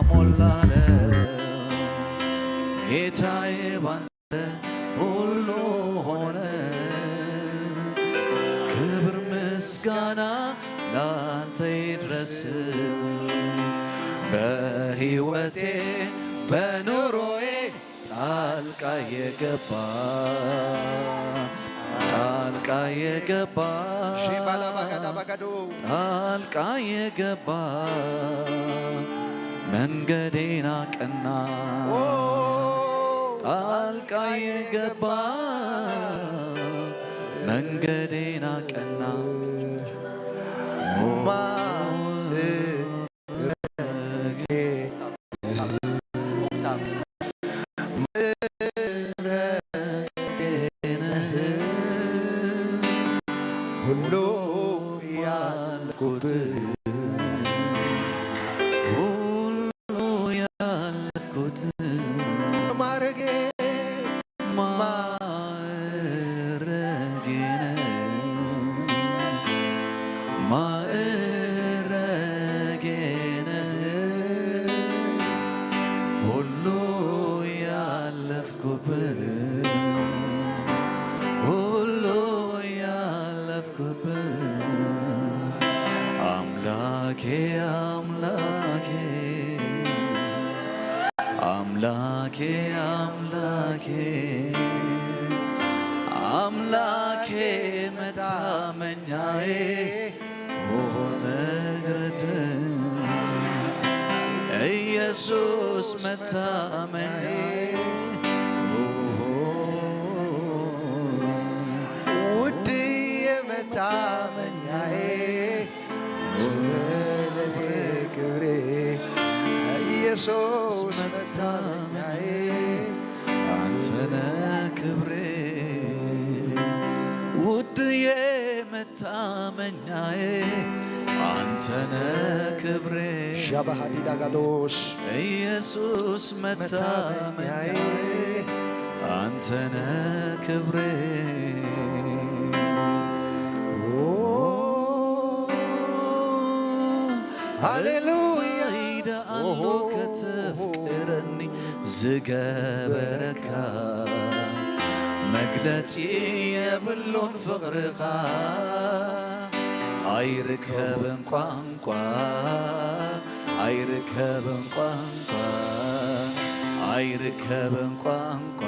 ሞላለ ጌታዬ፣ ባንተ ሁሉ ሆነ። ክብር ምስጋና ላንተ ይድረስ። በሕይወቴ በኑሮዬ ጣልቃ የገባ፣ ጣልቃ የገባ፣ ሺባላ ባጋዳ ባጋዶ። ጣልቃ የገባ፣ መንገዴን አቀና። ኦ። ጣልቃ የገባ፣ መንገዴን አቀና። ማ- ሁሉ ያልኩት፣ ሁሉ ያልኩት፣ ማረጌ፣ ማረጌ ነህ፣ ማረጌ ነህ፣ ሁሉ ያለፍኩብህ፣ ሁሉ ያለፍኩብህ፣ አምላኬ፣ አምላኬ፣ አምላኬ፣ አምላኬ፣ አምላኬ መታመኛዬ ሆነህ ረዳኝ። ኢየሱስ መታመኛዬ፣ ውድዬ መታመኛዬ፣ አንተ ነህ ለኔ ክብሬ። ኢየሱስ መታመኛዬ፣ አንተ ነህ ክብሬ። ውድዬ መታመኛዬ፣ አንተ ነህ ክብሬ። ሻባሃዲዳ ጋዶስ። ኢየሱስ መታመኛዬ፣ መታመኛዬ፣ አንተ ነህ ክብሬ። ኦ፣ ሃሌሉያ። እንታይ ደኣ ኣሎ ከተፍቅረኒ ዝገበረካ፣ መግለጺ የብሉን ፍቕርኻ። ኣይርከብን ቋንቋ፣ ኣይርከብን ቋንቋ፣ ኣይርከብን ቋንቋ፣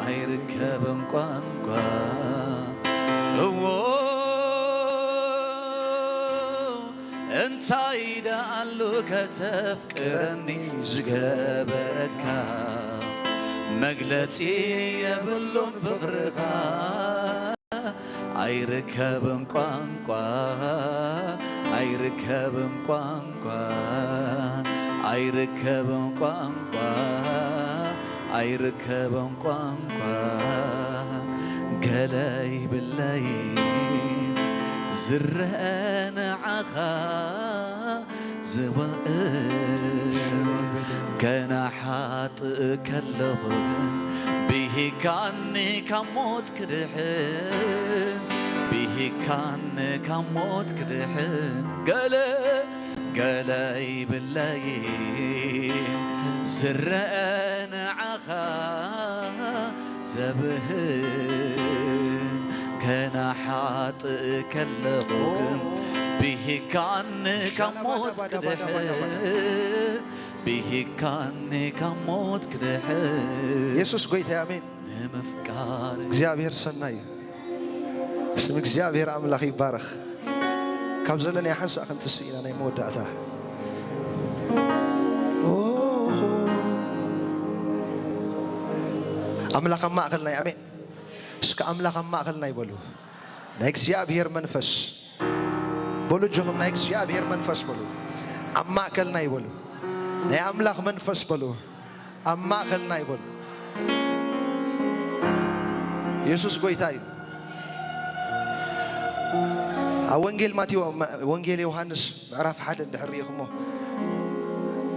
ኣይርከብን ቋንቋ። እዎ እንታይ ደኣ ኣሎ ከተፍቅረኒ ዝገበረካ፣ መግለጺ የብሉን ፍቕርኻ። ኣይርከብን ቋንቋ፣ ኣይርከብን ቋንቋ፣ ኣይርከብን ቋንቋ፣ ኣይርከብን ቋንቋ። ገለ ይብለይ ዝረአ ንዓኻ ዝውዕል፣ ገና ሓጥእ ከለኹ ግን ብሂካኒ ካብ ሞት ክድሕን፣ ብሂካኒ ካብ ሞት ክድሕን። ገለ ገለ ይብለይ ዝረአ ንዓኻ ዘብህግ፣ ገና ሓጥእ ከለኹ ግን ብሂካኒ ካብ ሞት ክድሕን፣ ብሂካኒ ካብ ሞት ክድሕን። የሱስ ጎይታ፣ ኣሜን። ንምፍቃር እግዚኣብሔር ሰናይ እዩ። ስም እግዚኣብሔር ኣምላኽ ይባረኽ። ካብ ዘለናዮ ሓንሳእ ክንትስእ ኢና ናይ መወዳእታ። ኦ፣ ኣምላኽ ኣብ ማእከልና እዩ። ኣሜን። እስከ ኣምላኽ ኣብ ማእከልና እዩ በሉ። ናይ እግዚኣብሔር መንፈስ በሉ፣ እጆኹም ናይ እግዚኣብሔር መንፈስ በሉ። ኣብ ማእከልና እዩ በሉ። ናይ ኣምላኽ መንፈስ በሉ። ኣብ ማእከልና ይበሉ። የሱስ ጎይታ እዩ። ኣብ ወንጌል ማቴዎ-፣ ወንጌል ዮሃንስ ምዕራፍ ሓደ እንድሕር ርኢኹሞ፣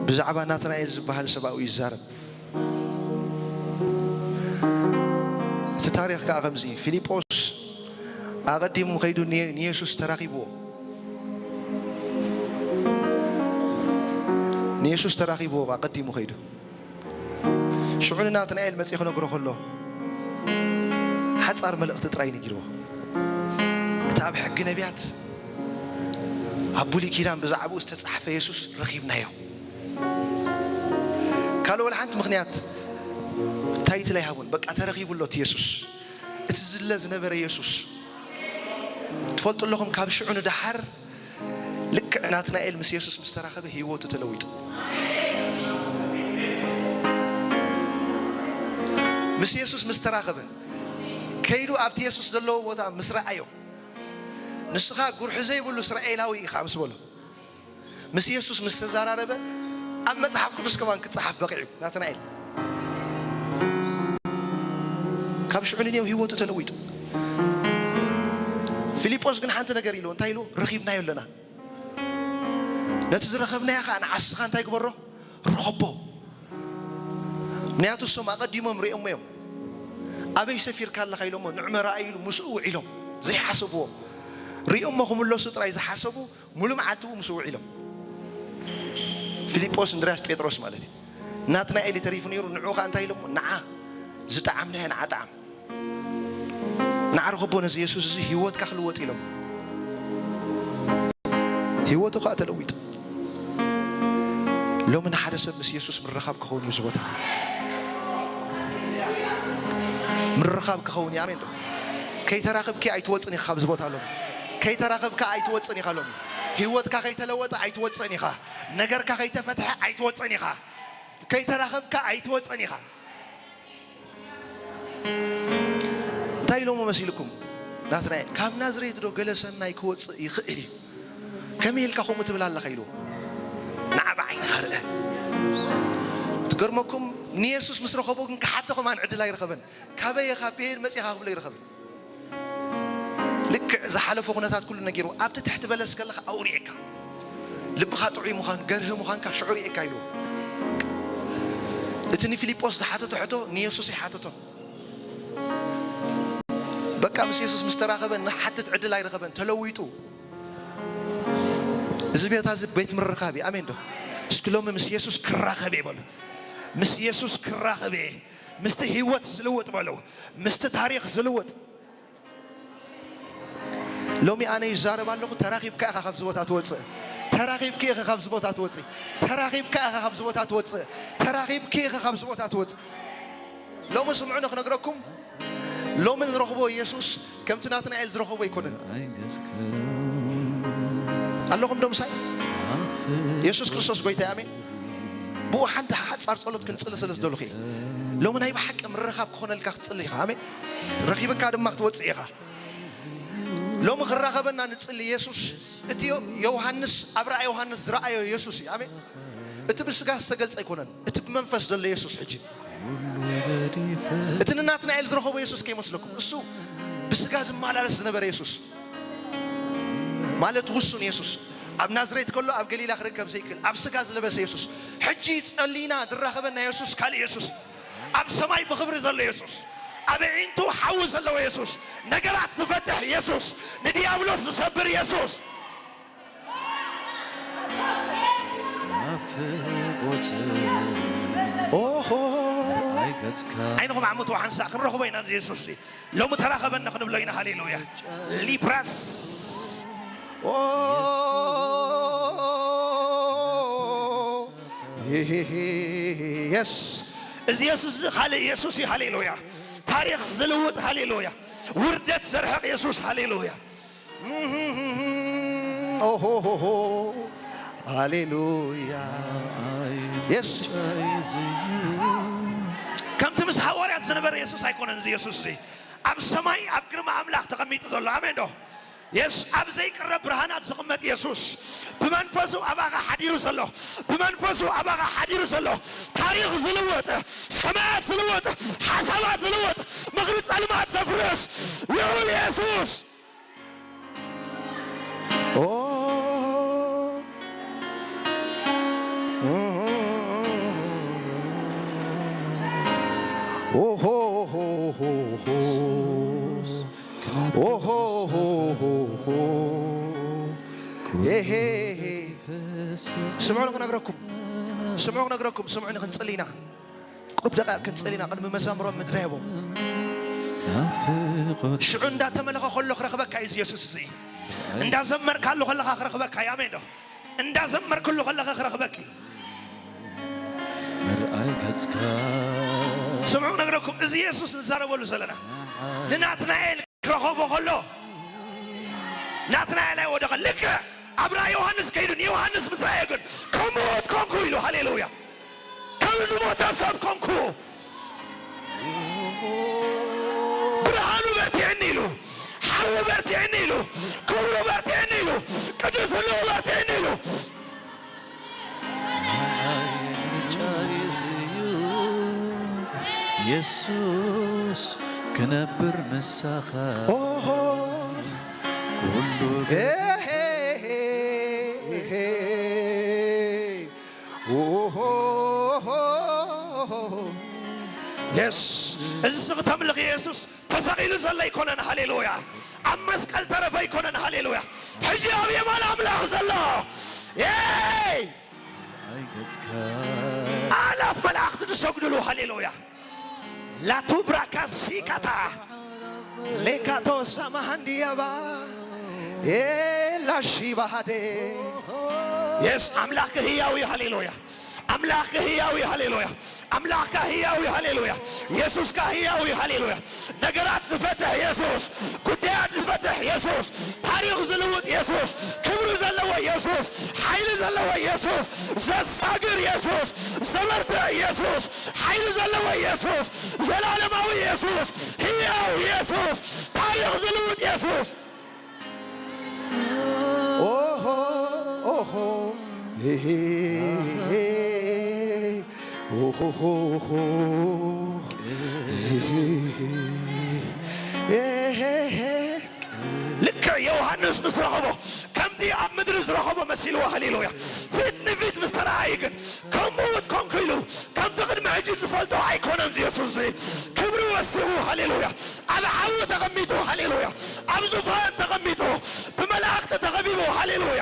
ብዛዕባ ናትናኤል ዝበሃል ሰብኣዊ ይዛረብ። እቲ ታሪኽ ከኣ ከምዚ እዩ። ፊልጶስ ኣቐዲሙ ከይዱ ን-፣ ንየሱስ ተራኺብዎ። ንየሱስ ተራኺብዎ ኣቐዲሙ ከይዱ። ሽዑ ንናትናኤል መጺኡ ክነግሮ ከሎ፣ ሓጻር መልእኽቲ ጥራይ ነጊርዎ። እቲ ኣብ ሕጊ ነቢያት፣ ኣብ ብሉይ ኪዳን ብዛዕባኡ ዝተጻሕፈ የሱስ ረኺብናዮ። ካልእ ወላ ሓንቲ ምኽንያት ታይትል ኣይሃቡን። በቃ ተረኺቡ ኣሎ እቲ የሱስ። እቲ ዝለ ዝነበረ የሱስ። ትፈልጡ ኣለኹም፣ ካብ ሽዑ ንደሓር ልክዕ ናትናኤል ምስ የሱስ ምስ ተራኸበ ህይወቱ ተለዊጡ። ምስ የሱስ ምስ ተራኸበ፣ ከይዱ ኣብቲ የሱስ ዘለዎ ቦታ ምስ ረኣዮ፣ "ንስኻ ጉርሒ ዘይብሉ እስራኤላዊ ኢኻ" ምስ በሎ፣ ምስ የሱስ ምስ ተዘራረበ፣ ኣብ መጽሓፍ ቅዱስ ከማን ክጸሓፍ በቒዑ ናትናኤል። ካብ ሽዑ ንኔው ህይወቱ ተለዊጡ። ፊልጶስ ግን ሓንቲ ነገር ኢሉ፣ እንታይ ኢሉ? "ረኺብናዮ ኣለና። ነቲ ዝረኸብናዮ ኸኣ ንዓስኻ እንታይ ግበሮ? ርኸቦ። ምኽንያቱ እሶም ኣቐዲሞም ሪኦሞ እዮም። ኣበይ ሰፊርካ ኣለኻ?" ኢሎሞ፣ "ንዑ መራእይ" ኢሉ ምስኡ ውዒሎም ዘይሓሰብዎ። ሪኦሞ ክምለሱ ጥራይ ዝሓሰቡ፣ ሙሉ መዓልቲ ብኡ ምስኡ ውዒሎም። ፊልጶስ፣ እንድርያስ፣ ጴጥሮስ ማለት እዩ። ናትናኤል ተሪፉ ነይሩ። ንዑ ኸኣ እንታይ ኢሎሞ? "ንዓ ዝጠዓምናዮ ንዓ ጠዓም። ንዓ ርኸቦ ነዚ የሱስ እዚ፣ ህይወትካ ክልወጥ" ኢሎም። ህይወቱ ኸኣ ተለዊጡ። ሎሚ ንሓደ ሰብ ምስ የሱስ ምርኻብ ክኸውን እዩ እዚ ቦታ። ምርኻብ ክኸውን እዩ። ኣሜን ዶ? ከይተራኸብኪ ኣይትወጽን ኢኻ ካብዚ ቦታ ሎሚ። ከይተራኸብካ ኣይትወጽን ኢኻ ሎሚ። ህይወትካ ከይተለወጠ ኣይትወጽን ኢኻ። ነገርካ ከይተፈትሐ ኣይትወጽን ኢኻ። ከይተራኸብካ ኣይትወጽን ኢኻ። እንታይ ኢሎሞ መሲልኩም? ናትናኤል፣ "ካብ ናዝሬት ዶ ገለ ሰናይ ክወጽእ ይኽእል እዩ? ከመይ ኢልካ ከምኡ ትብል ኣለኻ?" ኢልዎ። "ንዓ ብዓይንኻ ርአ።" ትገርመኩም፣ ንየሱስ ምስ ረኸቦ ግን ክሓቶ ከማን ዕድል ኣይረኸበን። "ካበይ ኢኻ? ብየን መጺኻ?" ክብሎ ኣይረኸበን። ልክዕ ዝሓለፎ ኩነታት ኩሉ ነጊርዎ። "ኣብቲ ትሕቲ በለስ ከለኻ ኣብኡ ሪኤካ። ልብኻ ጥዑይ ምዃን፣ ገርሂ ምዃንካ ሽዑ ሪኤካ" ኢልዎ። እቲ ንፊልጶስ ዝሓተቶ ሕቶ ንየሱስ ኣይሓተቶን። በቃ ምስ የሱስ ምስ ተራኸበ ንሓትት ዕድል ኣይረኸበን፣ ተለዊጡ። እዚ ቤታ እዚ ቤት ምርኻብ እዩ። ኣሜን ዶ? እስኪ ሎሚ ምስ የሱስ ክራኸብ እየ በሉ። ምስ የሱስ ክራኸብ እየ። ምስቲ ህይወት ዝልውጥ በሉ። ምስቲ ታሪኽ ዝልውጥ። ሎሚ ኣነ ይዛረብ ኣለኹ፣ ተራኺብካ ኢኻ ካብዚ ቦታ ትወጽእ። ተራኺብኪ ኢኺ ካብዚ ቦታ ትወጽእ። ተራኺብካ ኢኻ ካብዚ ቦታ ትወጽእ። ተራኺብኪ ኢኺ ካብዚ ቦታ ትወጽእ። ሎሚ ስምዑኒ ክነግረኩም፣ ሎሚ ንረኽቦ የሱስ ከምቲ ናትናኤል ዝረኸቦ ኣይኮነን። ኣለኹም ዶ ምሳይ? የሱስ ክርስቶስ ጎይታ፣ ኣሜን። ብኡ ሓንቲ ሓጻር ጸሎት ክንጽሊ ስለ ዝደለኹ እየ። ሎሚ ናይ ብሓቂ ምርኻብ ክኾነልካ ክትጽሊ ኢኻ፣ ኣሜን። ረኺብካ ድማ ክትወጽእ ኢኻ። ሎሚ ክራኸበና ንጽሊ የሱስ። እቲ ዮ-፣ ዮሃንስ፣ ኣብ ራእይ ዮሃንስ ዝረኣዮ የሱስ እዩ፣ ኣሜን። እቲ ብስጋ ዝተገልጸ ኣይኮነን፣ እቲ ብመንፈስ ዘሎ የሱስ። ሕጂ እቲ ንናትናኤል ዝረኸቦ የሱስ ከይመስለኩም፣ እሱ ብስጋ ዝመላለስ ዝነበረ የሱስ ማለት ውሱን የሱስ፣ ኣብ ናዝሬት ከሎ ኣብ ገሊላ ክርከብ ዘይክእል ኣብ ስጋ ዝለበሰ የሱስ። ሕጂ ጸሊና ዝራኸበና የሱስ ካልእ የሱስ፣ ኣብ ሰማይ ብኽብሪ ዘሎ የሱስ፣ ኣብ ኣዒንቱ ሓዊ ዘለዎ የሱስ፣ ነገራት ዝፈትሕ የሱስ፣ ንዲያብሎስ ዝሰብር የሱስ። ናፍቆት ኦሆ። ኣይገጽካ። ዓይንኹም ዓምቱ ሓንሳእ ክንረኽቦ ኢና እዚ የሱስ እዚ። ሎሚ ተራኸበና ክንብሎ ኢና። ሃሌሉያ። ሊብራስ። ኦ። የስ። እዚ የሱስ እዚ ካልእ የሱስ እዩ። ሃሌሉያ። ታሪኽ ዝልውጥ፣ ሃሌሉያ። ውርደት ዘርሕቕ የሱስ። ሃሌሉያ። ኦሆሆሆ። ሃሌሉያ። የስ። ከምቲ ምስ ሃዋርያት ዝነበረ የሱስ ኣይኮነን እዚ የሱስ እዚ። ኣብ ሰማይ ኣብ ግርማ ኣምላኽ ተቐሚጡ ዘሎ። ኣሜን ዶ? የስ ኣብ ዘይቅረብ ብርሃናት ዝቕመጥ የሱስ ብመንፈሱ ኣባኻ ሓዲሩ ዘሎ፣ ብመንፈሱ ኣባኻ ሓዲሩ ዘሎ፣ ታሪኽ ዝልውጥ፣ ሰማያት ዝልውጥ፣ ሓሳባት ዝልውጥ፣ ምኽሪ ጸልማት ዘፍርስ ልዑል የሱስ። ኦ፣ ኦሆ፣ ኦሆ፣ ኦሆ። ኤሄ። ስምዑ ክነግረኩም፣ ስምዑ ክነግረኩም፣ ስምዑ ክንጽሊ ኢና። ቁሩብ ደቂቕ ክንጽል ኢና ቅድሚ መዛምሮም ምድረ ሄቦም። ናፍቆት ሽዑ እንዳተመለኸ ከሎ ክረኽበካ እዩ እዚ የሱስ እዚ። እንዳዘመርካሉ ከለኻ ክረኽበካ እዩ። ኣሜን ዶ? እንዳዘመርክሉ ከለኻ ክረኽበኪ። ምርኣይ ገጽካ። ስምዑ ነግረኩም፣ እዚ የሱስ ንዛረበሉ ዘለና ንናትናኤል ክረኸቦ ከሎ፣ ናትናኤል ኣይወደቐን። ልክዕ ኣብ ራእይ ዮሃንስ ከይዱ ንዮሃንስ ምስ ረኣየ ግን፣ ከም ሞት ኮንኩ ኢሉ። ሃሌሉያ። ከም ዝሞተ ሰብ ኮንኩ። ብርሃኑ በርቲዕኒ ኢሉ፣ ሓዊ በርቲዕኒ ኢሉ፣ ክብሩ በርቲዕኒ ኢሉ፣ ቅዱስንኡ በርቲዕኒ ኢሉ። ንዓይ ምርጫይ እዚ እዩ፣ የሱስ ክነብር ምሳኻ። ኦሆ። ኩሉ ሄ፣ ሄ፣ ሄ፣ ሄ። ኦሆ። የስ፣ እዚ ስቕ ተምልኽ የሱስ ተሰቒሉ ዘሎ ኣይኮነን። ሃሌሉያ። ኣብ መስቀል ተረፈ ኣይኮነን። ሃሌሉያ። ሕጂ ኣብ የማን ኣምላኽ ዘሎ። የይ! ኣይ ገጽካ። ኣላፍ መላእኽቲ ዝሰግድሉ። ሃሌሉያ። ላቱብራካ ሲካታ ሌካቶ ሳማሃንዲያባ ኤላሺባሃዴ። የስ፣ ኣምላኽ ህያው እዩ። ሃሌሉያ። ኣምላኽ ህያው እዩ። ሃሌሉያ። ኣምላኽካ ህያው እዩ። ሃሌሉያ። የሱስካ ህያው እዩ። ሃሌሉያ። ነገራት ዝፈትሕ የሱስ፣ ጉዳያት ዝፈትሕ የሱስ፣ ታሪኽ ዝልውጥ የሱስ፣ ክብሪ ዘለዎ የሱስ፣ ሓይሊ ዘለዎ የሱስ፣ ዘሳግር የሱስ፣ ዘበርትዕ የሱስ፣ ሓይሊ ዘለዎ የሱስ፣ ዘላለማዊ የሱስ፣ ህያው የሱስ፣ ታሪኽ ዝልውጥ የሱስ። ኦሆ፣ ኦሆ፣ ሄ፣ ሄ፣ ሄ፣ ኦሆ፣ ሆ፣ ሆ፣ ሄ፣ ሄ፣ ሄ፣ ሄ፣ ሄ። ልክዕ ዮሃንስ ምስ ረኸቦ፣ ከምቲ ኣብ ምድሪ ዝረኸቦ መሲልዎ። ሃሌሉያ። ፊት ንፊት ምስ ተረኣየ ግን፣ ከም ምዉት ኮንኩ ኢሉ፣ ከምቲ ቅድሚ ሕጂ ዝፈልጦ ኣይኮነን። እዚ የሱስ እዚ ክብሪ ወሲኹ። ሃሌሉያ። ኣብ ሓዊ ተቐሚጡ። ሃሌሉያ። ኣብ ዙፋን ተቐሚጡ፣ ብመላእኽቲ ተኸቢቡ። ሃሌሉያ።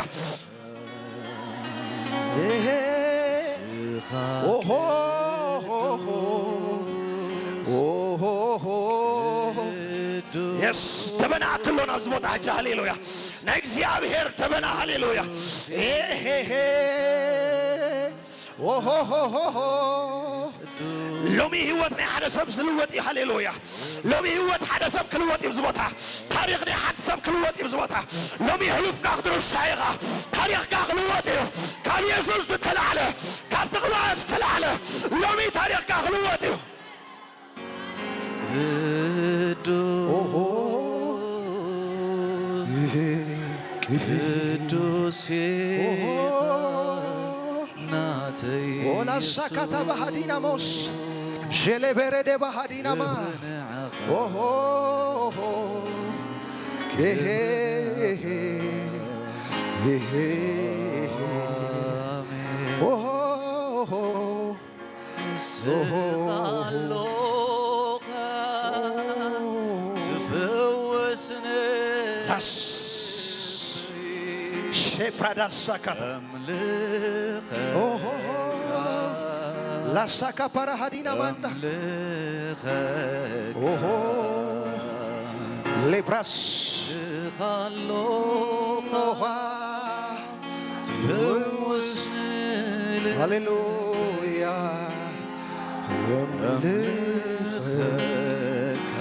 ኤሄ። ኦሆ። ኦሆ። የስ፣ ደበና ኣትሎ ናብዚ ቦታ ሕጂ። ሃሌሉያ። ናይ እግዚኣብሔር ደበና። ሃሌሉያ። ኤሄሄ። ኦሆሆሆሆ። ሎሚ ህይወት ናይ ሓደ ሰብ ዝልወጥ እዩ። ሃሌሉያ። ሎሚ ህይወት ሓደ ሰብ ክልወጥ እዩ። ኣብዚ ቦታ ታሪኽ ናይ ሓደ ሰብ ክልወጥ እዩ። ኣብዚ ቦታ ሎሚ ህሉፍካ ክትርሳዕ ኢኻ። ታሪኽካ ክልወጥ እዩ። ካብ የሱስ ዝተላዕለ፣ ካብ ተቕባእ ዝተላዕለ ሎሚ ታሪኽካ ክልወጥ እዩ። ቅዱስ ኦሆ። ቅዱስ ኦሆ። ናተይ ኦላ ኢየሱስ ሳካታ ባሃዲና ሞስ ሸሌ ቤሬዴ ባሃዲና ማ ንዓኻ ኦሆ። ኤሄ። ኤሄ። ኣሜን። ኦሆ። ስኻ ኣለኻ ትፍውስኒ ዳስ ሼፕራዳስ ሳካታ ኣምልኸ ኦሆ። ላሳካ ፓራ ሃዲና ማንዳ ኣምልኸ ኦሆ። ሌብራስ ስኻ ኣለኻ ኦኻ። ትፈውስ ሃሌሉያ። ኣምልኸካ፣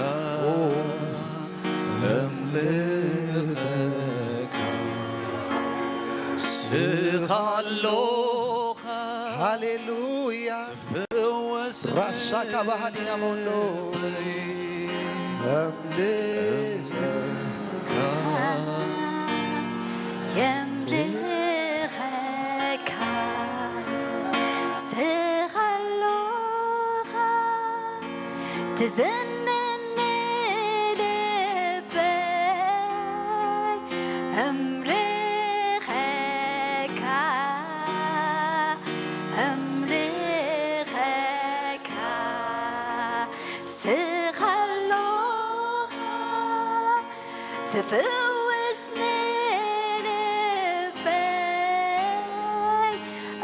ኣምልኸካ። ስኻ ኣለኻ ሃሌሉያ። ትፈውስ ራሳካ ባህዲና ሞንዶ። ኣምልኸካ። የምልኸካ ስኻ ኣሎኻ ትዘንኒ ልበይ እምልኸካ እምልኸካ ስኻ ኣሎኻ ትፍውስ ንልበይ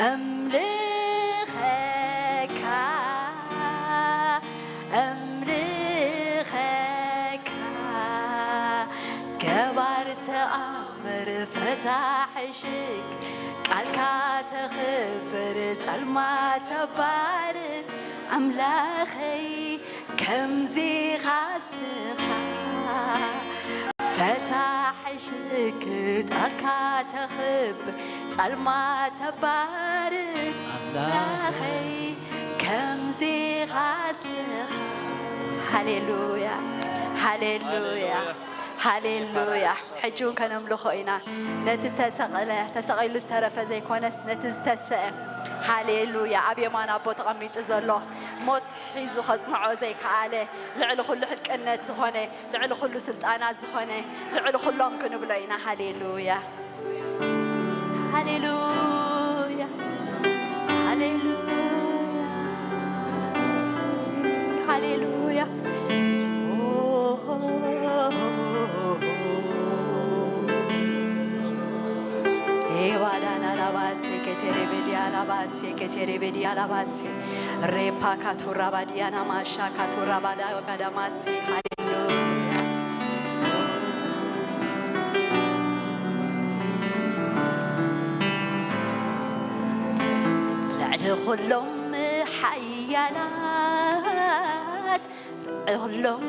እምልኸካ እምልኸካ ገባር ተኣምር ፈታሒ ሽግር ቃልካ ተኽብር ጸልማት ተባርር ኣምላኸይ ከምዚኻ ስኻ ፈታሒ ሽግር ቃልካ ተኽብር ጸልማት ተባርር ኣምላኸይ ከምዚኻ ስኻ ሃሌሉያ ሃሌሉያ ሃሌሉያ ሕጂ እውን ከነምልኾ ኢና ነቲ ተሰቕለ ተሰቒሉ ዝተረፈ ዘይኮነስ ነቲ ዝተሰአ ሃሌሉያ ኣብ የማን ኣቦ ተቐሚጡ ዘሎ ሞት ሒዙ ከጽንዖ ዘይከኣለ ልዕሊ ኩሉ ሕልቅነት ዝኾነ ልዕሊ ኩሉ ስልጣናት ዝኾነ ልዕሊ ኩሎም ክንብሎ ኢና ሃሌሉያ ሃሌሉያ ሃሌሉያ ሃሌሉያ ኤባዳና ላባሴ ኬቴሬቤዲ አላባሴ ኬቴሬቤዲ አላባሴ ኬቴሬቤዲ አላባሴ ሬፓ ካቱራ ባዲያና ማሻ ካቱራ ባዳ ጋዳማሴ ሃሌሉያ ልዕሊ ኩሎም ሓያላት ርዕሎም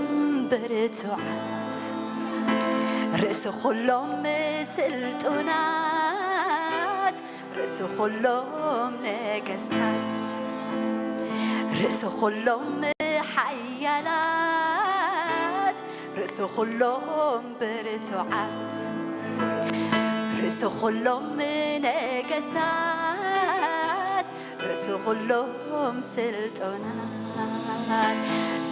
ብርቱዓት ርእሲ ኩሎም ስልጡናት ርእሲ ኩሎም ነገስታት ርእሲ ኩሎም ሓያላት ርእሲ ኩሎም ብርቱዓት ርእሲ ኩሎም ነገስታት ርእሲ ኩሎም ስልጡናት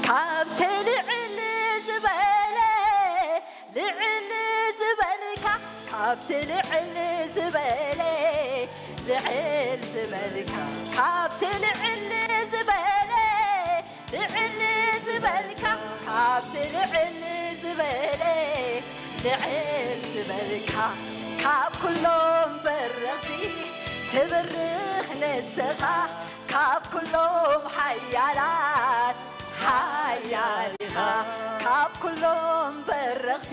ካብቲ ልዕል ዝበለ ልዕል ዝበልካ ካብቲ ልዕል ዝበለ ልዕል ዝበልካ ካብቲ ልዕል ዝበለ ልዕል ዝበልካ ካብቲ ልዕል ዝበለ ልዕል ዝበልካ ካብ ኩሎም በረኽቲ ትብርኽ ንስኻ ካብ ኩሎም ሓያላት ሓያል ኢኻ ካብ ኩሎም በረኽቲ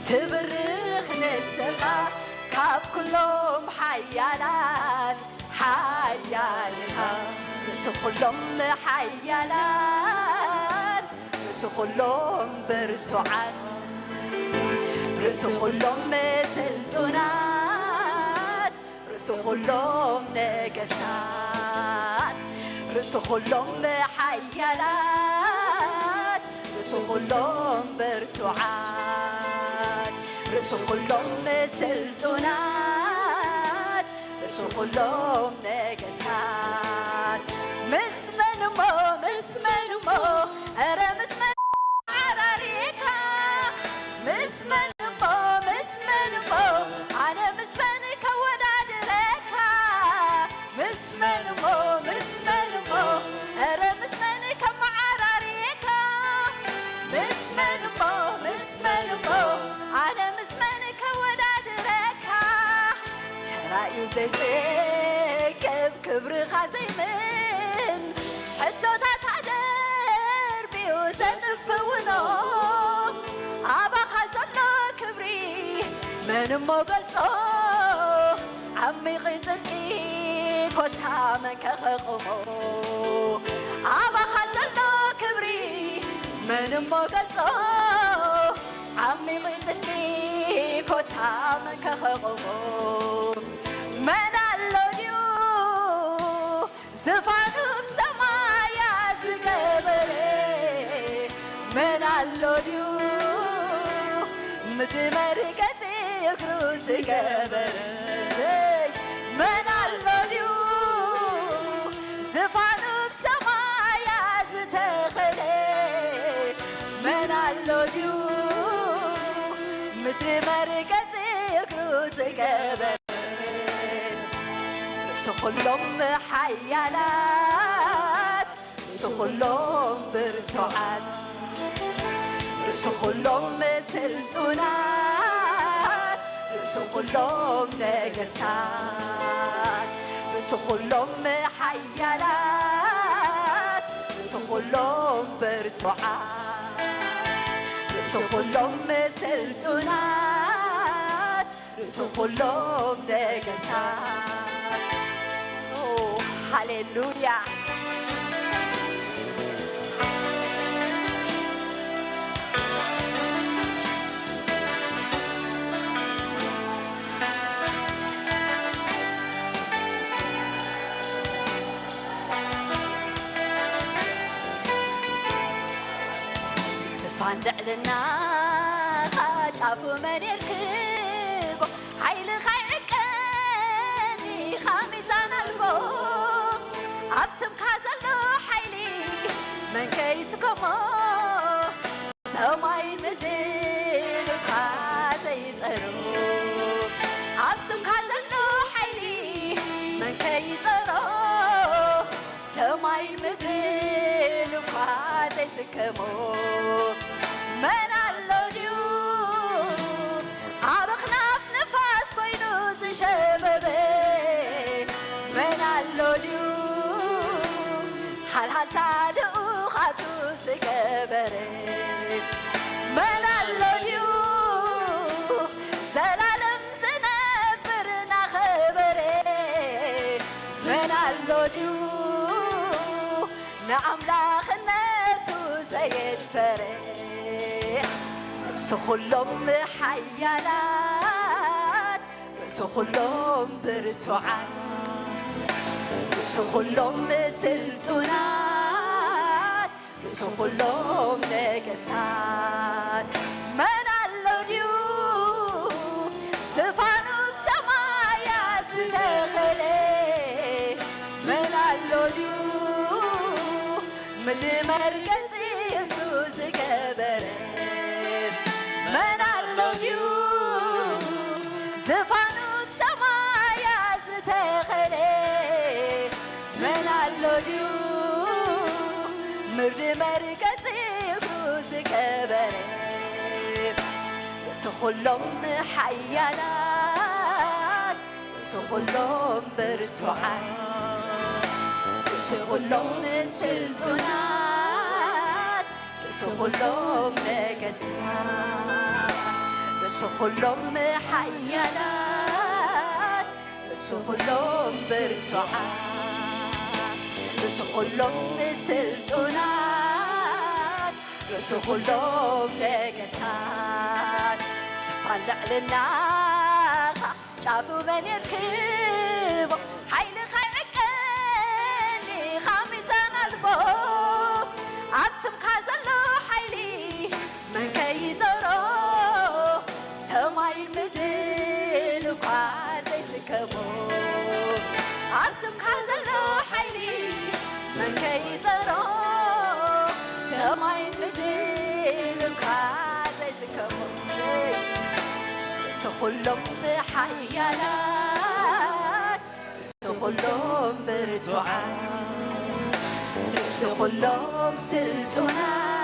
ትብርኽ ንስኻ ካብ ኩሎም ሓያላት ሓያል ኢኻ ርእሲ ኩሎም ሓያላት ርእሲ ኩሎም ብርቱዓት ርእሲ ኩሎም ስልጡናት ርእሲ ኩሎም ነገስታት ርእሲ ኩሎም ሓያላት ርእሲ ኩሎም ብርቱዓት ርእሲ ኩሎም ስልጡናት ርእሲ ኩሎም ነገስታት ምስ መን እሞ ምስ መን እሞ ኧረ ምስ መን ዓራሪካ ምስ መን እሞ ምስ መን እሞ ኣነ ምስ መን ከወዳድረካ ምስ መን እሞ ምስ መን እሞ ኧረ ምስ መን ከመዓራሪካ ምስ መን እሞ ምስ መን እሞ ኣነ ምስ መን ከወዳድረካ ተራእዩ ዘይጸገብ ክብርኻ ዘይምን ሕቶታት ኣደርብዩ ዘጥፍውኖ ኣባኻ ዘሎ ክብሪ መን እሞ ገልጾ ዓሚቕ ጥልቂ ኮታ መን ከኸቕሞ ኣባኻ ዘሎ ክብሪ መን እሞ ገልጾ ዓሚቕ ጥልቂ ኮታ መን ከኸቕሞ መን ኣሎ ድዩ ዝፋኑ ብሰማያ ዝገበረ መን ኣሎ ድዩ ምድሪ መርገጺ እግሩ ዝገበረ መን ኣሎ ድዩ? ዝፋኑ ብሰማያ ዝተኸለ መን ኣሎ ድዩ? ምድሪ መርገጺ እግሩ ዝገበረ ንሱ ኩሎም ሓያላት ንሱ ኩሎም ብርቱዓት ንሱ ኩሎም ስልጡናት ንሱ ኩሎም ነገስታት ንሱ ኩሎም ሓያላት ንሱ ኩሎም ብርቱዓት ንሱ ኩሎም ስልጡናት ንሱ ኩሎም ነገስታት። ኦ፣ ሃሌሉያ። ዝፋን ልዕልና ጫፉ መን የርክቦ? ሓይልኻ ይዕቀን ኢኻ ሚዛን ኣልቦ። ኣብ ስምካ ዘሎ ሓይሊ መን ከይስከሞ? ሰማይን ምድርን እኳ ዘይጸሮ፣ ኣብ ስምካ ዘሎ ሓይሊ መን ከይጸሮ? ሰማይን ምድርን እኳ ዘይስከሞ መን ኣሎ ድዩ? ኣብ ኣኽናፍ ንፋስ ኮይኑ ዝሸበበ መን ኣሎ ድዩ? ሃልሃልታ ልኡኻቱ ዝገበረ መን ኣሎ ድዩ? ዘላለም ዝነብር እናኸበረ መን ኣሎ ድዩ? ንኣምላኽነቱ ዘየድፈረ ርእሲ ኩሎም ሓያላት ርእሲ ኩሎም ብርቱዓት ርእሲ ኩሎም ስልጡናት ርእሲ ኩሎም ነገስታት መን ኣሎ ድዩ? ዝፋኑ ብሰማያት ዝተኸለ መን ኣሎ ድዩ? ምድሪ መርገጺ እግሩ ዝገበረ መን ኣሎ ድዩ? ዝፋኑ ብሰማያት ዝተኸለ መን ኣሎ ድዩ? ምድሪ መርገጺ እግሩ ዝገበረ ርእሲ ኩሎም ሓያላት ርእሲ ኩሎም ብርቱዓት ርእሲ ኩሎም ስልጡናት ርእሲ ኩሎም ነገስታት ርእሲ ኩሎም ሓያላት ርእሲ ኩሎም ብርቱዓት ርእሲ ኩሎም ስልጡናት ርእሲ ኩሎም ነገስታት ዝፋን ልዕልና ጫፉ መን የርክቦ? ሓይልኻ ይዕቀን ኢኻ ሚዛን ኣልቦ። ኣብ ስምካ ዘሎ ሓይሊ መን ከይጸሮ? ሰማይን ምድርን እኳ ዘይስከሞ ኣብ ስምካ ዘሎ ሓይሊ መን ከይጸሮ? ሰማይን ምድርን እኳ ዘይስከሞ ርእሲ ኩሎም ሓያላት ርእሲ ኩሎም ብርቱዓት ርእሲ ኩሎም ስልጡናት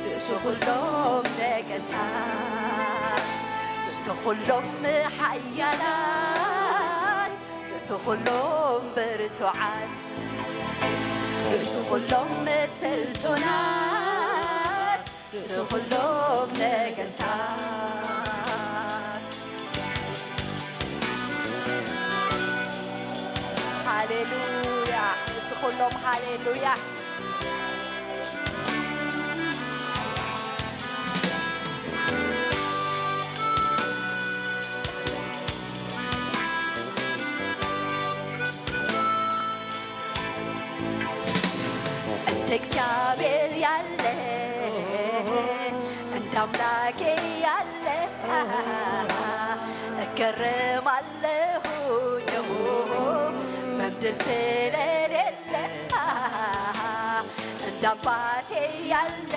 ርእሲ ኩሎም ነገስታት ርእሲ ኩሎም ሓያላት ርእሲ ኩሎም ብርቱዓት ርእሲ ኩሎም ስልጡናት ርእሲ ኩሎም ነገስታት። ሃሌሉያ። ርእሲ ኩሎም ሃሌሉያ። እንደ እግዚአብሔር ያለ እንደ አምላኬ ያለ እገረማለሁኝ በምድር ስለሌለ እንደ አባቴ ያለ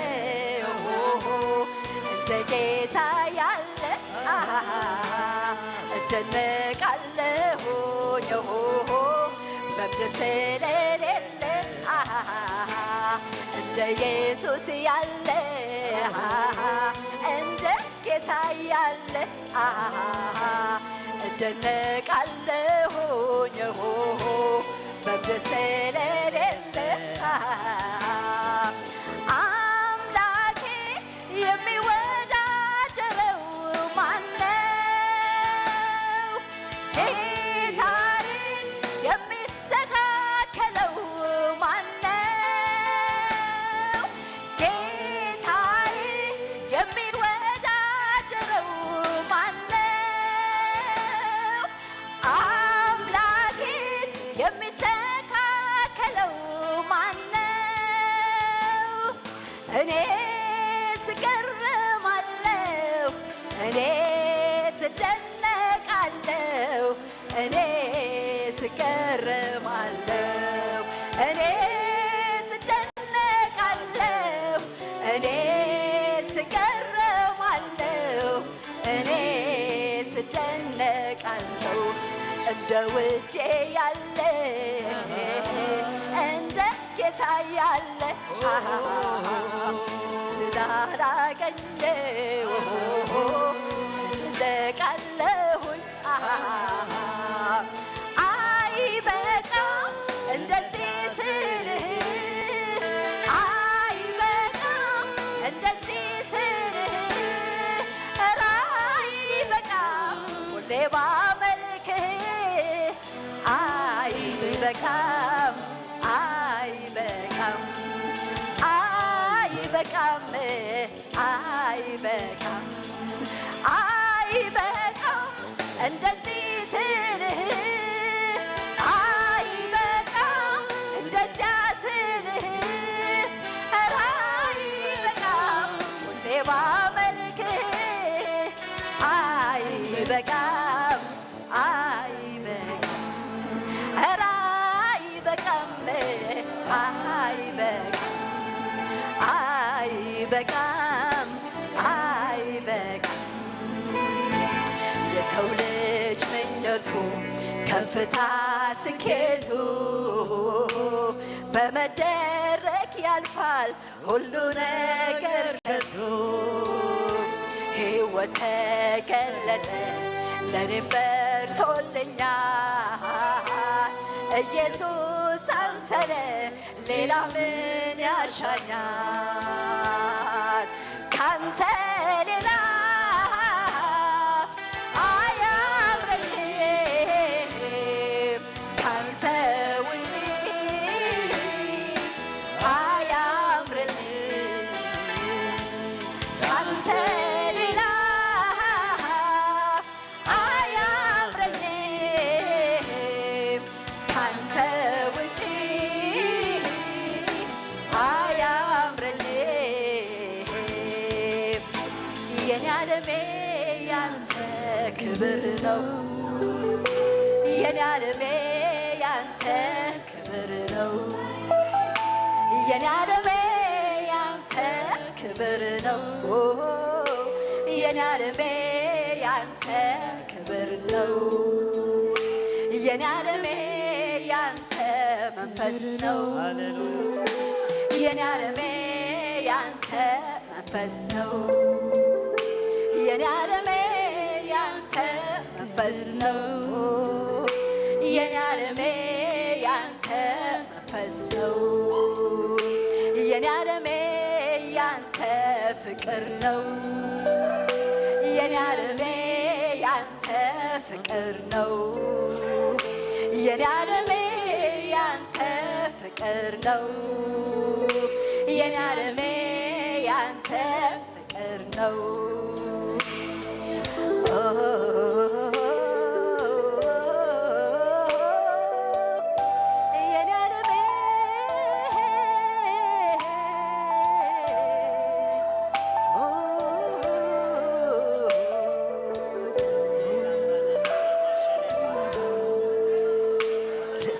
እንደ ጌታ ያለ እደነቃለሁኝ በምድር ስለሌለ እንደ ኢየሱስ ያለ እንደ ጌታ ያለ እደነቃለሁኝ በምድር ስለሌለ አምላኬ የሚወዳደረው ማነው? ጌታዬ የሚስተካከለው ማነው? ጌታዬ የሚወዳደረው ማነው? አምላኬ የሚስተካከለው ማነው? እኔ ስገረማለሁ፣ እኔ ስደነቃለሁ፣ እኔ ስገረማለሁ፣ እኔ ስደነቃለሁ፣ እኔ ስገረማለሁ፣ እኔ ስደነቃለሁ። እንደ ውዴ ያለ እንደ ጌታ ያለ ላላገኘው እደነቃለሁኝ። አይበቃም እንደዚህ ስልህ፣ አይበቃም እንደዚህ ስልህ፣ ኧረ አይበቃም ሁሌ ባመልክህ። አይበቃም፣ አይበቃም፣ አይበቃም፣ አይበቃም፣ አይበቃም እንደዚህ ስልህ፣ አይበቃም እንደዚያ ስልህ፣ ኧረ አይበቃም ሁሌ ባመልክህ። አይበቃም፣ አይበቃም፣ ኧረ አይበቃም፣ አይበቃም፣ አይበቃም፣ አይበቃም። የሰው ልጅ ምኞቱ ከፍታ ስኬቱ በመደረግ ያልፋል። ሁሉ ነገር ከቶ ሕይወት ተገለጠ፣ ለኔም በርቶልኛል። ኢየሱስ አንተነ ሌላ ምን ያሻኛል? ካንተ ሌላ አያምረኝም፣ ካንተ ውጪ አያምረኝም፣ ካንተ ሌላ አያምረኝም፣ ካንተ ውጪ አያምረኝም። የኔ ዓለሜ ያንተ ክብር ነው። የኔ ዓለሜ ያንተ ክብር ነው። የኔ ዓለሜ ያንተ ክብር ነው። የኔ ዓለሜ ያንተ ክብር ነው። የኔ ዓለሜ ያንተ መንፈስ ነው። የኔ ዓለሜ ያንተ መንፈስ ነው። የኔ ዓለሜ ያንተ መንፈስ ነው። የኔ ዓለሜ ያንተ መንፈስ ነው። የኔ ዓለሜ ያንተ ፍቅር ነው። የኔ ዓለሜ ያንተ ፍቅር ነው። የኔ ዓለሜ ያንተ ፍቅር ነው። የኔ ዓለሜ ያንተ ፍቅር ነው። የኔ ዓለሜ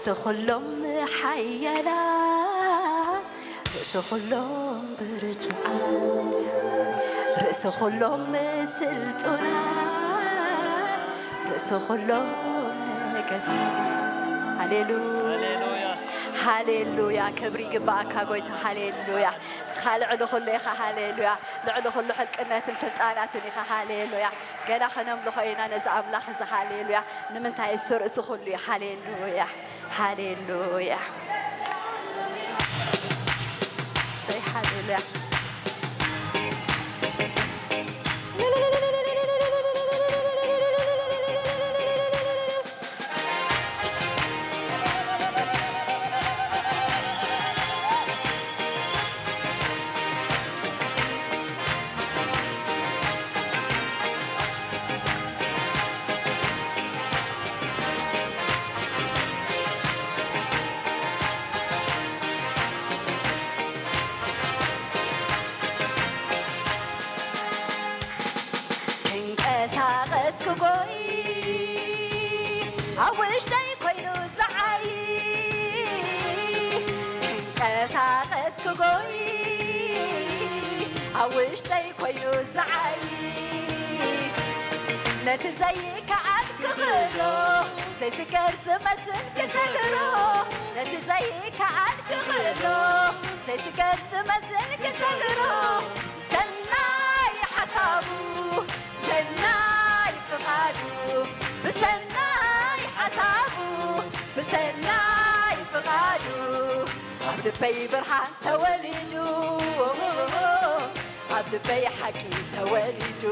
ርእሲ ኩሎም ሓያላት፣ ርእሲ ኩሎም ብርቱዓት፣ ርእሲ ኩሎም ስልጡናት፣ ርእሲ ኩሎም ነገስታት። ሃሌሉያ። ሃሌሉያ። ሃሌሉያ። ክብሪ ይግባኣካ ጎይታ። ሃሌሉያ። ንስኻ ልዕሊ ኩሉ ኢኻ። ሃሌሉያ። ልዕሊ ኩሉ ሕልቅነትን ስልጣናትን ኢኻ። ሃሌሉያ። ገና ከነምልኾ ኢና ነዚ ኣምላኽ እዚ። ሃሌሉያ። ንምንታይ? እሱ ርእሲ ኩሉ እዩ። ሃሌሉያ። ሃሌሉያ። እሰይ፣ ሃሌሉያ። ክንቀሳቐስ ክጎይ ኣብ ውሽጠይ ኮይኑ ዝዓይ፣ ክንቀሳቐስ ክጎይ ኣብ ውሽጠይ ኮይኑ ዝዓይ፣ ነቲ ዘይከኣል ክኽእሎ፣ ዘይስገር ዝመስል ክሰግሮ፣ ነቲ ዘይከኣል ክኽእሎ፣ ዘይስገር ዝመስል ክሰግሮ፣ ሰናይ ሓሳቡ፣ ሰናይ ፍቓዱ፣ ብሰናይ ሓሳቡ፣ ብሰናይ ፍቓዱ፣ ኣብ ልበይ ብርሃን ተወሊዱ፣ ኣብ ልበይ ሓቂ ተወሊዱ፣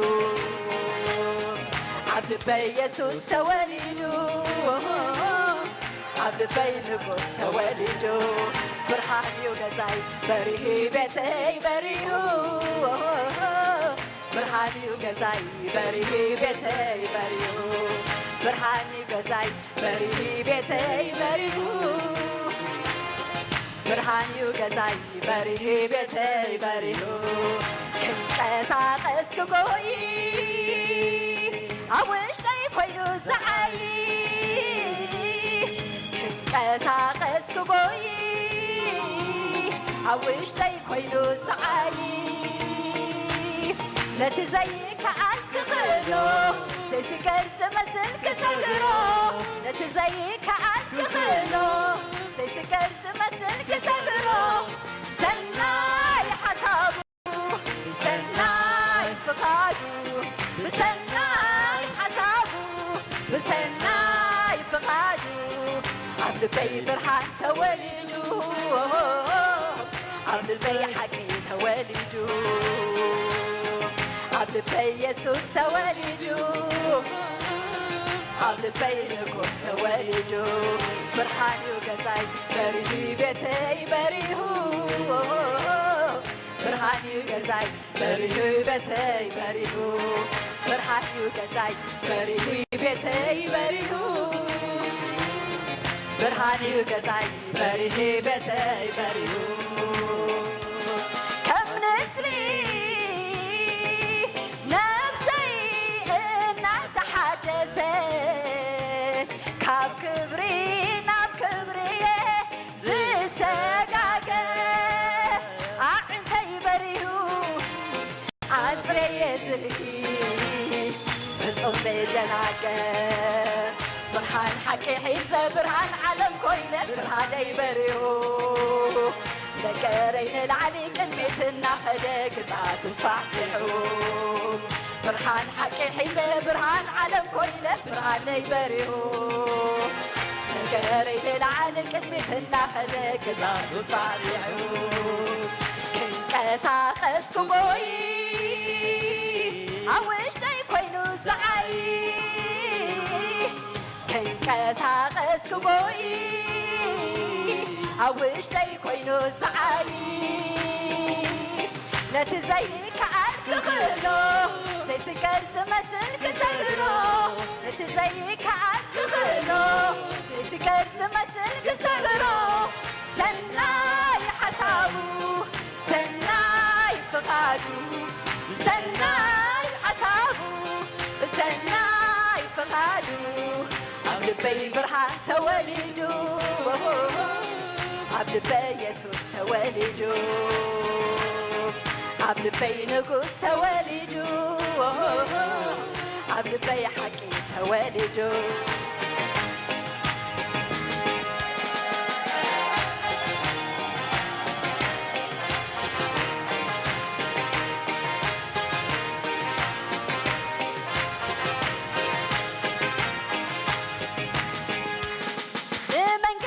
ኣብ ልበይ የሱስ ተወሊዱ፣ ኣብ ልበይ ንጉስ ተወሊዱ። ብርሃን እዩ ገዛይ በሪሁ፣ ቤተይ በሪሁ፣ ብርሃን እዩ ገዛይ በሪሁ፣ ቤተይ በሪሁ፣ ብርሃን እዩ ገዛይ በሪሁ፣ ቤተይ በሪሁ፣ ብርሃን እዩ ገዛይ በሪሁ፣ ቤተይ በሪሁ፣ ክንቀሳቐስ ክጎይ ኣብ ውሽጠይ ኮይኑ ዝዓይ፣ ክንቀሳቐስ ክጎይ ኣብ ውሽጠይ ኮይኑ ዝዓይ፣ ነቲ ዘይከኣል ክኽእሎ፣ ዘይስገር ዝመስል ክሰግሮ፣ ነቲ ዘይከኣል ክኽእሎ፣ ዘይስገር ዝመስል ክሰግሮ፣ ሰናይ ሓሳቡ፣ ሰናይ ፍቓዱ፣ ብሰናይ ሓሳቡ፣ ብሰናይ ፍቓዱ፣ ኣብ ልበይ ብርሃን ተወሊዱ፣ ኣብ ልበይ ሓቂ ተወሊዱ፣ ኣብ ልበይ የሱስ ተወሊዱ፣ ኣብ ልበይ ንጉስ ተወሊዱ። ብርሃን እዩ ገዛይ በሪሁ፣ ቤተይ በሪሁ፣ ብርሃን እዩ ገዛይ በሪሁ፣ ቤተይ በሪሁ፣ ብርሃን እዩ ገዛይ በሪሁ፣ ቤተይ በሪሁ፣ ብርሃን እዩ ገዛይ በሪሁ፣ ቤተይ በሪሁ። ከም ንስሪ ነፍሰይ እናተሓደሰት፣ ካብ ክብሪ ናብ ክብሪ እየ ዝሰጋገር። ኣዒንተይ በሪሁ፣ ኣጽረየ ዝርኢ፣ ፍጹም ዘይደናገር። ብርሃን ሓቂ ሒዘ፣ ብርሃን ዓለም ኮይነ፣ ብርሃነይ በሪሁ። ነገረይ ንላዕሊ ቅድሚት እናኸደ፣ ግዛት ተስፋሕፊሑ። ብርሃን ሓቂ ሒዘ፣ ብርሃን ዓለም ኮይነ፣ ብርሃነይ በሪሁ። ነገረይ ንላዕሊ ቅድሚት እናኸደ፣ ግዛት ተስፋሕፊሑ። ክንቀሳቐስ ክጎይ ኣብ ውሽጠይ ኮይኑ ዝዓይ፣ ክንቀሳቐስ ክጎይ ኣብ ውሽጠይ ኮይኑ ዝዓይ፣ ነቲ ዘይከኣል ክኽእሎ፣ ዘይስገር ዝመስል ክሰግሮ፣ ነቲ ዘይከኣል ክኽእሎ፣ ዘይስገር ዝመስል ክሰግሮ፣ ሰናይ ሓሳቡ፣ ሰናይ ፍቓዱ፣ ሰናይ ሓሳቡ፣ ሰናይ ፍቓዱ፣ ኣብ ልበይ ብርሃን ተወሊዱ፣ ኣብ ልበይ የሱስ ተወሊዱ፣ ኣብ ልበይ ንጉስ ተወሊዱ፣ ኣብ ልበይ ሓቂ ተወሊዱ።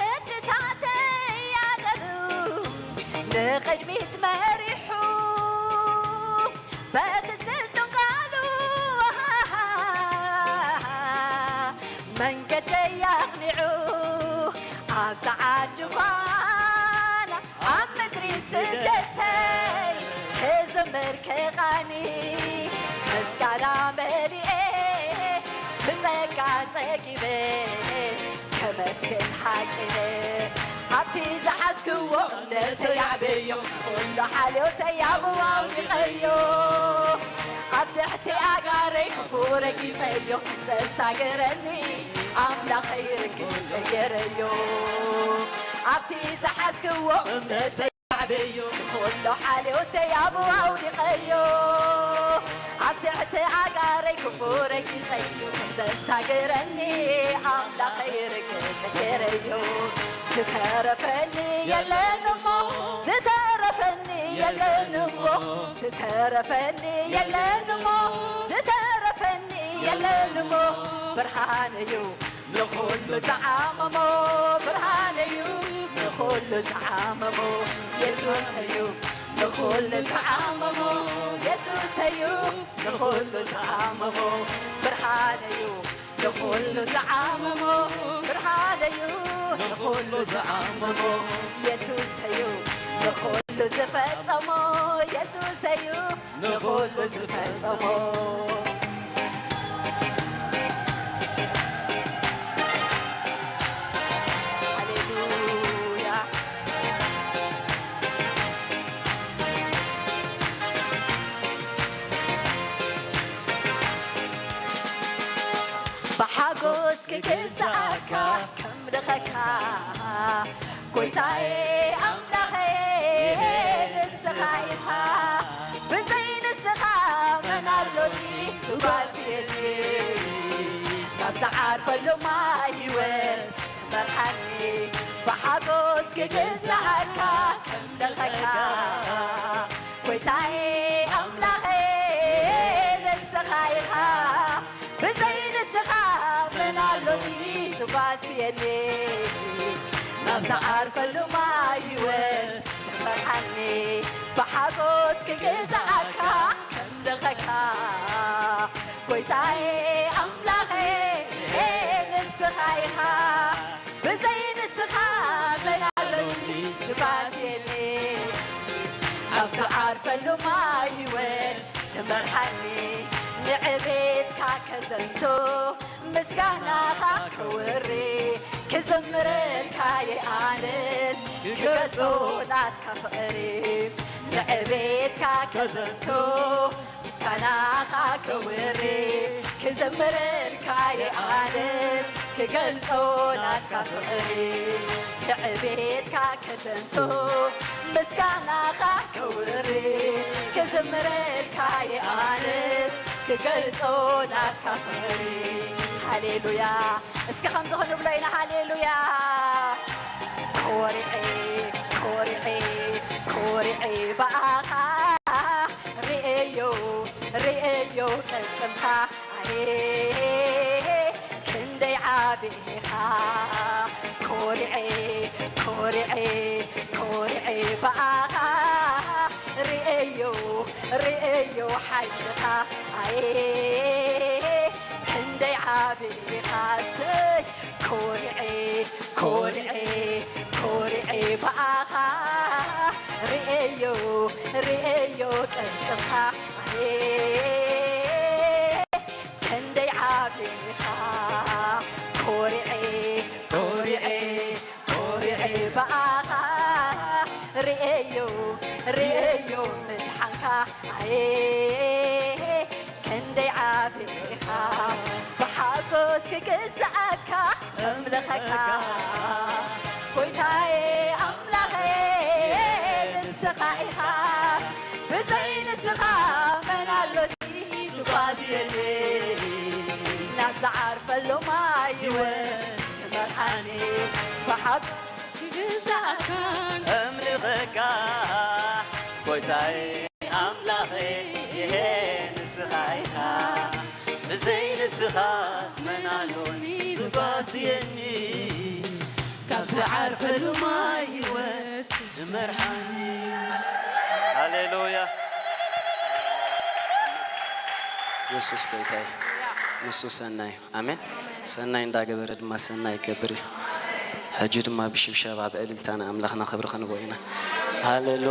ንመንገድታተይ ኣጠሩ ንቕድሚት መሪሑ፣ በቲ ስልጡን ቃሉ መንገደይ ኣቕኒዑ፣ ኣብ ጸዓት ድንኳን ኣብ ምድሪ ስደተይ ክዝምር ክቓኒ፣ ምስጋና መሊኤ ብጸጋ ጸጊበ ከመስግን ሓቂነ። ኣብቲ ዝሓዝክዎ እምነተይ ኣዕበዮ፣ ኩሉ ሓልዮተይ ኣብ ኣውዲቐዮ። ኣብ ትሕቲ ኣጋረይ ክፉ ረጊጸዮ፣ ዘሳግረኒ ኣምላኸይ ርግጽ ገይረዮ። ኣብቲ ዝሓዝክዎ እምነተይ ኣዕበዮ፣ ኩሉ ሓልዮተይ ኣብኡ ኣውዲቐዮ። ኣብ ትሕቲ ኣጋረይ ክፉ ረጊጸዮ፣ ዘሳግረኒ ኣምላኸይ ርግጽ ገይረዮ። ዝተረፈኒ የለን እሞ፣ ዝተረፈኒ የለን እሞ፣ ዝተረፈኒ የለን እሞ፣ ዝተረፈኒ የለን እሞ፣ ብርሃን እዩ ንኹሉ ዝዓመሞ፣ ብርሃን እዩ ንኹሉ ዝዓመሞ፣ የሱስ እዩ ንኹሉ ዝዓመሞ፣ የሱስ እዩ ንኹሉ ዝዓመሞ፣ ብርሃን እዩ ንኹሉ ዝዓመሞ፣ ብርሃን እዩ ንኹሉ ዝዓመሞ፣ የሱስ እዩ ንኹሉ ዝፈጸሞ፣ የሱስ እዩ ንኹሉ ዝፈጸሞ። ሃሌሉያ። ብሓጎስ ክግዛእካ ከምልኸካ ጎይታዬ ኣምላኸዬ ንስኻ ኢኻ፣ ብዘይ ንስኻ መን ኣሎኒ ስጓስ የድሊ። ካብ ዝዓርፈሉ ማይ ህይወት ትመርሓኒ፣ ብሓጎስ ክግዛእካ ከምልኸካ ጎይታዬ ኣምላኸዬ ንስኻ ኢኻ፣ ብዘይ ንስኻ መን ኣሎኒ ዝጓስየኒ? ናብ ዝዓርፈሉ ማይ ህይወት ትመርሓኒ፣ ብሓጎስ ክግዛእካ ከምልኸካ ጎይታዬ ኣምላኸዬ ንስኻ ኢኻ፣ ብዘይ ንስኻ መን ኣሎኒ ዝጓስየኒ? ኣብ ዝዓርፈሉ ማይ ህይወት ትመርሓኒ፣ ንዕቤትካ ከዘንቶ ምስጋናኻ ከውሪ፣ ክዝምረልካ የኣንስ ክገልጾ ናትካ ፍቕሪ፣ ንዕቤትካ ከዘንቶ ምስጋናኻ ከውሪ፣ ክዝምረልካ የኣንስ ክገልጾ ናትካ ፍቕሪ፣ ንዕቤትካ ከዘንቶ ምስጋናኻ ከውሪ፣ ክዝምረልካ የኣንስ ክገልጾ ናትካ ፍቕሪ። ሃሌሉያ። እስኪ ከምዚ ክንብሎ ኢና፣ ሃሌሉያ። ኮሪዐ፣ ኮሪዐ፣ ኮሪዐ ብኣኻ ርእዮ፣ ርእዮ ቅልጽምካ፣ ኣየ ክንደይ ዓቢ ኢኻ። ኮሪዐ፣ ኮሪዐ፣ ኮሪዐ ብኣኻ ርእዮ፣ ርእዮ ሓይልኻ፣ ኣየ ክንደይ ዓቢ ኢኻ። እሰይ ኮሪዐ፣ ኮሪዐ፣ ኮሪዐ ብኣኻ ርእዮ፣ ርእዮ ቅልጽምካ፣ ኣየ ክንደይ ዓቢ ኢኻ። ኮሪዐ፣ ኮሪዐ፣ ኮሪዐ ብኣኻ ርእዮ፣ ርእዮ ምድሓንካ፣ ኣየ ክንደይ ዓቢ ኢኻ። ብሓጎስ ክግዛእካ እምልኸካ፣ ጎይታዬ ኣምላኸ ንስኻ ኢኻ፣ ብዘይ ንስኻ መን ኣሎኒ ዝጓዝየኒ? ናብ ዝዓርፈሉ ማይ ህይወት ትመርሓኒ፣ ብሓቂ ክግዛእካን እምልኸካ ጎይታዬ ኣምላኸ፣ ይሄ ንስኻ ኢኻ፣ ብዘይ ንስኻስ መን ኣሎኒ ዝጓስየኒ? ካብ ዝዓርፈሉ ማይ ህይወት ዝመርሓኒ። ሃሌሉያ። የሱስ ጎይታይ፣ ንሱ ሰናይ እዩ። ኣሜን። ሰናይ እንዳገበረ ድማ ሰናይ ይገብር እዩ። ሕጂ ድማ ብሽብሸባ ብእልልታ ንኣምላኽና ክብሪ ክንቦ ኢና። ሃሌሉያ።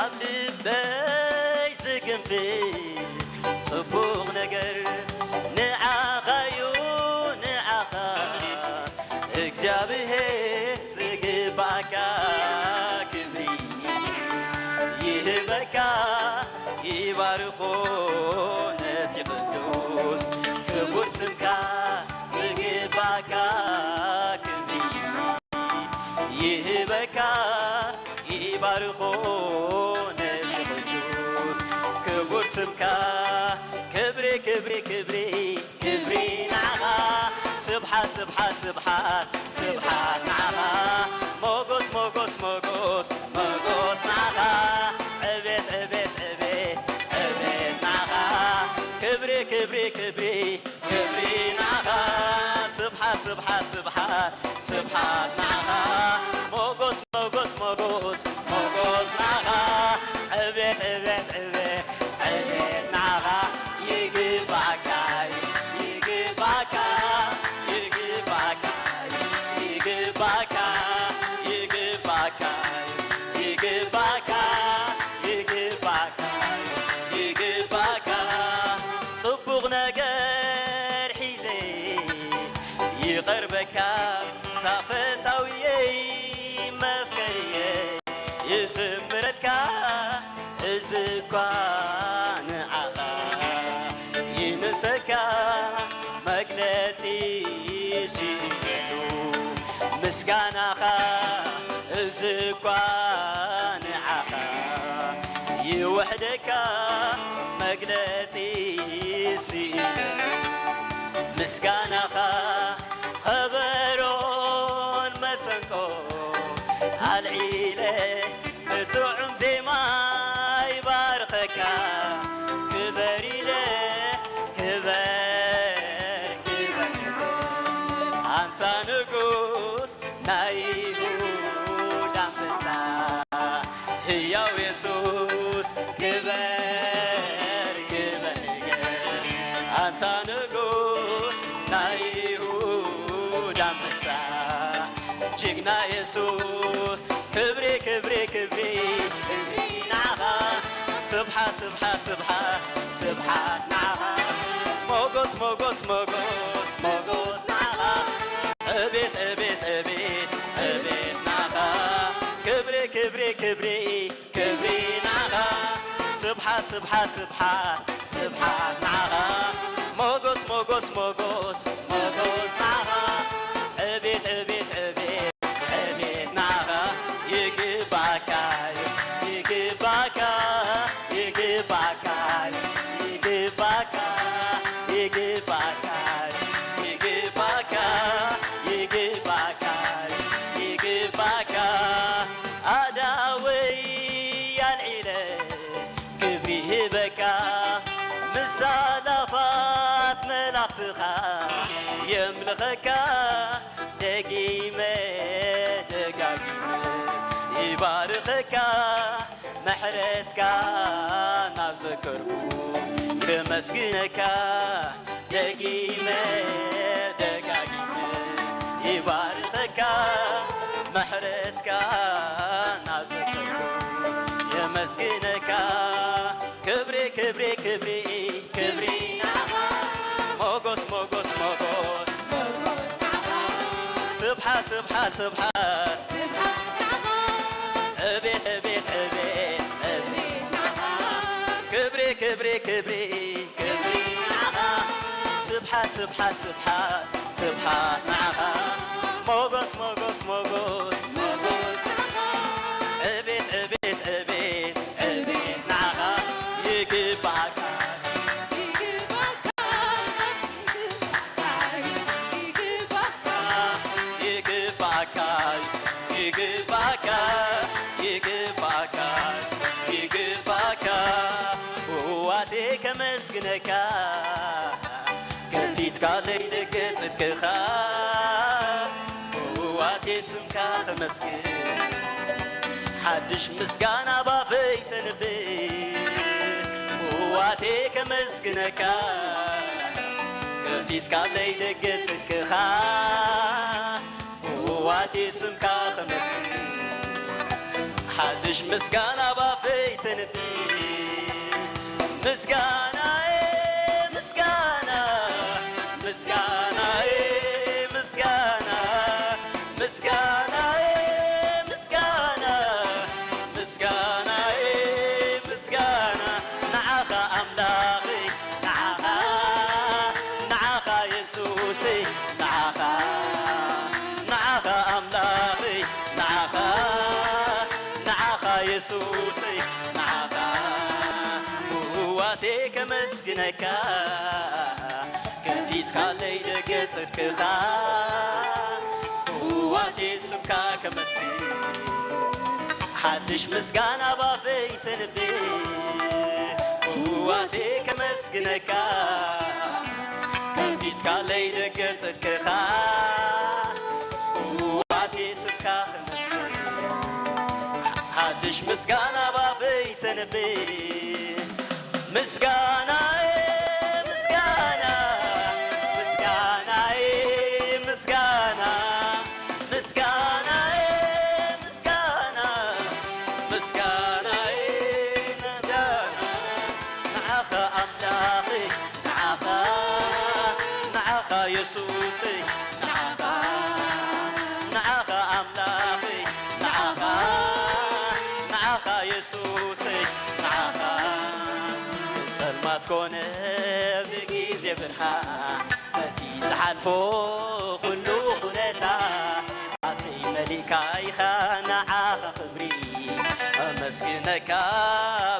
ኣብ ልበይ ዝግንፍል ጽቡቕ ነገር ንዓኻዩ፣ ንዓኻ እግዚኣብሔር ዝግባእካ ክብሪ ይህበካ፣ ይባርኾ ነቲ ቅዱስ ክቡር ስምካ ዝግባእካ ክብሪ ይህበካ፣ ይባርኾ ነቲ ቅዱስ ክቡር ስምካ። ክብሪ፣ ክብሪ፣ ክብሪ፣ ክብሪ ንዓኻ። ስብሓት፣ ስብሓት፣ ስብሓት፣ ስብሓት ንዓኻ። ሞጎስ፣ ሞጎስ፣ ሞጎስ፣ ሞጎስ ንዓኻ። ዕቤት፣ ዕቤት፣ ዕቤት፣ ዕቤት ንዓኻ። ክብሪ፣ ክብሪ፣ ክብሪ፣ ክብሪ ንዓኻ። ስብሓት፣ ስብሓት፣ ስብሓት፣ ስብሓት ንዓኻ። ሞጎስ፣ ሞጎስ፣ ሞጎስ፣ ሞጎስ ንዓኻ። ዕቤት፣ ዕቤት፣ ዕቤት፣ ዕቤት ንዓኻ። ይግባእካ፣ ይግባእካ፣ ይግባእካ፣ ይግባእካ፣ ይግባእካ፣ ይግባእካ፣ ይግባእካ፣ ይግባእካ። ጽቡቕ ነገር ሒዘ ይቐርበካ፣ ታፈታውየይ መፍቀርየይ ይዝምረልካ፣ እዚ እኳ ንዓኻ ይንሰካ፣ መግለጺ ስኢነሉ ምስጋናኻ፣ እዚ እኳ ንዓኻ ይውሕደካ፣ መግለጺ ስኢነሉ ምስጋናኻ። ከበሮን መሰንቆ ኣልዒለ ብጥዑም ዜማ ይባርኸካ። ክበር ኢለ፣ ክበር፣ ክበር ንጉስ፣ ኣንታ ንጉስ ናይ ይሁዳ ኣንበሳ። ህያው የሱስ ክበር፣ ክበር ንገስ፣ ኣንታ ንጉስ ናይ ይሁዳ ኣንበሳ። ጅግና የሱስ ክብሪ፣ ክብሪ፣ ክብሪ፣ ክብሪ ንዓኻ። ስብሓት፣ ስብሓት፣ ስብሓት፣ ስብሓት ንዓኻ። ሞጎስ፣ ሞጎስ፣ ሞጎስ፣ ሞጎስ ንዓኻ። ዕቤት፣ ዕቤት፣ ዕቤት፣ ዕቤት ንዓኻ። ክብሪ፣ ክብሪ፣ ክብሪ፣ ክብሪ ንዓኻ። ስብሓት፣ ስብሓት፣ ስብሓት፣ ስብሓት ንዓኻ። ሞጎስ፣ ሞጎስ፣ ሞጎስ፣ ሞጎስ ንዓኻ። ዕቤት፣ ዕቤት፣ ዕቤት፣ ዕቤት ንዓኻ። ይግባካ፣ ይግባካ፣ ይግባካ፣ ይግባካ፣ ይግባካ፣ ይግባካ፣ ይግባካ፣ ይግባካ። ኣእዳወይ ኣልዒለ ክብሪ ይህበካ፣ ምስ ኣእላፋት መላእኽትኻ የምልኸካ፣ ደጊመ ደጋጊመ ባርኸካ ምሕረትካ እናዘከርኩ፣ የመስግነካ ደጊመ ደጋጊመ። ይባርኸካ ምሕረትካ እናዘከርኩ፣ የመስግነካ። ክብሪ ክብሪ ክብሪ ክብሪ፣ ሞጎስ ሞጎስ ሞጎስ፣ ስብሓት ስብሓት ስብሓት፣ ዕቤት ዕቤት ዕቤት፣ ክብሪ ክብሪ ክብሪ ክብሪ፣ ስብሓት ስብሓት ስብሓት ስብሓት ንዓኻ። ሞጎስ ሞጎስ ሞጎስ ሞጎስ፣ ዕቤት ዕቤት ዕቤት ዕቤት ንዓኻ። ይግባእካ፣ ይግባእካ፣ ይግባእካ፣ ይግባእካ፣ ይግባእካ፣ ይግባእካ። ብውዋቴ ከመስግነካ፣ ከፊትካ ለይደገ ጽድቅኻ። ብውዋቴ ስምካ ከመስግን፣ ሓድሽ ምስጋና ባፈይ ተንብእ። ብውዋቴ ከመስግነካ፣ ከፊትካ ለይደገ ጽድቅኻ። ብውዋቴ ስምካ ከመስግን፣ ሓድሽ ምስጋና ባፈይ ተንብእ። ምስጋናዬ ምስጋና፣ ምስጋናዬ ምስጋና፣ ምስጋናዬ ምስጋና፣ ምስጋናዬ ምስጋና፣ ንዓኻ ኣምላኸይ፣ ንዓኻ፣ ንዓኻ የሱሰይ፣ ንዓኻ፣ ንዓኻ ኣምላኸይ፣ ንዓኻ፣ ንዓኻ የሱሰይ፣ ንዓኻ ብውዋቴ ከመስግነካ፣ ከፊትካለይ ደገ ጽድቅኻ፣ ብውዋቴ ስምካ ከመስግን፣ ሓድሽ ምስጋና ባፈይ ተንብእ፣ ብውዋቴ ከመስግነካ፣ ከፊትካለይ ደገ ጽድቅኻ፣ ብውዋቴ ስምካ ከመስግን፣ ሓድሽ ምስጋና ባፈይ ተንብእ። ምስጋናዬ ምስጋና፣ ምስጋናዬ ምስጋና፣ ምስጋናዬ ምስጋና፣ ምስጋናዬ ምስጋና፣ ንዓኻ ኣምላኸይ፣ ንዓኻ፣ ንዓኻ የሱሰይ፣ ንዓኻ፣ ንዓኻ ኣምላኸይ፣ ንዓኻ፣ ንዓኻ የሱሰይ፣ ንዓኻ። ጸልማት ኮነ ብግዜ ብርሃን፣ በቲ ዝሓልፎ ኩሉ ኩነታ፣ ኣፈይ መሊእካ ኢኻ ንዓኻ ክብሪ። ኣመስግነካ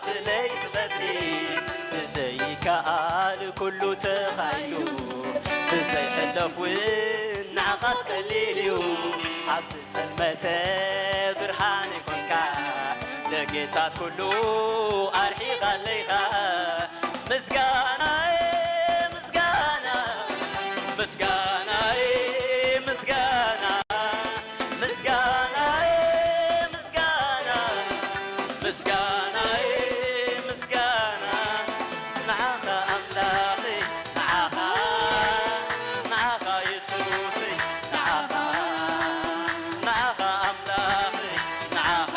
ብለይቲ ቀትሪ፣ ብዘይከኣል ኩሉ ተኻኢሉ፣ ብዘይሕለፍ እውን ንዓኻስ ቀሊል እዩ። ኣብዚ ጸልመተ ብርሃን ይኮንካ፣ ለጌታት ኩሉ ኣርሒኻ ኣለይኻ። ምስጋናዬ ምስጋና፣ ምስጋናዬ ምስጋና፣ ምስጋናዬ ምስጋና፣ ምስጋናዬ ምስጋና፣ ንዓኻ ኣምላኸይ፣ ንዓኻ፣ ንዓኻ የሱሰይ፣ ንዓኻ፣ ንዓኻ ኣምላኸይ፣ ንዓኻ፣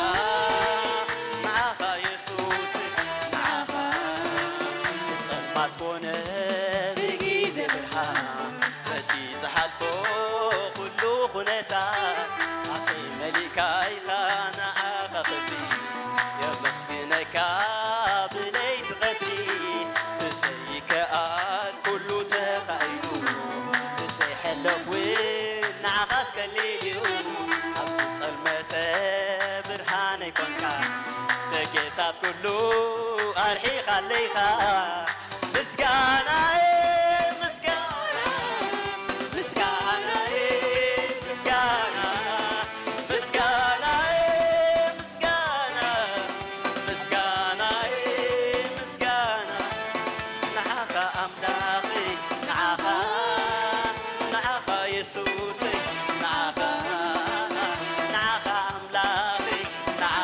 ንዓኻ የሱሰይ፣ ንዓኻ። ጸልማት ኮነ ብግዜ ብርሃን፣ በቲ ዝሓልፎ ኩሉ ኩነታ፣ ኣፈይ መሊእካ ኢኻ ንዓኻ ክብሪ። የመስግነካ ብለይቲ ቀትሪ፣ ብዘይከኣል ኩሉ ተኻኢሉ፣ ብዘይሕለፍ እውን ንዓኻስ ቀሊል እዩ። ኣብዚ ጸልመተ ብርሃነይ ኮንካ፣ ደገታት ኩሉ ኣርሒኻ ኣለይኻ። ምስጋናዬ ምስጋና፣ ምስጋናዬ ምስጋና፣ ምስጋናዬ ምስጋና፣ ምስጋናዬ ምስጋና፣ ንዓኻ ኣምላኸይ፣ ንዓኻ፣ ንዓኻ የሱሰይ፣ ንዓኻ፣ ንዓኻ ኣምላኸይ፣ ንዓኻ፣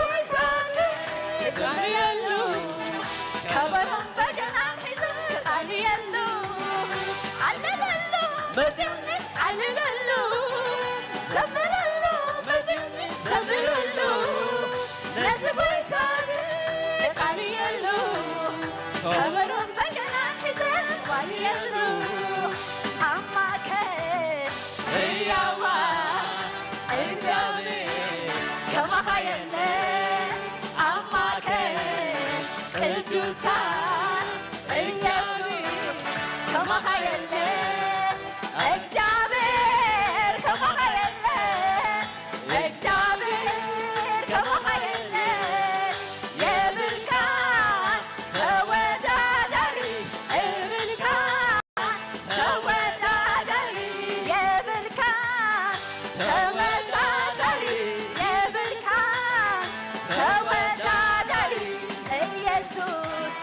ከበሮን በገናን ሒዘ ቃልየሉ፣ ዓልለሉ፣ መጺኒ፣ ዓልለሉ፣ ዘምረሉ፣ መጺኒ፣ ዘምረሉ፣ ነዚ ጎይታ ቃልየሉ፣ ከበሮን በገናን ሒዘ ቃልየሉ፣ ኣማከ ህያዋ እግዚኣብሔር ከማኻ የለ፣ ኣማከ ቅዱሳን እግዚኣብሔር ከማኻ የለ፣ እግዚኣብሔር ከማኻ የለ፣ እግዚኣብሔር ከማኻ የለ፣ የብልካ ተወዳዳሪ፣ የብልካ ተወዳዳሪ፣ የብልካ ተወዳዳሪ፣ የብልካ ተወዳዳሪ፣ ኢየሱስ፣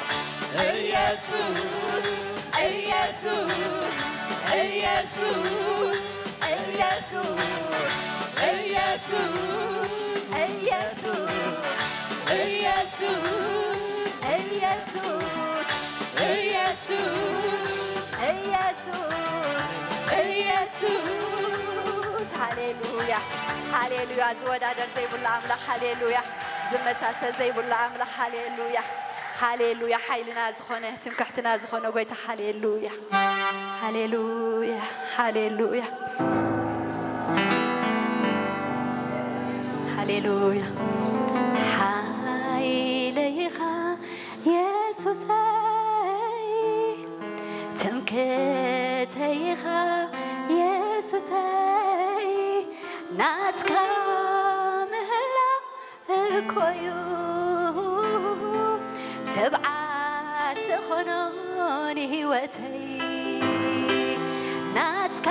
ኢየሱስ፣ ኢየሱስ፣ ኢየሱስ፣ ኢየሱስ፣ ኢየሱስ፣ ኢየሱስ፣ ኢየሱስ፣ ኢየሱስ፣ ኢየሱስ፣ ኢየሱስ፣ ሃሌሉያ፣ ሃሌሉያ። ዝወዳደር ዘይብሉ ኣምላኽ፣ ሃሌሉያ። ዝመሳሰል ዘይብሉ ኣምላኽ፣ ሃሌሉያ፣ ሃሌሉያ። ሓይልና ዝኾነ፣ ትምክሕትና ዝኾነ ጎይታ፣ ሃሌሉያ፣ ሃሌሉያ፣ ሃሌሉያ፣ ሃሌሉያ። ሓይለይኻ የሱሰይ፣ ትምክሕተይኻ የሱሰይ፣ ናትካ ምህላው እኮዩ ትብዓት ዝኾኖ ንህይወተይ፣ ናትካ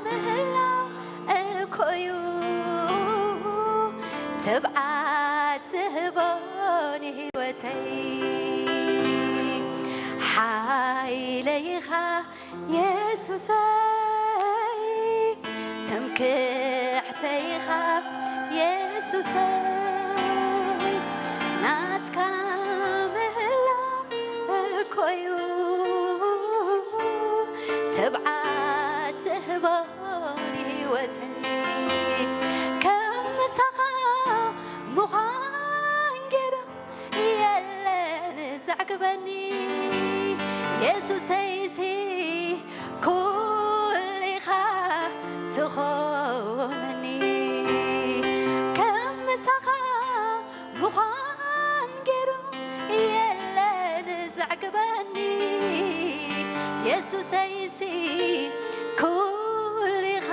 ምህላው እኮዩ ትብዓት ዝህቦ ንህይወተይ። ሓይለይኻ የሱሰይ፣ ትምክሕተይኻ የሱሰይ፣ ናትካ ምህላው እኮዩ ትብዓት ዝህቦ ንህይወተይ። ከም ምሳኻ ምዃን ገይሩ የለን ዘዕግበኒ የሱሰይሲ፣ ኩሉ ኢኻ ትኾነኒ። ከም ምሳኻ ምዃን ገይሩ የለን ዘዕግበኒ የሱሰይሲ፣ ኩሉ ኢኻ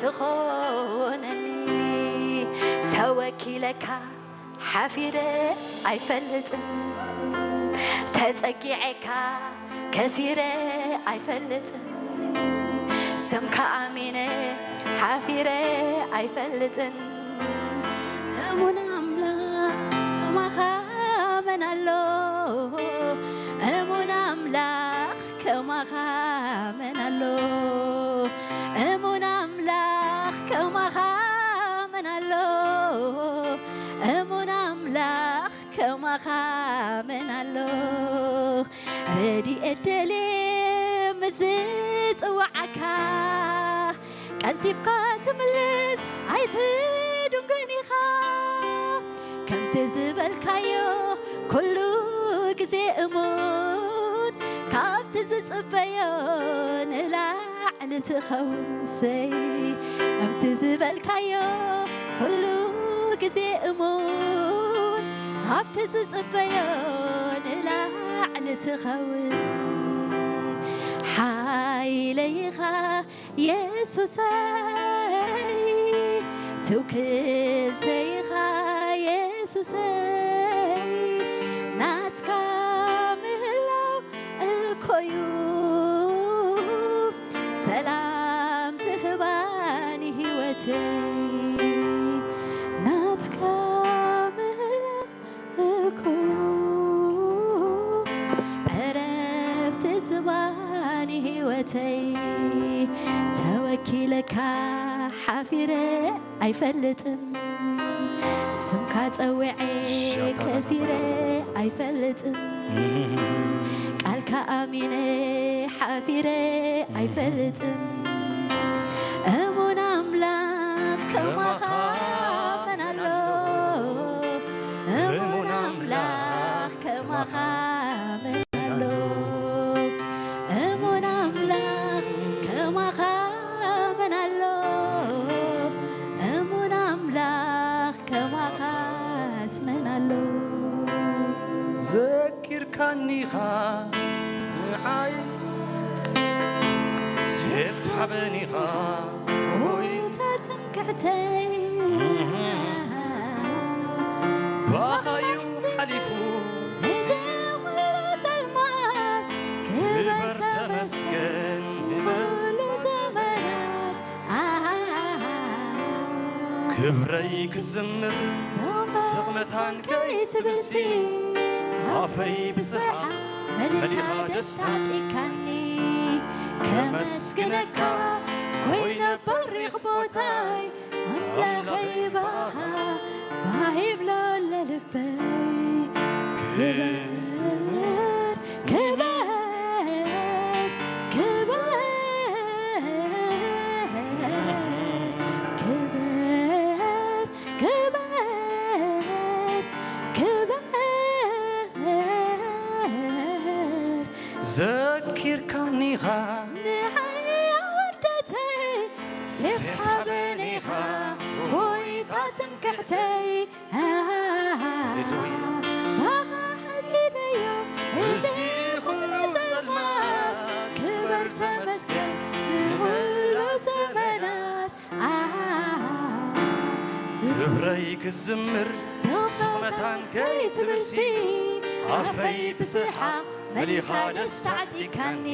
ትኾነኒ። ተወኪለካ ሓፊረ ኣይፈልጥን፣ ተጸጊዐካ ከሲረ ኣይፈልጥን፣ ስምካ ኣሚነ ሓፊረ ኣይፈልጥን። እሙን ኣምላኽ ከማኻ መን ኣሎ? እሙን ኣምላኽ ከማኻ መን ኣሎ? እሙን ኣምላኽ ከማኻ መን ኣሎ? እሙን ኣምላኽ ከማኻ መን ኣሎ? ረድኤት ደልየ ምስ ዝጽውዓካ፣ ቀልጢፍካ ትምልስ ኣይትድንጉን ኢኻ። ከምቲ ዝበልካዮ ኩሉ ግዜ እሙን፣ ካብቲ ዝጽበዮ ንላዕሊ ትኸውን። ሰይ፣ ከምቲ ዝበልካዮ ኩሉ ግዜ እሙን፣ ካብቲ ዝጽበዮ ንላዕሊ ትኸውን። ሓይለይኻ የሱሰይ፣ ትውክልተይኻ የሱሰይ፣ ናትካ ምህላው እኮዩ ሰላም ዝህባኒ ህይወተይ። ናትካ ምህላው እኮዩ ዕረፍቲ ዝባኒ ህይወተይ። ተወኪለካ ሓፊረ ኣይፈልጥን፣ ስምካ ጸዊዐ ከሲረ ኣይፈልጥን፣ ቃልካ ኣሚነ ሓፊረ ኣይፈልጥን። እሙን ኣምላኽ ከማኻ መን ኣሎ? እሙን ኣምላኽ ከማኻ መን ኣሎ? እሙን ኣምላኽ ከማኻ መን ኣሎ? እሙን ኣምላኽ ከማኻስ መን ኣሎ? ዘኪርካኒኻ ንዓይ፣ ሴፍ ሓበኒኻ፣ ጎይታ ትምክሕተይ። ባኻዩ ሓሊፉ እዚ ኩሉ ጸልማት፣ ክበር ተመስገን ንመሉ ዘመናት። ክብረይ ክዝምር ስቕ መታን ከይትብልሲ፣ ኣፈይ ብስሓቕ መሊኻ ደስታ ጢካኒ። ከመስግነካ ኮይነ በሪኽ ቦታይ፣ ኣምላኸይ ባኻ ባሂብሎ ለልበይ። ክበር፣ ክበር፣ ክበር፣ ክበር፣ ክበር፣ ክበር። ዘኪርካኒኻ ንዓይ ኣወደተይ፣ ሴፍ ሓበኒኻ ጎይታ ትምክሕተይ። ሃሌሉያ። ባኻ ሓሊለዮ እዚ ኩሉ ጸልማት፣ ክበር ተመስገን ንመላእ ዘመናት። ክብረይ ክዝምር ስቕ መታን ከይትብልሲ፣ ኣፈይ ብስሓቕ መሊኻ ደስታ ኣዕጢካኒ።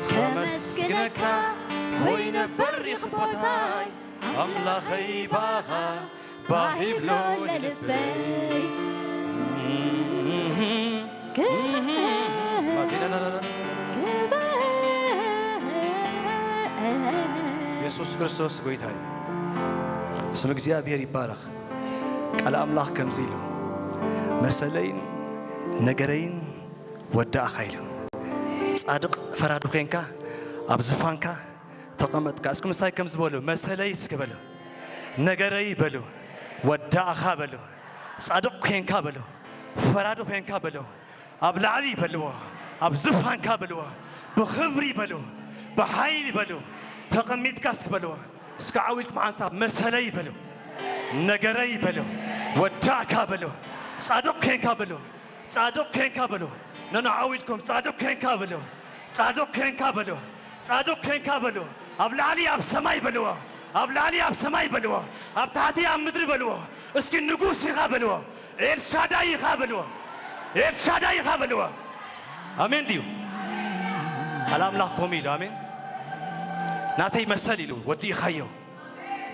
ከመስግነካ ኮይነ በሪኽ ቦታይ፣ ኣምላኸይ ባኻ ባሂብሎ ለልበይ። ማዜና። ኢየሱስ ክርስቶስ ጎይታ እዩ። ስም እግዚኣብሔር ይባረኽ። ቃል ኣምላኽ ከምዚ ኢሉ፣ መሰለይን ነገረይን ወዳእኻ ኢሉ። ጻድቕ ፈራዲ ኮንካ ኣብ ዝፋንካ ተቐመጥካ። እስኪ ምሳይ ከምዚ በሉ፣ መሰለይ እስኪ በሉ፣ ነገረይ በሉ፣ ወዳእኻ በሉ፣ ጻድቕ ኮንካ በሉ፣ ፈራዲ ኮንካ በሉ፣ ኣብ ላዕሊ በልዎ፣ ኣብ ዝፋንካ በልዎ፣ ብኽብሪ በሉ፣ ብሓይሊ በሉ፣ ተቐሚጥካ እስኪ በልዎ። እስኪ ዓው ኢልኩም ሓንሳብ መሰለይ በሉ፣ ነገረይ በሉ፣ ወዳእካ በሉ፣ ጻድቕ ኮንካ በሉ፣ ጻድቕ ኮንካ በሉ። ነኖ ዓው ኢልኩም ጻድቕ ኮንካ በሉ፣ ጻድቕ ኮንካ በሉ፣ ጻድቕ ኮንካ በሉ። ኣብ ላዕሊ ኣብ ሰማይ በልዎ፣ ኣብ ላዕሊ ኣብ ሰማይ በልዎ፣ ኣብ ታሕቲ ኣብ ምድሪ በልዎ። እስኪ ንጉስ ኢኻ በልዎ፣ ኤልሻዳይ ኢኻ በልዎ፣ ኤልሻዳይ ኢኻ በልዎ። ኣሜን ድዩ? ቃል ኣምላኽ ከምኡ ኢሉ፣ ኣሜን። ናተይ መሰል ኢሉ ወዲእኻዮ፣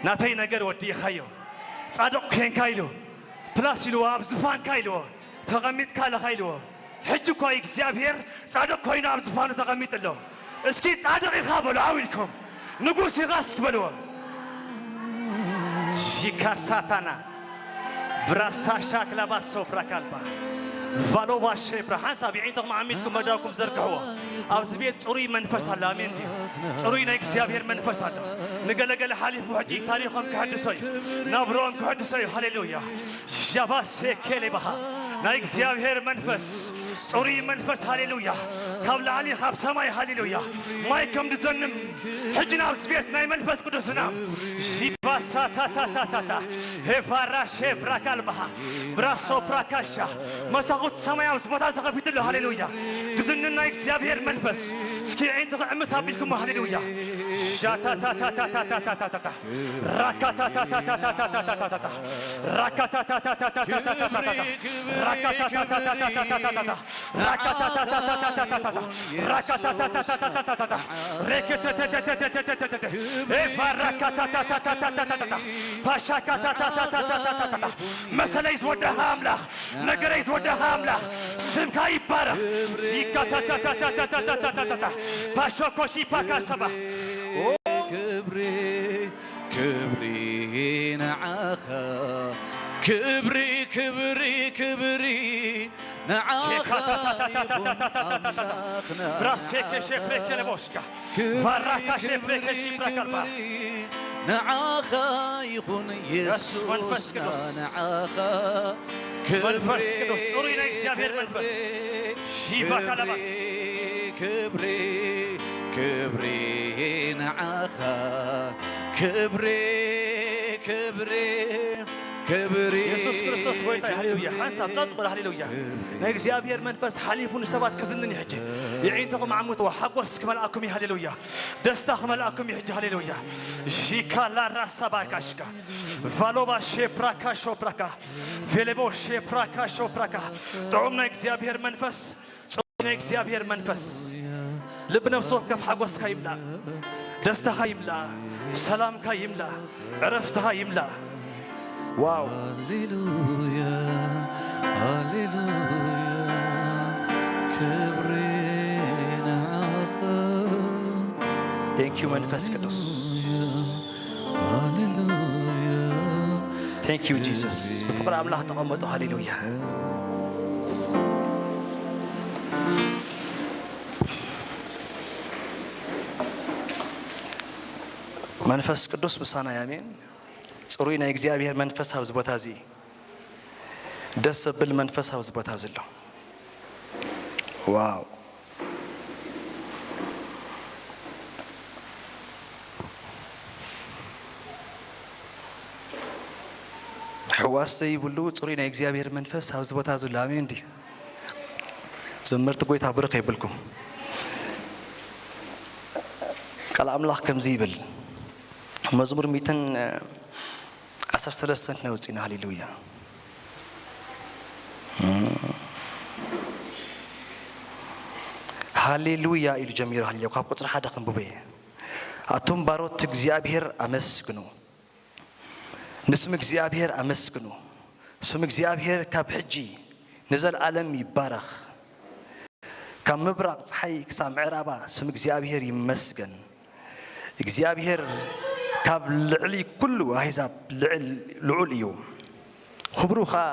ናተይ ነገር ወዲእኻዮ። ጻድቕ ኮንካ ኢሉ፣ ፕላስ ኢልዎ፣ ኣብ ዝፋንካ ኢልዎ፣ ተቐሚጥካ ኣለኻ ኢልዎ። ሕጂ እኮ እግዚኣብሔር ጻድቕ ኮይኑ ኣብ ዝፋኑ ተቐሚጡ ኣሎ። እስኪ ጻድቕ ኢኻ በሉ ዓው ኢልኩም፣ ንጉስ ኢኻ እስኪ በልዎ። ሺካ ሳታና ብራሳ ሻክላ ባሶ ብራካልባ ቫሎባ ሼብራ ሓንሳብ የዒንትኹም ዓሚትኩም መዳውኩም ዘርግሕዎ። ኣብዚ ቤት ጽሩይ መንፈስ ኣሎ። ኣሜን ድዩ? ጽሩይ ናይ እግዚኣብሔር መንፈስ ኣሎ። ንገለገለ ሓሊፉ ሕጂ ታሪኾም ክሕድሶ እዩ። ናብሮኦም ክሕድሶ እዩ። ሃሌሉያ። ሻባሴ ኬሌባሃ ናይ እግዚኣብሔር መንፈስ፣ ጽሩይ መንፈስ፣ ሃሌሉያ፣ ካብ ላዕሊ ካብ ሰማይ፣ ሃሌሉያ፣ ማይ ከም ዝዘንም ሕጂ ናብዚ ቤት ናይ መንፈስ ቅዱስ ዝናም ሺባሳታታታታታ ሄፋራ ሼብራካልባሃ ብራሶ ፕራካሻ መሳኹት ሰማይ ኣብዚ ቦታ ተኸፊቱ ኣሎ። ሃሌሉያ፣ ዝዝንን ናይ እግዚኣብሔር መንፈስ እስኪ ዒንቲ ክዕምት ኣቢልኩም፣ ሃሌሉያ ሻታታታታታታታታ ራካታታታታታታታታ ራካታታታታታታታታ ራካታታታታታታታ ራካታታታታታታታ ራካታታታታታታታ ሬኬቴቴቴቴቴቴቴቴ ኤፋ ራካታታታታታታታ ፓሻካታታታታታታታ መሰለይ ዝወደኻ ኣምላኽ፣ ነገረይ ዝወደኻ ኣምላኽ፣ ስምካ ይባረኽ። ዚካታታታታታታታታ ፓሾኮሺ ፓካሰባ ክብሪ ክብሪ ንዓኻ ክብሪ ክብሪ ክብሪ ንዓኻ ይኹን ኣምላኽና። ብራሴ ከሸፕሬ ከለቦስካ። ክብሪ ቫራካ ሸፕሬ ክብሪ ከሺፕራ ካልባ። ክብሪ ንዓኻ ይኹን የስ መንፈስ የሱስና ቅዱስ። ንዓኻ። መንፈስ ክብሪ ቅዱስ፣ ጽሩይ ናይ እግዚኣብሔር ክብሪ መንፈስ። ሺቫ ክብሪ ካላባስ። ክብሪ ክብሪ ንዓኻ ክብሪ ክብሪ ክብሪ የሱስ ክርስቶስ ጎይታ እዩ። ሃሌሉያ። ሓንሳብ ጸጥ በል። ሃሌሉያ። ናይ እግዚኣብሔር መንፈስ ሓሊፉ ንሰባት ክዝንን እዩ ሕጂ። የዒንትኹም ዓምትዎ። ሓጎስ ክመልኣኩም እዩ። ሃሌሉያ። ደስታ ክመልኣኩም እዩ ሕጂ። ሃሌሉያ። ሺካላ ራሳ ባካሽካ ቫሎባ ሼፕራካ ሾፕራካ ቬሌቦ ሼፕራካ ሾፕራካ ጥዑም ናይ እግዚኣብሔር መንፈስ ጽሩይ ናይ እግዚኣብሔር መንፈስ ልቢ ነፍሲ ወከፍ ሓጎስካ ይምላእ፣ ደስታኻ ይምላእ፣ ሰላምካ ይምላእ፣ ዕረፍትኻ ይምላእ። ዋው። ሃሌሉያ፣ ሃሌሉያ፣ ክብሪ ንዓኻ። Thank you መንፈስ ቅዱስ። ሃሌሉያ፣ ሃሌሉያ፣ Thank you Jesus። ብፍቕሪ ኣምላኽ ተቐመጡ። ሃሌሉያ። መንፈስ ቅዱስ ምሳና እዩ። ኣሜን። ጽሩይ ናይ እግዚኣብሔር መንፈስ ኣብዚ ቦታ እዚ፣ ደስ ዘብል መንፈስ ኣብዚ ቦታ እዚ ኣሎ። ዋው። ሕዋስ ዘይብሉ ጽሩይ ናይ እግዚኣብሔር መንፈስ ኣብዚ ቦታ ዘሎ ኣሜን ድዩ? ዘመርቲ ጎይታ ብሩኽ የብልኩም። ቃል ኣምላኽ ከምዚ ይብል፣ መዝሙር ሚእትን ዓሰርተ ሰለስተን ክነውጽእ ኢና። ሃሌሉያ። ሃሌሉያ ኢሉ ጀሚሩ። ሃሌሉያ ካብ ቁጽሪ ሓደ ከንብቦ እየ። ኣቱም ባሮት እግዚኣብሔር ኣመስግኑ፣ ንስም እግዚኣብሔር ኣመስግኑ። ስም እግዚኣብሔር ካብ ሕጂ ንዘለኣለም ይባረኽ። ካብ ምብራቕ ጸሓይ ክሳብ ምዕራባ ስም እግዚኣብሔር ይመስገን። እግዚኣብሔር ካብ ልዕሊ ኩሉ ኣህዛብ ልዕል-፣ ልዑል እዩ። ክብሩ ኸኣ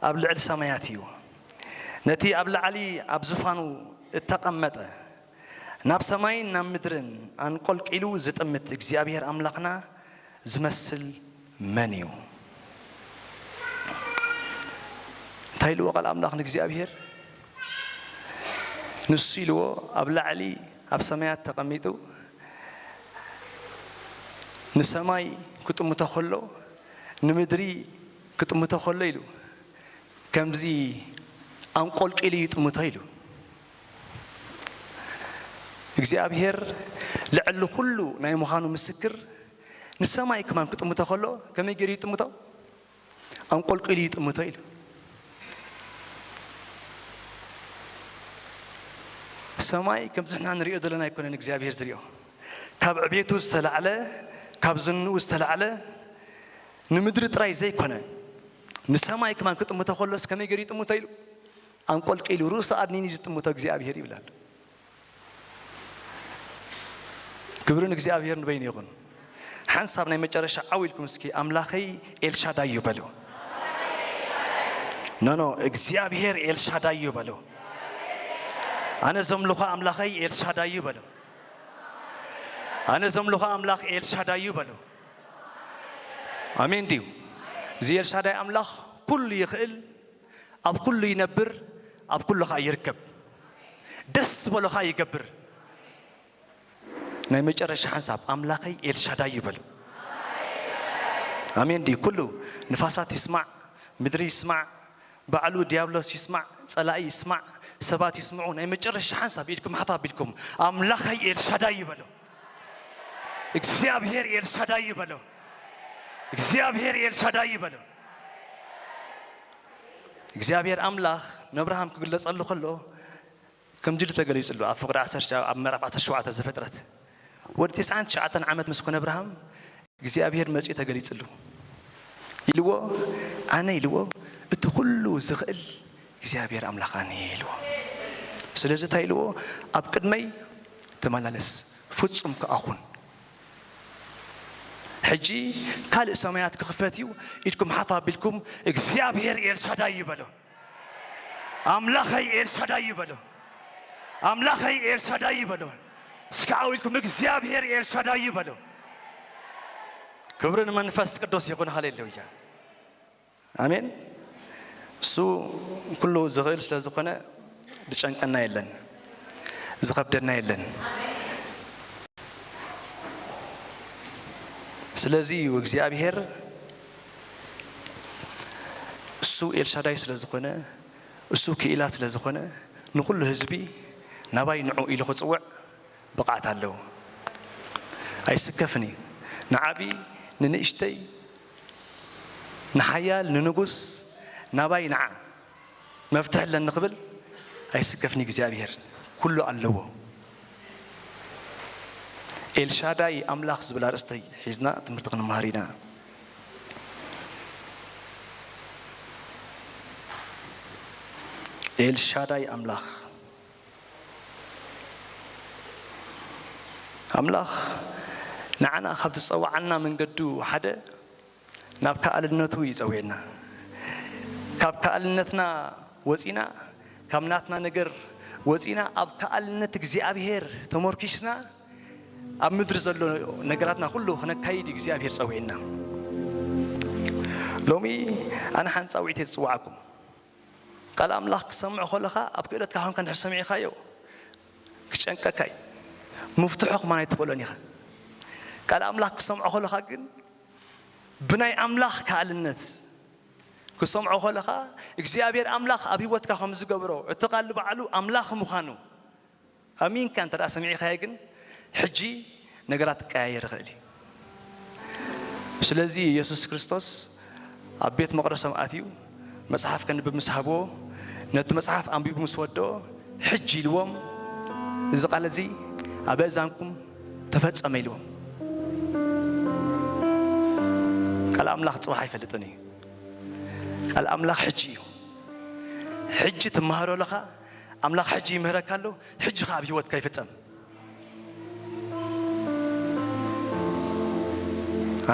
ኣብ ልዕል ሰማያት እዩ። ነቲ ኣብ ላዕሊ ኣብ ዙፋኑ እተቐመጠ፣ ናብ ሰማይን ናብ ምድርን ኣንቆልቂሉ ዝጥምት እግዚኣብሔር ኣምላኽና ዝመስል መን እዩ? እንታይ ኢልዎ ቃል ኣምላኽ ንእግዚኣብሔር? ንሱ ኢልዎ ኣብ ላዕሊ ኣብ ሰማያት ተቐሚጡ ንሰማይ ክጥምቶ ከሎ፣ ንምድሪ ክጥምቶ ከሎ ኢሉ ከምዚ ኣንቆልቂሉ ይጥምቶ ኢሉ። እግዚኣብሔር ልዕሊ ኩሉ ናይ ምዃኑ ምስክር፣ ንሰማይ ከማን ክጥምቶ ከሎ ከመይ ገይሩ ይጥምቶ? ኣንቆልቂሉ ይጥምቶ ኢሉ። ሰማይ ከምዚ ንሕና ንሪኦ ዘለና ኣይኮነን እግዚኣብሔር ዝሪኦ። ካብ ዕቤቱ ዝተላዕለ፣ ካብ ዝንኡ ዝተላዕለ፣ ንምድሪ ጥራይ ዘይኮነ፣ ንሰማይ ከማን ክጥምቶ ከሎስ ከመይ ገይሩ ይጥምቶ ኢሉ? ኣንቆልቂሉ ርእሱ ኣድኒኑ እዩ ዝጥምቶ እግዚኣብሔር ይብል ኣሎ። ክብሪ ንእግዚኣብሔር ንበይኑ ይኹን። ሓንሳብ ናይ መጨረሻ ዓው ኢልኩም እስኪ ኣምላኸይ ኤልሻዳይ እዩ በሉ። ኖ፣ ኖ፣ እግዚኣብሔር ኤልሻዳይ እዩ በሉ። ኣነ ዘምልኾ ኣምላኸይ ኤልሻዳይ እዩ በሉ። ኣነ ዘምልኾ ኣምላኽ ኤልሻዳይ እዩ በሉ። ኣሜን ድዩ? እዚ ኤልሻዳይ ኣምላኽ ኩሉ ይኽእል፣ ኣብ ኩሉ ይነብር፣ ኣብ ኩሉ ኸኣ ይርከብ። ደስ ዝበሎ ኸኣ ይገብር። ናይ መጨረሻ ሓንሳብ ኣምላኸይ ኤልሻዳይ እዩ በሉ። ኣሜን ድዩ? ኩሉ ንፋሳት ይስማዕ፣ ምድሪ ይስማዕ፣ ባዕሉ ዲያብሎስ ይስማዕ፣ ጸላኢ ይስማዕ፣ ሰባት ይስምዑ። ናይ መጨረሻ ሓንሳብ ኢድኩም ሓፍ ኣቢልኩም ኣምላኸይ ኤልሻዳይ እዩ በሉ። እግዚኣብሔር ኤልሻዳይ እዩ በሉ። እግዚኣብሔር ኤልሻዳይ እዩ በሉ። እግዚኣብሔር ኣምላኽ ንኣብርሃም ክግለጸሉ ከሎ ከምዚ ኢሉ ተገሊጹሉ ኣብ ፍቕዲ ዓሰርተ፣ ኣብ ምዕራፍ ዓሰርተ ሸውዓተ ዘፍጥረት። ወዲ ተስዓን ትሽዓተን ዓመት ምስ ኮነ ኣብርሃም እግዚኣብሔር መጺኡ ተገሊጹሉ። ኢልዎ፣ ኣነ ኢልዎ፣ እቲ ኩሉ ዝኽእል እግዚኣብሔር ኣምላኽ ኣነ እየ ኢልዎ። ስለዚ እንታይ ኢልዎ? ኣብ ቅድመይ ተመላለስ፣ ፍጹም ከኣ ኩን። ሕጂ ካልእ ሰማያት ክኽፈት እዩ። ኢድኩም ሓፍ ኣቢልኩም እግዚኣብሔር ኤልሻዳይ እዩ በሎ። ኣምላኸይ ኤልሻዳይ እዩ በሎ። ኣምላኸይ ኤልሻዳይ እዩ በሎ። እስኪ ዓው ኢልኩም እግዚኣብሔር ኤልሻዳይ እዩ በሎ። ክብሪ ንመንፈስ ቅዱስ ይኹን። ሃሌሉያ። ኣሜን። እሱ ኩሉ ዝኽእል ስለ ዝኾነ ዝጨንቀና የለን፣ ዝኸብደና የለን። ስለዚ እዩ እግዚኣብሔር እሱ ኤልሻዳይ ስለ ዝኾነ፣ እሱ ክኢላ ስለ ዝኾነ፣ ንኹሉ ህዝቢ ናባይ ንዑ ኢሉ ክጽውዕ ብቕዓት ኣለዎ። ኣይስከፍን እዩ። ንዓቢ፣ ንንእሽተይ፣ ንሓያል፣ ንንጉስ፣ ናባይ ንዓ፣ መፍትሒ ኣለኒ ክብል ኣይስከፍን እዩ። እግዚኣብሔር ኩሉ ኣለዎ። ኤልሻዳይ ኣምላኽ ዝብል ኣርእስቲ ሒዝና ትምህርቲ ክንመሃር ኢና። ኤልሻዳይ ኣምላኽ፣ ኣምላኽ ንዓና ካብ ዝጸውዓና መንገዱ ሓደ ናብ ከኣልነቱ እዩ ጸዊዕና። ካብ ከኣልነትና ወጺና፣ ካብ ናትና ነገር ወጺና፣ ኣብ ከኣልነት እግዚኣብሔር ተመርኪስና፣ ኣብ ምድሪ ዘሎ ነገራትና ኩሉ ክነካይድ እግዚኣብሔር ጸዊዕና። ሎሚ ኣነ ሓንቲ ጻውዒት እየ ዝጽውዓኩም። ቃል ኣምላኽ ክትሰምዖ ከለኻ፣ ኣብ ክእለትካ ኮንካ እንድሕር ሰሚዕካዮ፣ ክጨንቀካ እዩ። ምፍትሖ ከማን ኣይትኽእሎን ኢኻ። ቃል ኣምላኽ ክትሰምዖ ከለኻ ግን፣ ብናይ ኣምላኽ ከኣልነት ክትሰምዖ ከለኻ፣ እግዚኣብሔር ኣምላኽ ኣብ ህይወትካ ከም ዝገብሮ፣ እቲ ቃል ባዕሉ ኣምላኽ ምዃኑ ኣሚንካ እንተ ደኣ ሰሚዕካዮ ግን፣ ሕጂ ነገራት ክቀያየር ይኽእል እዩ። ስለዚ የሱስ ክርስቶስ ኣብ ቤት መቕደሶም ኣትዩ መጽሓፍ ከንብብ ምስ ሃብዎ፣ ነቲ መጽሓፍ ኣንቢቡ ምስ ወድኦ፣ ሕጂ ኢልዎም፣ እዚ ቃል እዚ ኣብ ኣእዛንኩም ተፈጸመ ኢልዎም። ቃል ኣምላኽ ጽባሕ ኣይፈልጥን እዩ። ቃል ኣምላኽ ሕጂ እዩ። ሕጂ ትመሃሮ ኣለኻ፣ ኣምላኽ ሕጂ ይምህረካ ኣሎ፣ ሕጂ ኸኣ ኣብ ህይወትካ ይፍጸም።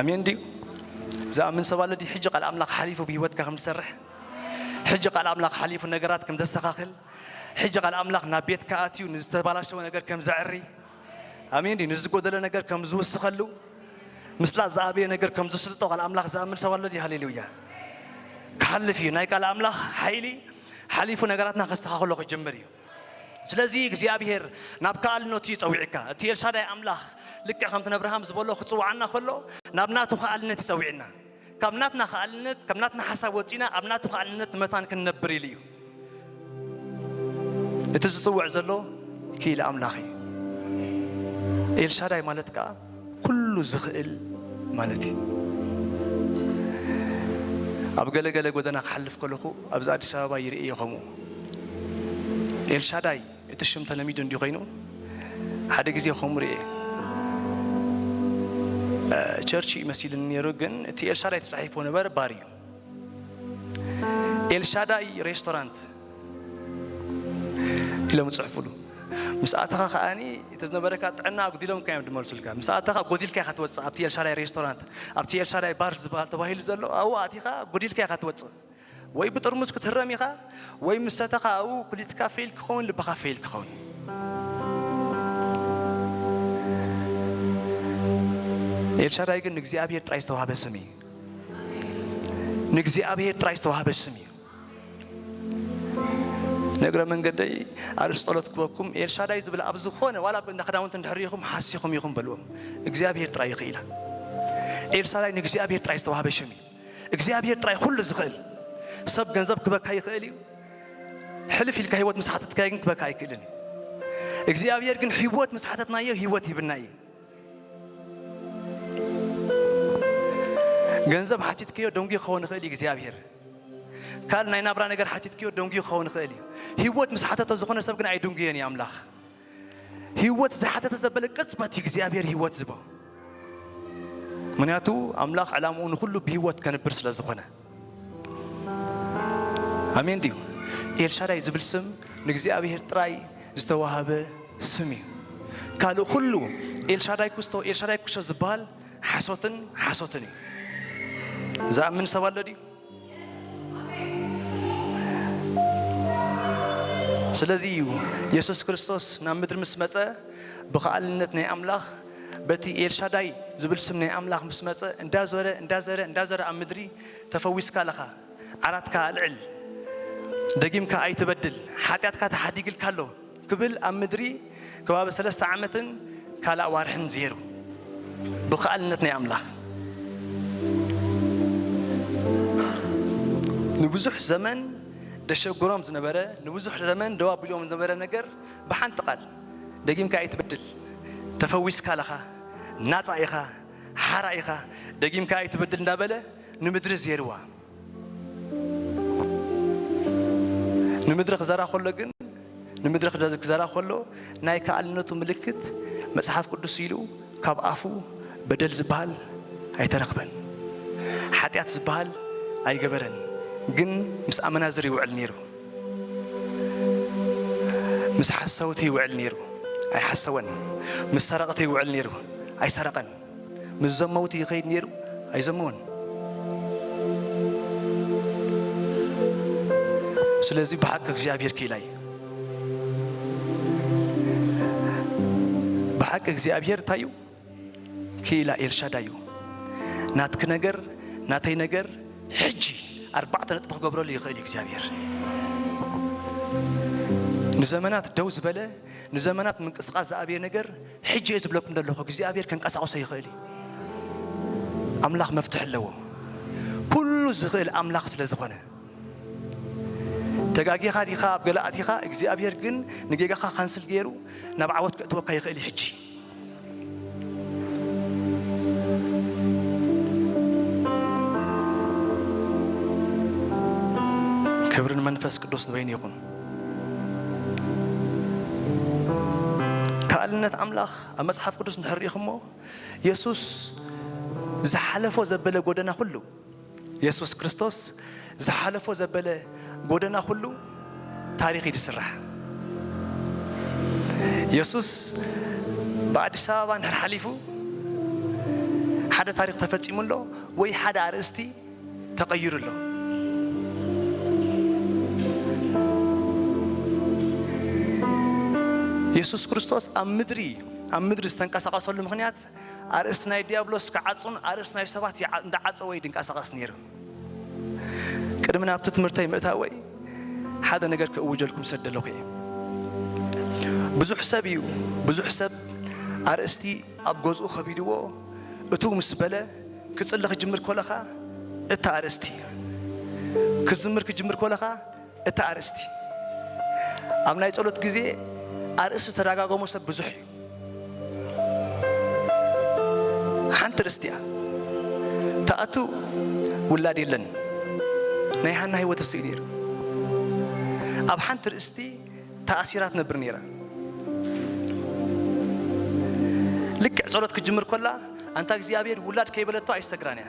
ኣሜን ድዩ? ዝኣምን ሰብ ኣሎ ድዩ? ሕጂ ቃል ኣምላኽ ሓሊፉ ብህይወትካ ከም ዝሰርሕ፣ ሕጂ ቃል ኣምላኽ ሓሊፉ ነገራት ከም ዘስተኻኽል፣ ሕጂ ቃል ኣምላኽ ናብ ቤትካ ኣትዩ ንዝተባላሸወ ነገር ከም ዘዕሪ፣ ኣሜን ድዩ? ንዝጎደለ ነገር ከም ዝውስኸሉ፣ ምስላ ዝኣበየ ነገር ከም ዝስልጦ ቃል ኣምላኽ ዝኣምን ሰብ ኣሎ ድዩ? ሃሌሉያ። ክሓልፍ እዩ። ናይ ቃል ኣምላኽ ሓይሊ ሓሊፉ ነገራትና ከስተኻኽሎ ክጅምር እዩ። ስለዚ እግዚኣብሔር ናብ ከኣልነቱ እዩ ጸዊዕካ። እቲ ኤልሻዳይ ኣምላኽ ልክዕ ከምቲ ነብርሃም ዝበሎ ክጽውዓና ከሎ ናብ ናቱ ከኣልነት ይጸዊዕና። ካብ ናትና ከኣልነት፣ ካብ ናትና ሓሳብ ወጺና ኣብ ናቱ ከኣልነት መታን ክንነብር ኢሉ እዩ። እቲ ዝጽውዕ ዘሎ ክኢል ኣምላኽ እዩ። ኤልሻዳይ ማለት ከኣ ኩሉ ዝኽእል ማለት እዩ። ኣብ ገለ ገለ ጎደና ክሓልፍ ከለኹ ኣብዚ ኣዲስ ኣበባ ይርኢ እየ ከምኡ። ኤልሻዳይ እቲ ሽም ተለሚዱ እንዲ ኮይኑ ሓደ ግዜ ከምኡ ርኤ። እ፣ ቸርች እዩ መሲልኒ ነይሩ፣ ግን እቲ ኤልሻዳይ ተጻሒፍዎ ነበረ ባር እዩ። ኤልሻዳይ ሬስቶራንት ኢሎም ይጽሕፉሉ። ምስ ኣተኻ ከኣኒ እቲ ዝነበረካ ጥዕና ኣጉዲሎም እዮም ዝመልሱልካ። ምስ ኣተኻ ጎዲልካ ኢኻ ትወጽእ። ኣብቲ ኤልሻዳይ ሬስቶራንት፣ ኣብቲ ኤልሻዳይ ባር ዝበሃል ተባሂሉ ዘሎ ኣብኡ ኣቲኻ ጎዲልካ ኢኻ ትወጽእ። ወይ ብጥርሙዝ ክትህረም ኢኻ፣ ወይ ምስ ሰተኻ ኣብኡ ኩሊትካ ፌል ክኸውን፣ ልብኻ ፌል ክኸውን። ኤልሻዳይ ግን ንእግዚኣብሔር ጥራይ ዝተዋህበ ስም እዩ። ንእግዚኣብሔር ጥራይ ዝተዋህበ ስም እዩ። ንእግረ መንገደይ ኣርእስቲ ጸሎት ክበኩም፣ ኤልሻዳይ ዝብል ኣብ ዝኾነ ዋላ እንዳ ክዳውንቲ እንድሕር ርኢኹም ሓሲኹም ኢኹም በልዎም። እግዚኣብሔር ጥራይ ይኽኢላ። ኤልሻዳይ ንእግዚኣብሔር ጥራይ ዝተዋህበ ሽም እዩ። እግዚኣብሔር ጥራይ ኩሉ ዝኽእል። ሰብ ገንዘብ ክበካ ይኽእል እዩ። ሕልፍ ኢልካ ህይወት ምስ ሓተትካዮ ግን ክበካ ኣይክእልን እዩ። እግዚኣብሔር ግን ህይወት ምስ ሓተትናዮ ህይወት ይህብና እዩ። ገንዘብ ሓቲትክዮ ደንጉዩ ክኸውን ይኽእል እዩ እግዚኣብሔር። ካል ናይ ናብራ ነገር ሓቲትክዮ ደንጉዩ ክኸውን ይኽእል እዩ። ህይወት ምስ ሓተቶ ዝኾነ ሰብ ግን ኣይድንጉዮን እዩ ኣምላኽ። ህይወት ዝሓተተ ዘበለ ቅጽበት እዩ እግዚኣብሔር ህይወት ዝቦ። ምኽንያቱ ኣምላኽ ዕላምኡ ንኹሉ ብህይወት ከንብር ስለ ዝኾነ። ኣሜን ድዩ? ኤልሻዳይ ዝብል ስም ንእግዚኣብሔር ጥራይ ዝተዋህበ ስም እዩ። ካልእ ኩሉ ኤልሻዳይ ኩስቶ፣ ኤልሻዳይ ኩሾ ዝበሃል ሓሶትን ሓሶትን እዩ። ዝኣምን ሰብ ኣሎ ድዩ? ስለዚ እዩ የሱስ ክርስቶስ ናብ ምድሪ ምስ መጸ፣ ብኸኣልነት ናይ ኣምላኽ፣ በቲ ኤልሻዳይ ዝብል ስም ናይ ኣምላኽ ምስ መጸ፣ እንዳዞረ፣ እንዳዘረ፣ እንዳዘረ ኣብ ምድሪ፣ "ተፈዊስካ ኣለኻ፣ ዓራትካ ኣልዕል፣ ደጊምካ ኣይትበድል፣ ሓጢኣትካ ተሓዲግልካ ኣሎ" ክብል ኣብ ምድሪ ከባቢ ሰለስተ ዓመትን ካልእ ኣዋርሕን ዜሩ፣ ብኸኣልነት ናይ ኣምላኽ። ንብዙሕ ዘመን ደሸግሮም ዝነበረ፣ ንብዙሕ ዘመን ደው ኣቢሎም ዝነበረ ነገር ብሓንቲ ቃል፣ "ደጊምካ ኣይትበድል፣ ተፈዊስካ ኣለኻ፣ ናጻ ኢኻ፣ ሓራ ኢኻ፣ ደጊምካ ኣይትበድል" እንዳበለ ንምድሪ ዜርዋ። ንምድሪ ክዘራ ከሎ ግን፣ ንምድሪ ክደ-፣ ክዘራ ከሎ፣ ናይ ከኣልነቱ ምልክት፣ መጽሓፍ ቅዱስ ኢሉ፣ ካብ ኣፉ በደል ዝበሃል ኣይተረኽበን፣ ሓጢኣት ዝበሃል ኣይገበረን። ግን ምስ ኣመናዝር ይውዕል ነይሩ፣ ምስ ሓሰውቲ ይውዕል ነይሩ፣ ኣይሓሰወን። ምስ ሰረቕቲ ይውዕል ነይሩ፣ ኣይሰረቐን። ምስ ዘመውቲ ይኸይድ ነይሩ፣ ኣይዘመወን። ስለዚ ብሓቂ እግዚኣብሔር ክኢላ እዩ። ብሓቂ እግዚኣብሔር እንታይ እዩ? ክኢላ ኤልሻዳይ እዩ። ናትኪ ነገር፣ ናተይ ነገር፣ ሕጂ ኣርባዕተ ነጥቢ ክገብረሉ ይኽእል እዩ እግዚኣብሔር። ንዘመናት ደው ዝበለ፣ ንዘመናት ምንቅስቓስ ዝኣበየ ነገር፣ ሕጂ እየ ዝብለኩም ዘለኹ፣ እግዚኣብሔር ከንቀሳቕሶ ይኽእል እዩ። ኣምላኽ መፍትሒ ኣለዎ። ኩሉ ዝኽእል ኣምላኽ ስለ ዝኾነ። ተጋጊኻ ዲኻ ኣብ ገለ ኣቲኻ፣ እግዚኣብሔር ግን ንጌጋኻ ካንስል ገይሩ ናብ ዓወት ከእትወካ ይኽእል እዩ ሕጂ። ክብሪ ንመንፈስ ቅዱስ ንበይኑ ይኹን። ከኣልነት ኣምላኽ ኣብ መጽሓፍ ቅዱስ እንድሕር ርኢኹሞ፣ የሱስ ዝሓለፎ ዘበለ ጎደና ኩሉ፣ የሱስ ክርስቶስ ዝሓለፎ ዘበለ ጎደና ኩሉ ታሪኽ እዩ ዝስራሕ። የሱስ ብኣዲስ ኣበባ እንድሕር ሓሊፉ፣ ሓደ ታሪኽ ተፈጺሙ ኣሎ ወይ ሓደ ኣርእስቲ ተቐይሩ ኣሎ። የሱስ ክርስቶስ ኣብ ምድሪ፣ ኣብ ምድሪ ዝተንቀሳቐሰሉ ምኽንያት፣ ኣርእስቲ ናይ ዲያብሎስ ክዓጹን ኣርእስቲ ናይ ሰባት ይዓ-፣ እንዳዓጸወ እዩ ድንቀሳቐስ ነይሩ። ቅድሚ ናብቲ ትምህርተይ ምእታወይ፣ ሓደ ነገር ክእውጀልኩም ስለ ደለኹ እየ። ብዙሕ ሰብ እዩ፣ ብዙሕ ሰብ ኣርእስቲ ኣብ ገዝኡ ከቢድዎ፣ እትው ምስ በለ፣ ክጽሊ ክጅምር ከለኻ፣ እታ ኣርእስቲ፣ ክዝምር ክጅምር ከለኻ፣ እታ ኣርእስቲ። ኣብ ናይ ጸሎት ግዜ ኣርእስቲ ዝተደጋገሞ ሰብ ብዙሕ እዩ። ሓንቲ ርእስቲ እያ። ተኣቱ ውላድ የለን። ናይ ሃና ህይወት እሱ እዩ ነይሩ። ኣብ ሓንቲ ርእስቲ ተኣሲራ ትነብር ነይራ። ልክዕ ጸሎት ክትጅምር ከላ፣ ኣንታ እግዚኣብሔር ውላድ ከይበለቶ ኣይሰግራን እያ።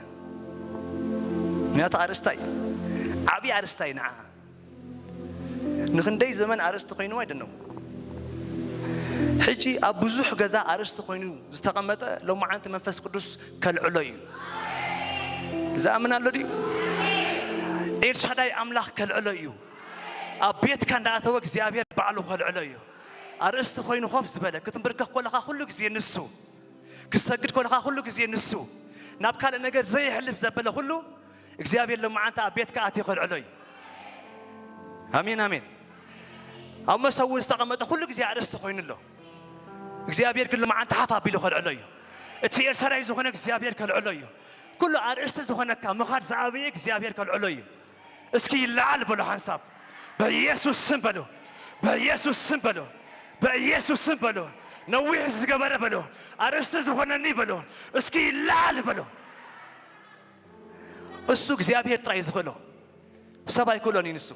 ምክንያቱ ኣርእስታ እዩ። ዓብዪ ኣርእስታ እዩ ንዓኣ። ንኽንደይ ዘመን ኣርእስቲ ኮይኑ ኣይደነው። ሕጂ ኣብ ብዙሕ ገዛ ኣርእስቲ ኮይኑ ዝተቐመጠ፣ ሎማዓንቲ መንፈስ ቅዱስ ከልዕሎ እዩ። ዝኣምን ኣሎ ድዩ? ኤልሻዳይ ኣምላኽ ከልዕሎ እዩ። ኣብ ቤትካ እንዳኣተወ እግዚኣብሔር ባዕሉ ከልዕሎ እዩ። ኣርእስቲ ኮይኑ ኮፍ ዝበለ፣ ክትንብርከኽ ከለኻ ኩሉ ግዜ ንሱ፣ ክትሰግድ ከለኻ ኩሉ ግዜ ንሱ፣ ናብ ካልእ ነገር ዘየሕልፍ ዘበለ ኩሉ እግዚኣብሔር ሎማዓንቲ ኣብ ቤትካ ኣትዩ ከልዕሎ እዩ። ኣሜን፣ ኣሜን። ኣብ መሰዊ ዝተቐመጠ ኩሉ ግዜ ኣርእስቲ ኮይኑ ኣሎ። እግዚኣብሔር ግን ሎማዓንቲ ሓፍ ኣቢሉ ከልዕሎ እዩ። እቲ ኤልሳዳይ ዝኾነ እግዚኣብሔር ከልዕሎ እዩ። ኩሉ ኣርእስቲ ዝኾነካ ምኻድ ዝኣበየ እግዚኣብሔር ከልዕሎ እዩ። እስኪ ይለዓል በሎ ሓንሳብ። በኢየሱስ ስም በሎ። በኢየሱስ ስም በሎ። በኢየሱስ ስም በሎ። ነዊሕ ዝገበረ በሎ። ኣርእስቲ ዝኾነኒ በሎ። እስኪ ይለዓል በሎ። እሱ እግዚኣብሔር ጥራይ ዝኽእሎ። ሰብ ኣይክእሎን እዩ ንሱ።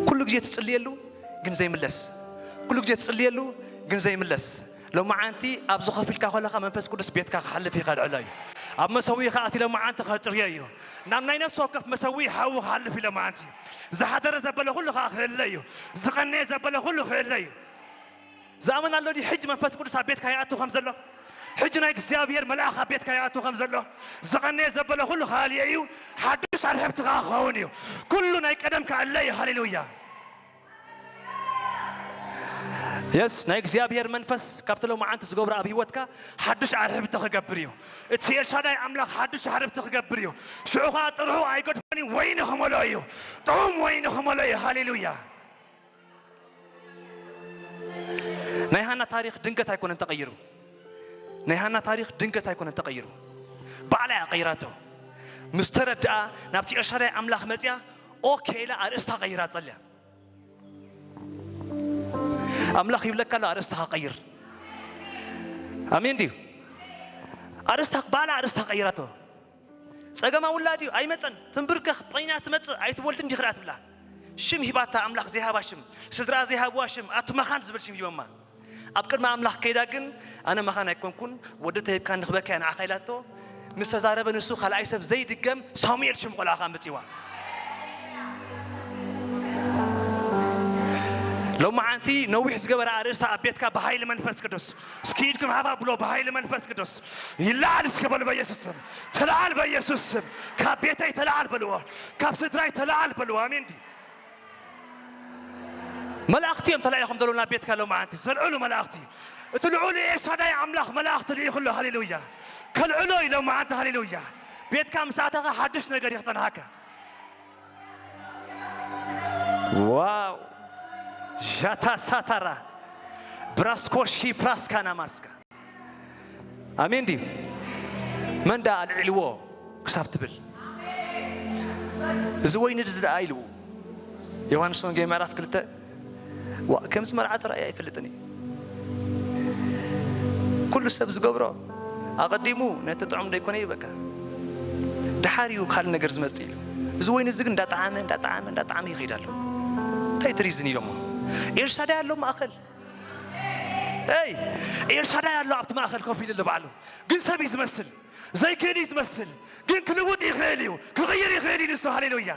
ኩሉ ግዜ ትጽልየሉ ግን ዘይምለስ። ኩሉ ግዜ ትጽልየሉ ግን ዘይምለስ። ሎማዓንቲ ኣብዚ ኮፍ ኢልካ ከለኻ መንፈስ ቅዱስ ቤትካ ክሓልፍ እዩ ከልዕሎ እዩ። ኣብ መሰዊ ከኣቲ ሎማዓንቲ ከጽርዮ እዩ። ናብ ናይ ነፍሲ ወከፍ መሰዊ ሓዊ ክሓልፍ እዩ ሎማዓንቲ። ዝሓደረ ዘበለ ኩሉ ከኣ ክእለ እዩ። ዝቐነየ ዘበለ ኩሉ ክእለ እዩ። ዝኣመን ኣሎ ድዩ ሕጂ መንፈስ ቅዱስ ኣብ ቤትካ ይኣቱ ከም ዘሎ? ሕጂ ናይ እግዚኣብሔር መልኣኽ ኣብ ቤትካ ይኣቱ ከም ዘሎ፣ ዝቐነየ ዘበለ ኩሉ ክኣልዮ እዩ። ሓድሽ ኣርሕብቲ ከኣ ክኸውን እዩ። ኩሉ ናይ ቀደም ክኣለ እዩ። ሃሌሉያ። የስ፣ ናይ እግዚኣብሔር መንፈስ ካብቲ ሎማዓንቲ ዝገብሮ ኣብ ህይወትካ ሓድሽ ኣርሕብቲ ክገብር እዩ። እቲ ኤልሻዳይ ኣምላኽ ሓድሽ ኣርሕብቲ ክገብር እዩ። ሽዑ ኸኣ ጥርሑ ኣይገድፎን እዩ፣ ወይኒ ክመልኦ እዩ። ጥዑም ወይኒ ክመልኦ እዩ። ሃሌሉያ። ናይ ሃና ታሪኽ ድንገት ኣይኮነን ተቐይሩ። ናይ ሃና ታሪኽ ድንገት ኣይኮነን ተቐይሩ። ባዕላ እያ ቀይራቶ። ምስ ተረድኣ ናብቲ ኤልሻዳይ ኣምላኽ መጽያ፣ ኦኬ ኢላ ኣርእስታ ቀይራ ጸልያ። ኣምላኽ ይብለካ ኣሎ ኣርእስታኻ ቀይር። ኣሜን ድዩ? ኣርእስታ፣ ባዕላ ኣርእስታ ቀይራቶ። ጸገማ ውላድ እዩ፣ ኣይመጸን። ትንብርከኽ፣ ጴና ትመጽእ፣ ኣይትወልድን ዲኺ ደኣ ትብላ። ሽም ሂባታ፣ ኣምላኽ ዘይሃባ ሽም፣ ስድራ ዘይሃብዋ ሽም፣ ኣቲ መኻን ዝብል ሽም ሂቦማ። ኣብ ቅድሚ ኣምላኽ ከይዳ ግን፣ ኣነ መኻን ኣይኮንኩን፣ ወዲ ተሂብካ ንኽበካ እያ ንዓኻ ኢላቶ። ምስ ተዛረበ ንሱ፣ ካልኣይ ሰብ ዘይድገም ሳሙኤል ሽም ቆልዓ ከኣ ኣምጺዋ። ሎማዓንቲ ነዊሕ ዝገበረ ኣርእስታ ኣብ ቤትካ ብሃይሊ መንፈስ ቅዱስ። እስኪ ኢድኩም ሓፍ ኣብሎ፣ ብሃይሊ መንፈስ ቅዱስ ይለዓል እስከ በሉ፣ በኢየሱስ ስም። ተለዓል በኢየሱስ ስም። ካብ ቤተይ ተለዓል በልዎ። ካብ ስድራይ ተለዓል በልዎ። ኣሜን ድዩ? መላእኽቲ እዮም ተላኢኾም ዘለዉ ናብ ቤትካ ሎማዓንቲ። ዘልዕሉ መላእኽቲ። እቲ ልዑል ኤልሻዳይ ኣምላኽ መላእኽቲ ልኢኹ ኣሎ። ሃሌሉያ። ከልዕሎ እዩ ሎማዓንቲ። ሃሌሉያ። ቤትካ ምስ ኣተኻ ሓድሽ ነገር እዩ ክጸንሓካ። ዋው። ሻታ ሳታራ ብራስኮሺ ፕራስካ ናማስካ። ኣሜን ድዩ? መን ደኣ ኣልዒልዎ ክሳብ ትብል፣ እዚ ወይኒ እዚ ደኣ ኢልዎ። ዮሃንስ ወንጌል ምዕራፍ ክልተ፣ ዋ፣ ከምዚ መርዓ ተራእየ ኣይፈልጥን እዩ። ኩሉ ሰብ ዝገብሮ ኣቐዲሙ ነቲ ጥዑም ዶ ኣይኮነ ይበካ። ደሓር እዩ ካልእ ነገር ዝመጽእ ኢሉ። እዚ ወይኒ እዚ ግን እንዳጠዓመ፣ እንዳጠዓመ፣ እንዳጠዓመ ይኸይድ ኣሎ። እንታይ እቲ ሪዝን ኢሎሞ? ኤልሻዳይ ኣሎ ማእከል። ኤይ፣ ኤልሻዳይ ኣሎ ኣብቲ ማእከል ኮፍ ኢሉ ኣሎ ባዕሉ። ግን ሰብ እዩ ዝመስል። ዘይክእል እዩ ዝመስል። ግን ክልውጥ ይኽእል እዩ። ክቕይር ይኽእል እዩ ንሱ። ሃሌሉያ።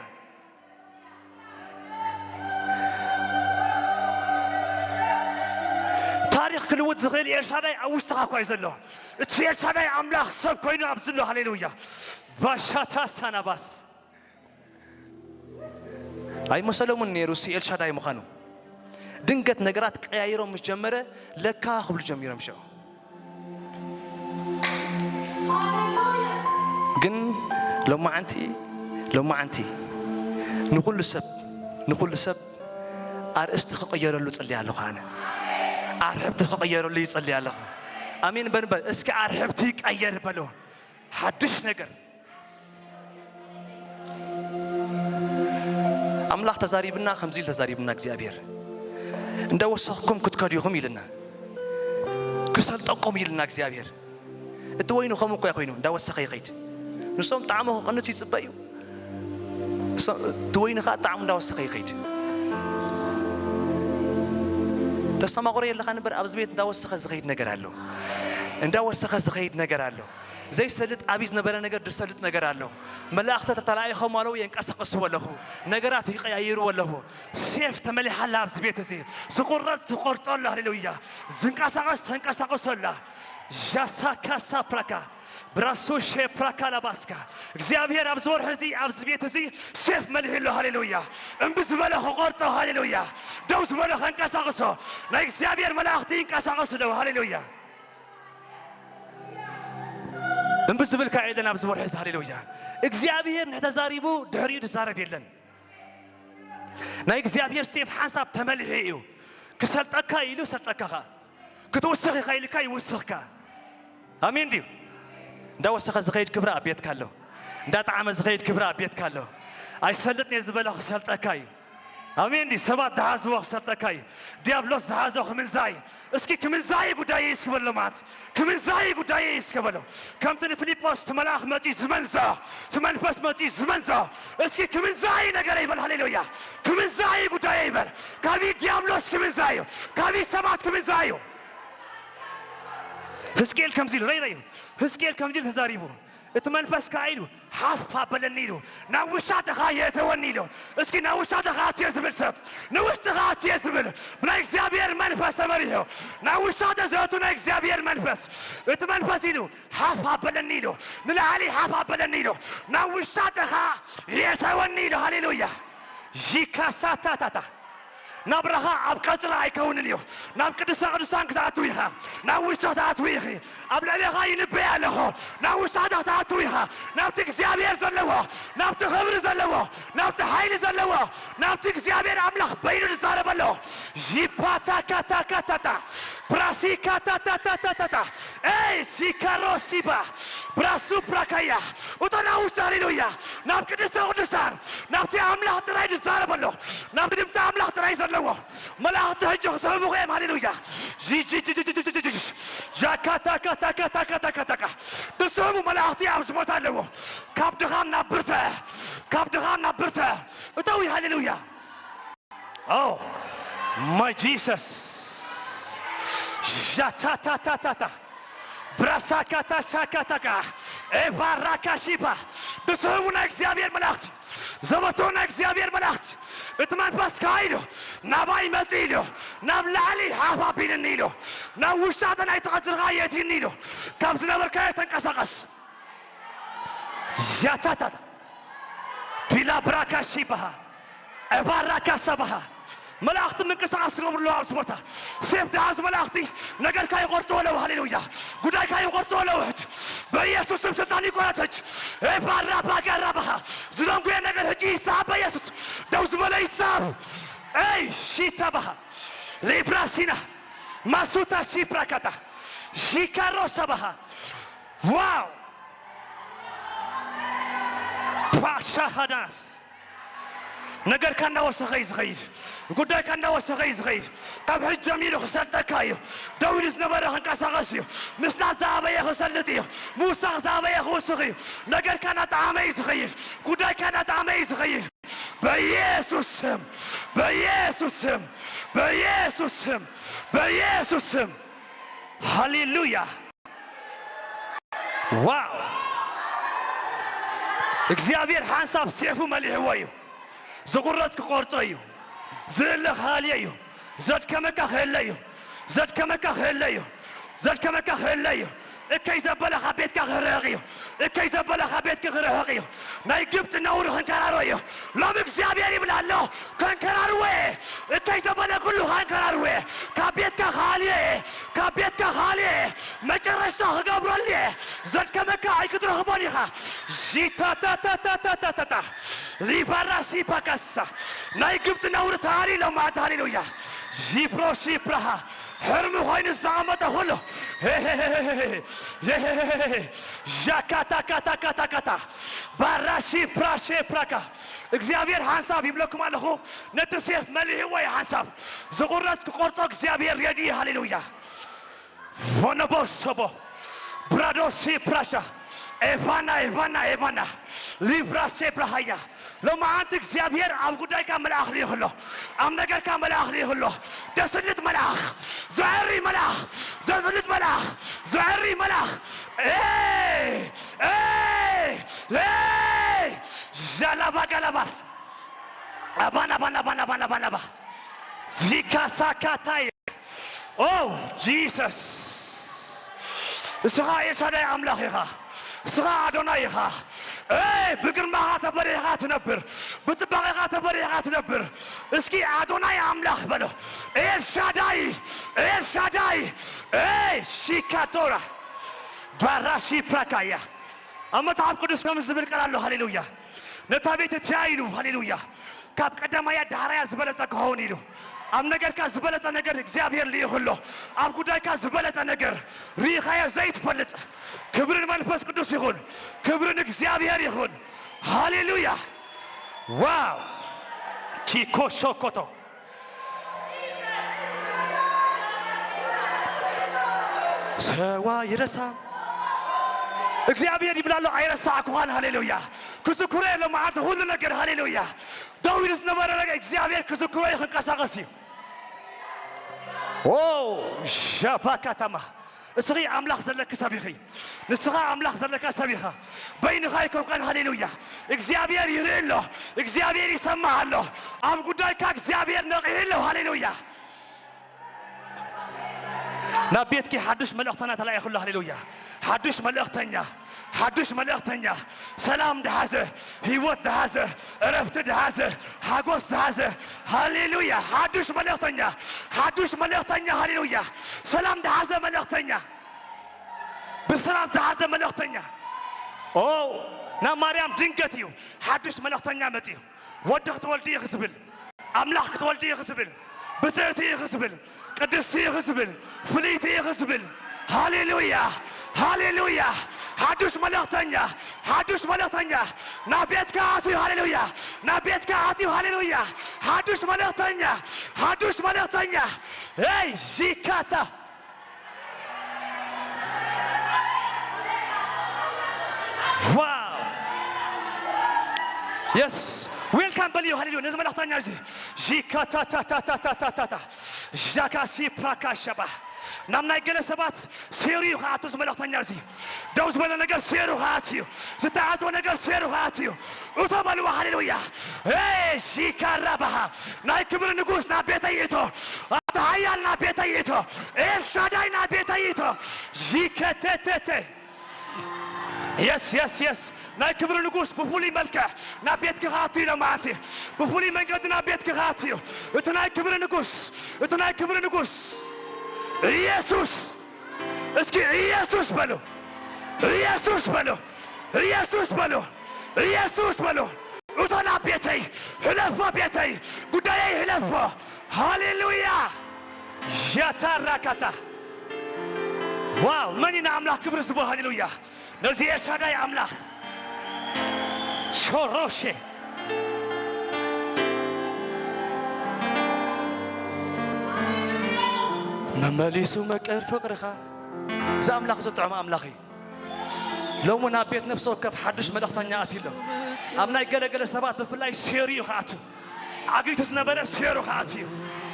ታሪኽ ክልውጥ ዝኽእል ኤልሻዳይ ኣብ ውሽጥኻ እኳ እዩ ዘሎ። እቲ ኤልሻዳይ ኣምላኽ ሰብ ኮይኑ ኣብዚ ኣሎ። ሃሌሉያ። ቫሻታ ሳናባስ። ኣይመሰሎምን ነይሩ እሱ ኤልሻዳይ ምዃኑ። ድንገት ነገራት ቀያይሮም ምስ ጀመረ፣ ለካ ክብሉ ጀሚሮም ሽዑ። ግን ሎማዓንቲ፣ ሎማዓንቲ ንኹሉ ሰብ፣ ንኹሉ ሰብ ኣርእስቲ ክቕየረሉ እጽሊ ኣለኹ ኣነ። ኣርሕብቲ ክቕየረሉ ይጽሊ ኣለኹ። ኣሜን በል፣ በል እስኪ ኣርሕብቲ ይቀየር በሉ። ሓድሽ ነገር። ኣምላኽ ተዛሪብና፣ ከምዚ ኢሉ ተዛሪብና እግዚኣብሔር። እንዳወሰኽኩም ክትከዱ ኢኹም ኢልና። ክሰልጠኩም ኢልና እግዚኣብሔር። እቲ ወይኒ ከምኡ እኮ ኮይኑ እንዳወሰኸ ይኸይድ። ንሶም ጣዕሙ ክቕንስ ይጽበ እዩ። ንሶም፣ እቲ ወይኒ ኸዓ ጣዕሙ እንዳወሰኸ ይኸይድ። ተስተማቕሮ የለኻን እምበር ኣብዚ ቤት እንዳወሰኸ ዝኸይድ ነገር ኣሎ። እንዳወሰኸ ዝኸይድ ነገር ኣሎ። ዘይሰልጥ ኣብዩ ዝነበረ ነገር ዝሰልጥ ነገር ኣሎ። መላእኽቲ ተተላኢኾም ኣለዉ፣ የንቀሳቕስዎ ኣለኹ። ነገራት ይቀያይርዎ ኣለኹ። ሴፍ ተመሊሓ ኣላ ኣብዚ ቤት እዚ። ዝቑረጽ ትቖርጾ ኣላ። ሃሌሉያ። ዝንቀሳቐስ ተንቀሳቕሶ ኣላ። ዣሳካ ሳፕራካ ብራሶ ሼፕራካ ላባስካ። እግዚኣብሔር ኣብዚ ወርሒ እዚ ኣብዚ ቤት እዚ ሴፍ መሊሑ ኣሎ። ሃሌሉያ። እምቢ ዝበለ ክቖርጾ። ሃሌሉያ። ደው ዝበለ ከንቀሳቕሶ። ናይ እግዚኣብሔር መላእኽቲ ይንቀሳቐሱ ኣለዉ። ሃሌሉያ። እምቢ ዝብል ከኣ የለን ኣብዚ ወርሒ እዚ። ሃሌሉያ። እግዚኣብሔር ንተዛሪቡ ድሕሪኡ ዝዛረብ የለን። ናይ እግዚኣብሔር ሴፍ ሓንሳብ ተመሊሑ እዩ። ክሰልጠካ ኢሉ ሰልጠካ ኸኣ። ክትውስኽ ኢኻ ኢልካ ይውስኽካ። ኣሜን ድዩ? እንዳወሰኸ ዝኸይድ ክብሪ ኣብ ቤትካ ኣሎ። እንዳጠዓመ ዝኸይድ ክብሪ ኣብ ቤትካ ኣሎ። ኣይሰልጥን እየ ዝበለ ክሰልጠካ እዩ። ኣሜን ድዩ? ሰባት ዝሓዝዎ ክሰልጠካ እዩ። ዲያብሎስ ዝሓዞ ክምንዛይ። እስኪ ክምንዛይ ጉዳየይ እስኪ በሎ ማለት። ክምንዛይ ጉዳየይ እስኪ በሎ። ከምቲ ንፊልጶስ እቲ መልኣኽ መጺኡ ዝመንዞ፣ እቲ መንፈስ መጺኡ ዝመንዞ። እስኪ ክምንዛይ ነገረይ በል። ሃሌሉያ። ክምንዛይ ጉዳየይ በል። ካብይ ዲያብሎስ ክምንዛይ እዩ። ካብይ ሰባት ክምንዛይ እዩ። ህዝቅኤል ከምዚ ኢሉ፣ ረይ፣ ረይ። ህዝቅኤል ከምዚ ኢሉ ተዛሪቡ። እቲ መንፈስ ከኣ ኢሉ ሓፍ ኣበለኒ ኢሉ፣ ናብ ውሻጠኻ የእተወኒ ኢሉ። እስኪ ናብ ውሻጠኻ ኣትየ ዝብል ሰብ፣ ንውሽጥኻ ኣትየ ዝብል፣ ብናይ እግዚኣብሔር መንፈስ ተመሪሑ፣ ናብ ውሻጠ ዘእቱ ናይ እግዚኣብሔር መንፈስ፣ እቲ መንፈስ ኢሉ ሓፍ ኣበለኒ ኢሉ፣ ንላዕሊ ሓፍ ኣበለኒ ኢሉ፣ ናብ ውሻጠኻ የእተወኒ ኢሉ። ሃሌሉያ። ዢካሳታታታ ናብራኻ ኣብ ቀጽሪ ኣይከውንን እዩ። ናብ ቅድስተ ቅዱሳን ክትኣትው ኢኻ። ናብ ውሽጢ ክትኣትው ኢኺ። ኣብ ልዕሌኻ ይንበይ ኣለኹ። ናብ ውሽጢ ክትኣትው ኢኻ። ናብቲ እግዚኣብሔር ዘለዎ፣ ናብቲ ክብሪ ዘለዎ፣ ናብቲ ሓይሊ ዘለዎ፣ ናብቲ እግዚኣብሔር ኣምላኽ በይኑ ዝዛረበ ኣሎ። ዢፓታካታካታታ ብራሲካታታታታታ ኤይ ሲካሮሲባ ብራሱ ብራካያ እቶ ናብ ውሽጢ ሃሌሉያ ናብ ቅድስተ ቅዱሳን ናብቲ ኣምላኽ ጥራይ ዝዛረብ ኣሎ። ናብቲ ድምፂ ኣምላኽ ጥራይ ዘለዎ መላእኽቲ ሕጂ ክስሕቡኹ እዮም። ሃሌሉያ ጃካታካታካታካታካ ክስሕቡ መላእኽቲ ኣብዚ ቦታ ኣለዎ። ካብ ድኻም ናብ ብርተ፣ ካብ ድኻም ናብ ብርተ እተዊ። ሃሌሉያ ኦ ማይ ጂሰስ ሻታታታታታ ብራሳካታ ሻካታካ ኤቫራካሺባ ብስህቡ ናይ እግዚኣብሔር መላእኽቲ ዘበቶ ናይ እግዚኣብሔር መላእኽቲ እቲ መንፈስ ከኣ ኢሉ ናባይ መጽእ ኢሉ ናብ ላዕሊ ሓፍ ኣቢልኒ ኢሉ ናብ ውሻጠ ናይ ተቐጽርኻ የእትኒ ኢሉ ካብ ዝነበርካዮ ተንቀሳቐስ። ዚያታታታ ቢላ ብራካሺ በሃ ኤቫራካ ሰባሃ መላእኽቲ ምንቅስቃስ ዝገብሩ ኣለዉ ኣብዚ ቦታ። ሴፍ ዝሓዙ መላእኽቲ ነገርካ ይቆርጥዎ ኣለዉ። ሃሌሉያ ጉዳይካ ይቆርጥዎ ኣለዉ። ሕጂ በኢየሱስ ስም ስልጣን ይቆረጥ። ሕጂ ኤባራ ባጋራ ባሃ ዝደንጉየ ነገር ሕጂ ይሰሃብ በኢየሱስ። ደው ዝበለ ይሰሃብ። ኤይ ሺታ ባሃ ሊብራሲና ማሱታ ሺፕራካታ ሺካሮ ሰባሃ ዋው ፓሻሃዳስ ነገርካ እናወሰኸ እዩ ዝኸይድ። ጉዳይካ እናወሰኸ እዩ ዝኸይድ። ካብ ሕጂ ጀሚሩ ክሰልጠካ እዩ። ደው ኢሉ ዝነበረ ክንቀሳቐስ እዩ። ምስላ ዝኣበየ ክሰልጥ እዩ። ምውሳኽ ዝኣበየ ክውስኽ እዩ። ነገርካ እናጠዓመ እዩ ዝኸይድ። ጉዳይካ እናጠዓመ እዩ ዝኸይድ። በኢየሱስ ስም፣ በኢየሱስ ስም፣ በኢየሱስ ስም፣ በኢየሱስ ስም። ሃሌሉያ። ዋው! እግዚኣብሔር ሓንሳብ ሴፉ መሊሕዎ እዩ። ዝቑረጽ ክቖርጾ እዩ። ዝእለ ክሃልዮ እዩ። ዘድከመካ ክእለ እዩ። ዘድከመካ ክእለ እዩ። ዘድከመካ ክእለ እዩ። እከይ ዘበለ ካብ ቤትካ ክርሕቕ እዩ። እከይ ዘበለ ካብ ቤትኪ ክርሕቕ እዩ። ናይ ግብጺ ነውሪ ክንከራሮ እዩ። ሎም እግዚኣብሔር ይብል ኣሎ፣ ከንከራርዎ እየ። እከይ ዘበለ ኩሉ ከንከራርዎ እየ። ካብ ቤትካ ክሃልዮ እየ። ካብ ቤትካ ክሃልዮ እየ። መጨረሽታ ክገብረሉ እየ። ዘድከመካ ኣይክትረኽቦን ኢኻ። ዚታታታታታታታ ሊባራ ሲፓካሳ ናይ ግብጺ ነውሪ ተሃልዩ ሎማዓንቲ ሃሌሉያ። ዚፕሮ ሲፕራሃ ሕርሚ ኮይኑ ዝተቐመጠ ኩሉ ሄሄሄሄሄ ሄሄሄሄ ዣካታካታካታካታ ባራሺ ፕራሼ ፕራካ እግዚኣብሔር ሓንሳብ ይብለኩም ኣለኹ። ነቲ ሴፍ መሊሕዎ እዩ ሓንሳብ ዝቑረጽ ክቖርጾ እግዚኣብሔር ሬዲ እዩ። ሃሌሉያ ቮነቦሶቦ ብራዶሲ ፕራሻ ኤቫና ኤቫና ኤቫና ሊብራሴ ብራሃያ ሎማዓንቲ እግዚኣብሔር ኣብ ጉዳይካ መልኣኽ ልኢኽ ኣሎ። ኣብ ነገርካ መልኣኽ ልኢኽ ኣሎ። ዘስልጥ መልኣኽ፣ ዘዕሪ መልኣኽ፣ ዘስልጥ መልኣኽ፣ ዘዕሪ መልኣኽ። ኤ፣ ኤ፣ ኤ፣ ዣላባ ጋላባ። ኣባና፣ ኣባና፣ ኣባና፣ ኣባና፣ ኣባና፣ ኣባ። ዚካሳካታይ ኦ ጂሰስ፣ እስኻ ኤልሻዳይ ኣምላኽ ኢኻ። እስኻ ኣዶናይ ኢኻ። ኤይ፣ ብግርማኻ ተፈሪሕኻ ትነብር፣ ብጽባቐኻ ተፈሪሕኻ ትነብር። እስኪ ኣዶናይ ኣምላኽ በሎ። ኤልሻዳይ፣ ኤልሻዳይ፣ ኤይ፣ ሺካቶራ ባራሺ ፕራካያ። ኣብ መጽሓፍ ቅዱስ ከም ዝብል ቃል ኣሎ። ሃሌሉያ። ነታ ቤት እትያ ኢሉ፣ ሃሌሉያ። ካብ ቀዳማያ ዳሕራያ ዝበለጸ ክኸውን ኢሉ። ኣብ ነገርካ ዝበለጸ ነገር እግዚኣብሔር ልኢኹ ኣሎ። ኣብ ጉዳይካ ዝበለጸ ነገር ርኢኻዮ ዘይትፈልጥ። ክብሪ ንመንፈስ ቅዱስ ይኹን። ክብሪ ንእግዚኣብሔር ይኹን። ሃሌሉያ። ዋው! ቲኮ ሾኮቶ። ሰው አይረሳም። እግዚኣብሔር ይብል ኣሎ፣ ኣይረሳዕኩኻን። ሃሌሉያ። ክዝክሮ የለ መዓልቲ ሁሉ ነገር። ሃሌሉያ። ደው ኢሉ ዝነበረ ነገር እግዚኣብሔር ክዝክሮ እዩ፣ ክንቀሳቐስ እዩ። ኦ ሸባ ከተማ እስኺ ኣምላኽ ዘለኪ ሰብ ኢኺ። ንስኻ ኣምላኽ ዘለካ ሰብ ኢኻ። በይንኻ ኣይኮንካን። ሃሌሉያ። እግዚኣብሔር ይርኢ ኣሎ። እግዚኣብሔር ይሰምዕ ኣሎ። ኣብ ጉዳይካ እግዚኣብሔር ነቒሑ ኣሎ። ሃሌሉያ። ናብ ቤትኪ ሓዱሽ መልእኽተኛ ተላኢኹ ኣሎ። ሃሌሉያ። ሓዱሽ መልእኽተኛ፣ ሓዱሽ መልእኽተኛ። ሰላም ዝሓዘ፣ ህይወት ዝሓዘ፣ ዕረፍቲ ዝሓዘ፣ ሓጎስ ዝሓዘ። ሃሌሉያ። ሓዱሽ መልእኽተኛ፣ ሓዱሽ መልእኽተኛ። ሃሌሉያ። ሰላም ዝሓዘ መልእኽተኛ፣ ብስራት ዝሓዘ መልእኽተኛ። ኦ፣ ናብ ማርያም ድንገት እዩ ሓዱሽ መልእኽተኛ መጺኡ። ወዲ ክትወልዲ ኢኺ ዝብል፣ ኣምላኽ ክትወልዲ ኢኺ ዝብል፣ ብፅእቲ ኢኺ ዝብል፣ ቅድስቲ ኢኺ ዝብል፣ ፍልይቲ ኢኺ ዝብል። ሃሌሉያ፣ ሃሌሉያ። ሓዱሽ መልእኽተኛ፣ ሓዱሽ መልእኽተኛ ናብ ቤትካ ኣትዩ። ሃሌሉያ፣ ናብ ቤትካ ኣትዩ። ሃሌሉያ። ሓዱሽ መልእኽተኛ፣ ሓዱሽ መልእኽተኛ። ሄይ ዚካታ ዋው! የስ፣ ዌልካም በልዮ። ሃሌሉያ። ነዚ መልእኽተኛ እዚ ሺካታታታታታታታ ዣካሲ ፕራካሸባ ናብ ናይ ገለ ሰባት ሴሩ እዩ ክኣቱ። እዚ መልእኽተኛ እዚ ደው ዝበለ ነገር ሴሩ ክኣቱ እዩ። ዝተዓጽወ ነገር ሴሩ ክኣቱ እዩ። እቶ በልዋ። ሃሌሉያ። ሄ ሺካራባሃ ናይ ክብሪ ንጉስ ናብ ቤተይ ይእቶ። ኣቲ ሓያል ናብ ቤተይ ይእቶ። ኤልሻዳይ ናብ ቤተይ ይእቶ። ሺከቴቴቴ የስ የስ የስ ናይ ክብሪ ንጉስ ብፍሉይ መልክዕ ናብ ቤትኪ ክኣቱ እዩ። ሎማዓንቲ ብፍሉይ መንገዲ ናብ ቤትኪ ክኣቱ እዩ። እቲ ናይ ክብሪ ንጉስ፣ እቲ ናይ ክብሪ ንጉስ ኢየሱስ። እስኪ ኢየሱስ በሉ፣ ኢየሱስ በሉ፣ ኢየሱስ በሉ፣ ኢየሱስ በሉ። እቶ ናብ ቤተይ ሕለፎ፣ ቤተይ ጉዳየይ ሕለፎ። ሃሌሉያ። ሻታራካታ ዋው! መን ኢና ኣምላኽ ክብሪ ዝቦ? ሃሌሉያ። ነዚ ኤልሻዳይ ኣምላኽ ሾሮሼ መመሊሱ መቀር ፍቕርኻ። እዚ ኣምላኽ ዝጥዕም ኣምላኽ እዩ። ሎሚ ናብ ቤት ነፍሲ ወከፍ ሓድሽ መልእኽተኛ ኣትዩ ኣሎ። ኣብ ናይ ገለገለ ሰባት ብፍላይ ሴሩ እዩ ክኣቱ። ዓጊቱ ዝነበረ ሴሩ ክኣቱ እዩ።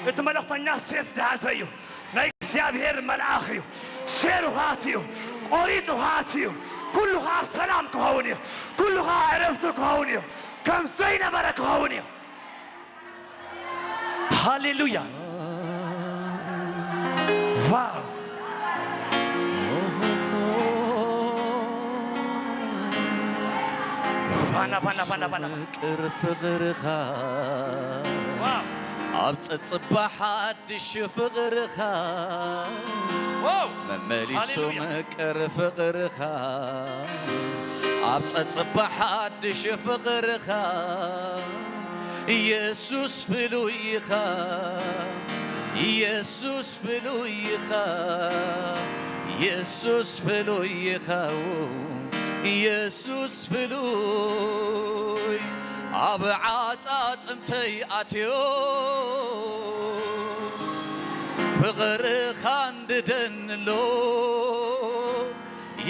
እቲ መልእኽተኛ ሴፍ ዝሓዘ እዩ። ናይ እግዚኣብሔር መልኣኽ እዩ። ሴሩ ክኣቱ እዩ። ቆሪጹ ክኣቱ እዩ። ኩሉ ኸዓ ሰላም ክኸውን እዩ። ኩሉ ኸዓ ዕረፍቲ ክኸውን እዩ። ከም ዘይነበረ ክኸውን እዩ። ሃሌሉያ። ዋው። ባና፣ ባና፣ ባና፣ ባና። ቅር ፍቕርኻ ዋው። ኣብ ጸጽባ ሓድሽ ፍቕርኻ ዋው። መመሊሱ ሃሌሉያ። ምቅር ፍቕርኻ ኣብ ጸጽባ ሓድሽ ፍቕርኻ ኢየሱስ ፍሉይ ኢኻ፣ ኢየሱስ ፍሉይ ኢኻ፣ ኢየሱስ ፍሉይ ኢኻ፣ ኢየሱስ ፍሉይ ኣብ ዓጻጽምተይ ኣትዮ ፍቕርኻ እንድደንሎ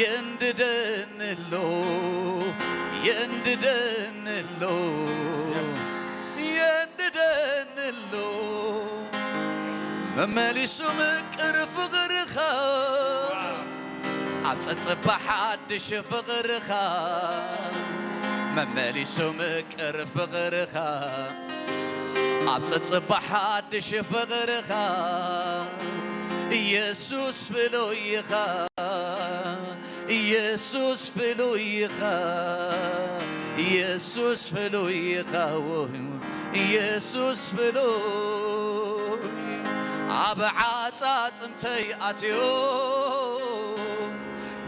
የንድደንሎ የንድደንሎ የንድደንሎ መመሊሱ ምቅር ፍቕርኻ ኣብ ጸጽባ ሓድሽ ፍቕርኻ መመሊሱ ምቅር ፍቕርኻ ኣብ ጸጽባ ሓድሽ ፍቕርኻ ኢየሱስ ፍሉይ ኢኻ ኢየሱስ ፍሉይ ኢኻ ኢየሱስ ፍሉይ ኢኻ ኢየሱስ ፍሉይ ኣብ ዓጻጽምተይ ኣትዮ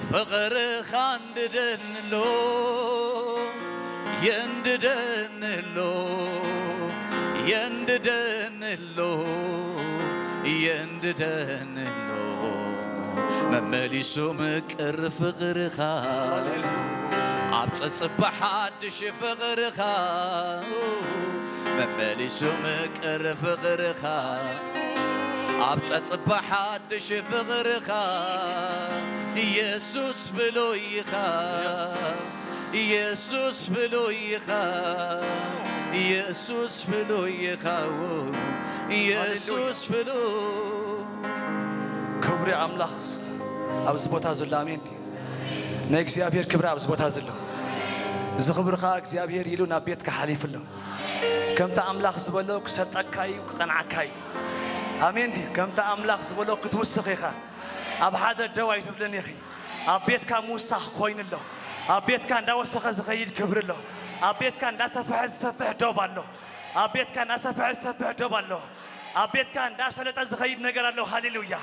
ፍቕርኻ እንድደንሎ የንድደንሎ የንድደንሎ የንድደንሎ መመሊሱ ምቅር ፍቕርኻ ኣብ ጸጽባ ሓድሽ ፍቕርኻ መመሊሱ ምቅር ፍቕርኻ ኣብ ጸጽባ ሓድሽ ፍቕርኻ ኢየሱስ ፍሉይ ኢኻ ኢየሱስ ፍሉይ ኢኻ ኢየሱስ ፍሉይ ኢኻ ኢየሱስ ፍሉይ ክብሪ ኣምላኽ ኣብዚ ቦታ ዘሎ ኣሜን ድዩ? ናይ እግዚኣብሔር ክብሪ ኣብዚ ቦታ ዘሎ። እዚ ክብሪ ኸዓ እግዚኣብሔር ኢሉ ናብ ቤትካ ሓሊፉ ኣሎ። ከምቲ ኣምላኽ ዝበሎ ክሰልጠካ እዩ፣ ክቐንዓካ እዩ። ኣሜን ድዩ? ከምቲ ኣምላኽ ዝበሎ ክትውስኽ ኢኻ። ኣብ ሓደ ደው ኣይትብልን ኢኺ። ኣብ ቤትካ ምውሳኽ ኮይኑ ኣሎ። ኣብ ቤትካ እንዳወሰኸ ዝኸይድ ክብሪ ኣሎ። ኣብ ቤትካ እንዳሰፍሐ ዝሰፍሕ ዶብ ኣሎ። ኣብ ቤትካ እንዳሰፍሐ ዝሰፍሕ ዶብ ኣሎ። ኣብ ቤትካ እንዳሰለጠ ዝኸይድ ነገር ኣሎ። ሃሌሉያ!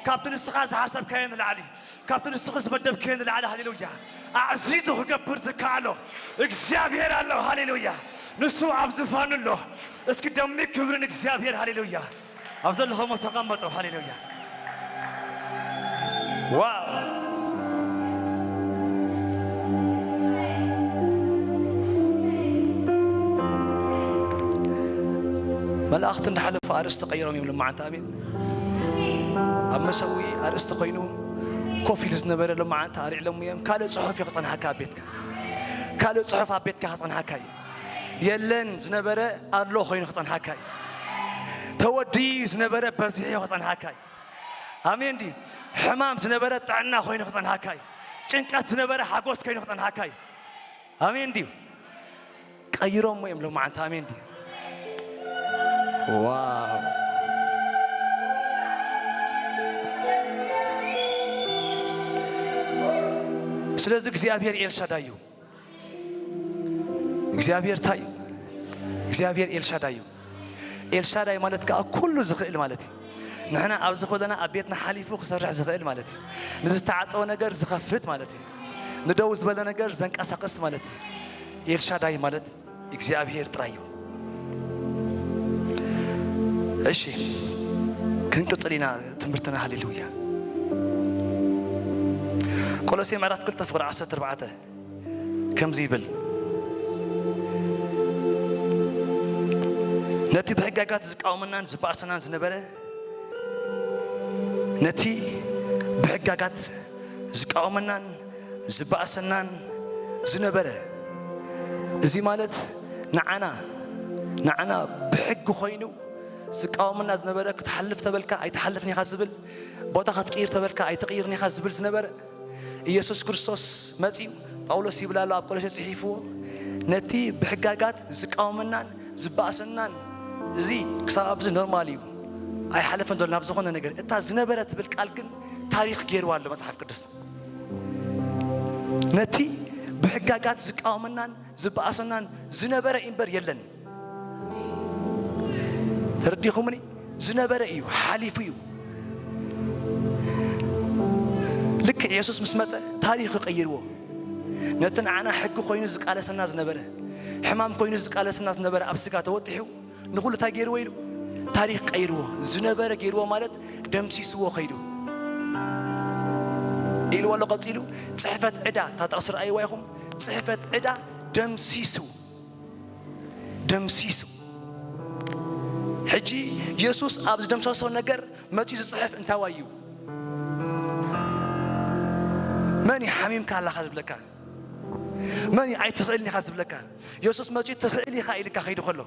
ካብቲ ንስኻ ዝሓሰብካዮ ንላዕሊ፣ ካብቲ ንስኺ ዝመደብክዮ ንላዕሊ፣ ሃሌሉያ! ኣዕዚዙ ክገብር ዝከኣሎ እግዚኣብሔር ኣሎ። ሃሌሉያ! ንሱ ኣብ ዝፋኑ ኣሎ። እስኪ ደሚር ክብሪ ንእግዚኣብሔር። ሃሌሉያ! ኣብ ዘለኹሞ ተቐመጡ። ሃሌሉያ! ዋው! መላእኽቲ እንዳሓለፉ ኣርእስቲ ቀይሮም እዮም። ልማዓንቲ ኣሜን። ኣብ መሰዊ ኣርእስቲ ኮይኑ ኮፍ ኢሉ ዝነበረ ልማዓንቲ ኣርዕሎሞ እዮም። ካልእ ጽሑፍ እዩ ክጸንሓካ ኣብ ቤትካ። ካልእ ጽሑፍ ኣብ ቤትካ ክጸንሓካ እዩ። የለን ዝነበረ ኣሎ ኮይኑ ክጸንሓካ እዩ። ተወዲኡ ዝነበረ በዚሑ ክጸንሓካ እዩ። ኣሜን ድዩ? ሕማም ዝነበረ ጥዕና ኮይኑ ክጸንሓካ እዩ። ጭንቀት ዝነበረ ሓጎስ ኮይኑ ክጸንሓካ እዩ። ኣሜን ድዩ? ቀይሮሞ እዮም ሎማዓንቲ። ኣሜን ድዩ? ዋው! ስለዚ እግዚኣብሔር ኤልሻዳይ እዩ። እግዚኣብሔር እንታይ እዩ? እግዚኣብሔር ኤልሻዳይ እዩ። ኤልሻዳይ ማለት ከዓ ኩሉ ዝኽእል ማለት እዩ። ንሕና ኣብ ዝኾለና ኣብ ቤትና ሓሊፉ ክሰርሕ ዝኽእል ማለት እዩ። ንዝተዓጸወ ነገር ዝኸፍት ማለት እዩ። ንደው ዝበለ ነገር ዘንቀሳቕስ ማለት እዩ። ኤልሻዳይ ማለት እግዚኣብሔር ጥራይ እዩ። እሺ፣ ክንቅጽል ኢና ትምህርትና። ሃሌሉያ። ቆሎሴ ምዕራፍ ክልተ ፍቕሪ ዓሰርተ ኣርባዕተ ከምዚ ይብል፣ ነቲ ብሕጋጋት ዝቃወመናን ዝበኣሰናን ዝነበረ፣ ነቲ ብሕጋጋት ዝቃወመናን ዝበኣሰናን ዝነበረ፣ እዚ ማለት ንዓና፣ ንዓና ብሕጊ ኮይኑ ዝቃወመና ዝነበረ፣ ክትሓልፍ ተበልካ ኣይትሓልፍን ኢኻ ዝብል፣ ቦታ ክትቅይር ተበልካ ኣይትቅይርን ኢኻ ዝብል ዝነበረ፣ ኢየሱስ ክርስቶስ መጺኡ፣ ጳውሎስ ይብል ኣሎ ኣብ ቆሎሴ ጽሒፍዎ፣ ነቲ ብሕጋጋት ዝቃወመናን ዝበኣሰናን፣ እዚ ክሳብ ኣብዚ ኖርማል እዩ፣ ኣይሓለፈን ዘሎ ናብ ዝኾነ ነገር። እታ ዝነበረ ትብል ቃል ግን ታሪኽ ገይርዋ ኣሎ መጽሓፍ ቅዱስ። ነቲ ብሕጋጋት ዝቃወመናን ዝበኣሰናን ዝነበረ እምበር የለን። ተረዲኹምኒ? ዝነበረ እዩ፣ ሓሊፉ እዩ። ልክዕ የሱስ ምስ መጸ ታሪኽ ቀይርዎ። ነቲ ንዓና ሕጊ ኮይኑ ዝቃለሰና ዝነበረ፣ ሕማም ኮይኑ ዝቃለሰና ዝነበረ ኣብ ስጋ ተወጢሑ ንኹሉ እንታይ ገይርዎ ኢሉ? ታሪኽ ቀይርዎ። ዝነበረ ገይርዎ ማለት ደምሲስዎ ኸይዱ። ኢልዎ ኣሎ ቀጺሉ፣ ጽሕፈት ዕዳ፣ እታ ጥቕሲ ረኣይዋ ኢኹም፣ ጽሕፈት ዕዳ ደምሲሱ። ደምሲሱ። ሕጂ የሱስ ኣብ ዝደምሰሶ ነገር መጺኡ ዝጽሕፍ እንታዋይ እዩ? መን እዩ ሓሚምካ ኣለኻ ዝብለካ? መን እዩ ኣይትኽእልን ኢኻ ዝብለካ? የሱስ መጺኡ ትኽእል ኢኻ ኢልካ ከይዱ ከሎ፣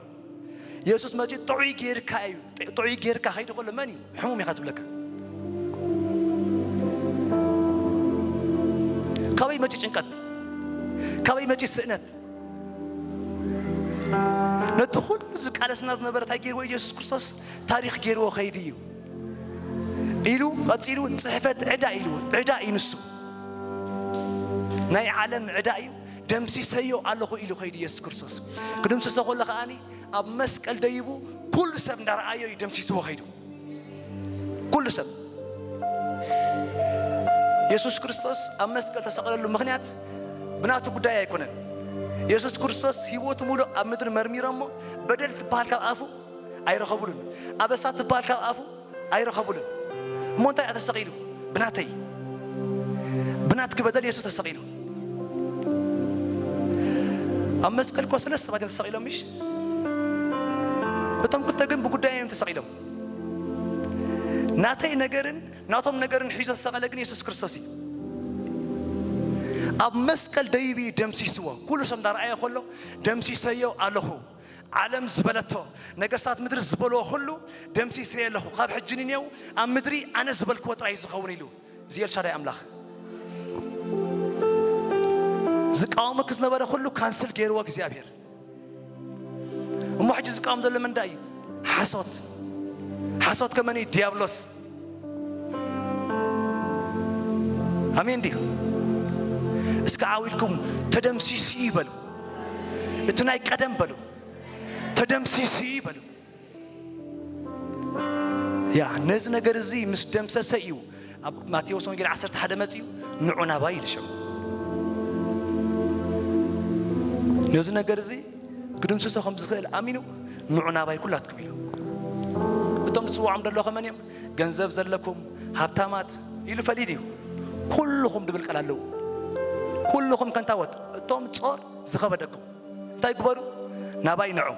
የሱስ መጺኡ ጥዑይ ጌርካ እዩ፣ ጥዑይ ጌርካ ከይዱ ከሎ መን እዩ ሕሙም ኢኻ ዝብለካ? ካበይ መጺኡ ጭንቀት? ካበይ መጺኡ ስእነት? ነቲ ኩሉ ዝቃለስና ዝነበረ እንታይ ገይርዎ? ኢየሱስ ክርስቶስ ታሪኽ ገይርዎ ከይዱ እዩ ኢሉ ቀጺሉ፣ ጽሕፈት ዕዳ ኢልዎ። ዕዳ እዩ ንሱ፣ ናይ ዓለም ዕዳ እዩ። ደምሲሰዮ ኣለኹ ኢሉ ከይዱ ኢየሱስ ክርስቶስ። ክድምስሶ ከሎ ከኣኒ ኣብ መስቀል ደይቡ ኩሉ ሰብ እንዳረኣዮ እዩ ደምሲስዎ ከይዱ። ኩሉ ሰብ። የሱስ ክርስቶስ ኣብ መስቀል ተሰቐለሉ ምኽንያት ብናቱ ጉዳይ ኣይኮነን። የሱስ ክርስቶስ ህይወቱ ሙሉእ ኣብ ምድሪ መርሚሮሞ፣ በደል ትበሃል ካብ ኣፉ ኣይረኸቡሉን። ኣበሳ ትበሃል ካብ ኣፉ ኣይረኸቡሉን። እሞ እንታይ ተሰቒሉ? ብናተይ፣ ብናትኪ በደል የሱስ ተሰቒሉ። ኣብ መስቀል እኮ ሰለስተ ሰባት እዮም ተሰቒሎም፣ ምሽ? እቶም ክልተ ግን ብጉዳይ እዮም ተሰቒሎም። ናተይ ነገርን ናቶም ነገርን ሒዞ ዝተሰቐለ ግን የሱስ ክርስቶስ እዩ። ኣብ መስቀል ደይቡ ደምሲስዎ። ኩሉ ሰብ እንዳረኣየ ከሎ፣ ደምሲሰዮ ኣለኹ። ዓለም ዝበለቶ፣ ነገስታት ምድሪ ዝበልዎ ኩሉ ደምሲሰዮ ኣለኹ። ካብ ሕጂ ንኔው ኣብ ምድሪ ኣነ ዝበልክዎ ጥራይ እዩ ዝኸውን ኢሉ። እዚ ኤልሻዳይ ኣምላኽ ዝቃወመኪ ዝነበረ ኩሉ ካንስል ገይርዎ እግዚኣብሔር። እሞ ሕጂ ዝቃወም ዘሎ መን ደኣ እዩ? ሓሶት። ሓሶት ከመን እዩ? ዲያብሎስ። ኣሜን ድዩ? እስከ ዓው ኢልኩም ተደምሲሱ እዩ በሉ። እቲ ናይ ቀደም በሉ። ተደምሲሱ እዩ በሉ። ያ ነዚ ነገር እዚ ምስ ደምሰሰ እዩ ኣብ ማቴዎስ ወንጌል ዓሰርተ ሓደ መጺኡ ንዑ ናባይ ኢሉ ሽዑ። ነዚ ነገር እዚ ክድምስሶ ከም ዝኽእል ኣሚኑ ንዑ ናባይ ኩላትኩም ኢሉ። እቶም ዝጽውዖም ዘለኹ መን እዮም? ገንዘብ ዘለኩም ሃብታማት ኢሉ ፈሊድ እዩ። ኩልኹም ድብል ቃል ኣለዉ። ኩልኹም ከንታወት እቶም ጾር ዝኸበደኩም እንታይ ግበሩ? ናባይ ንዑ።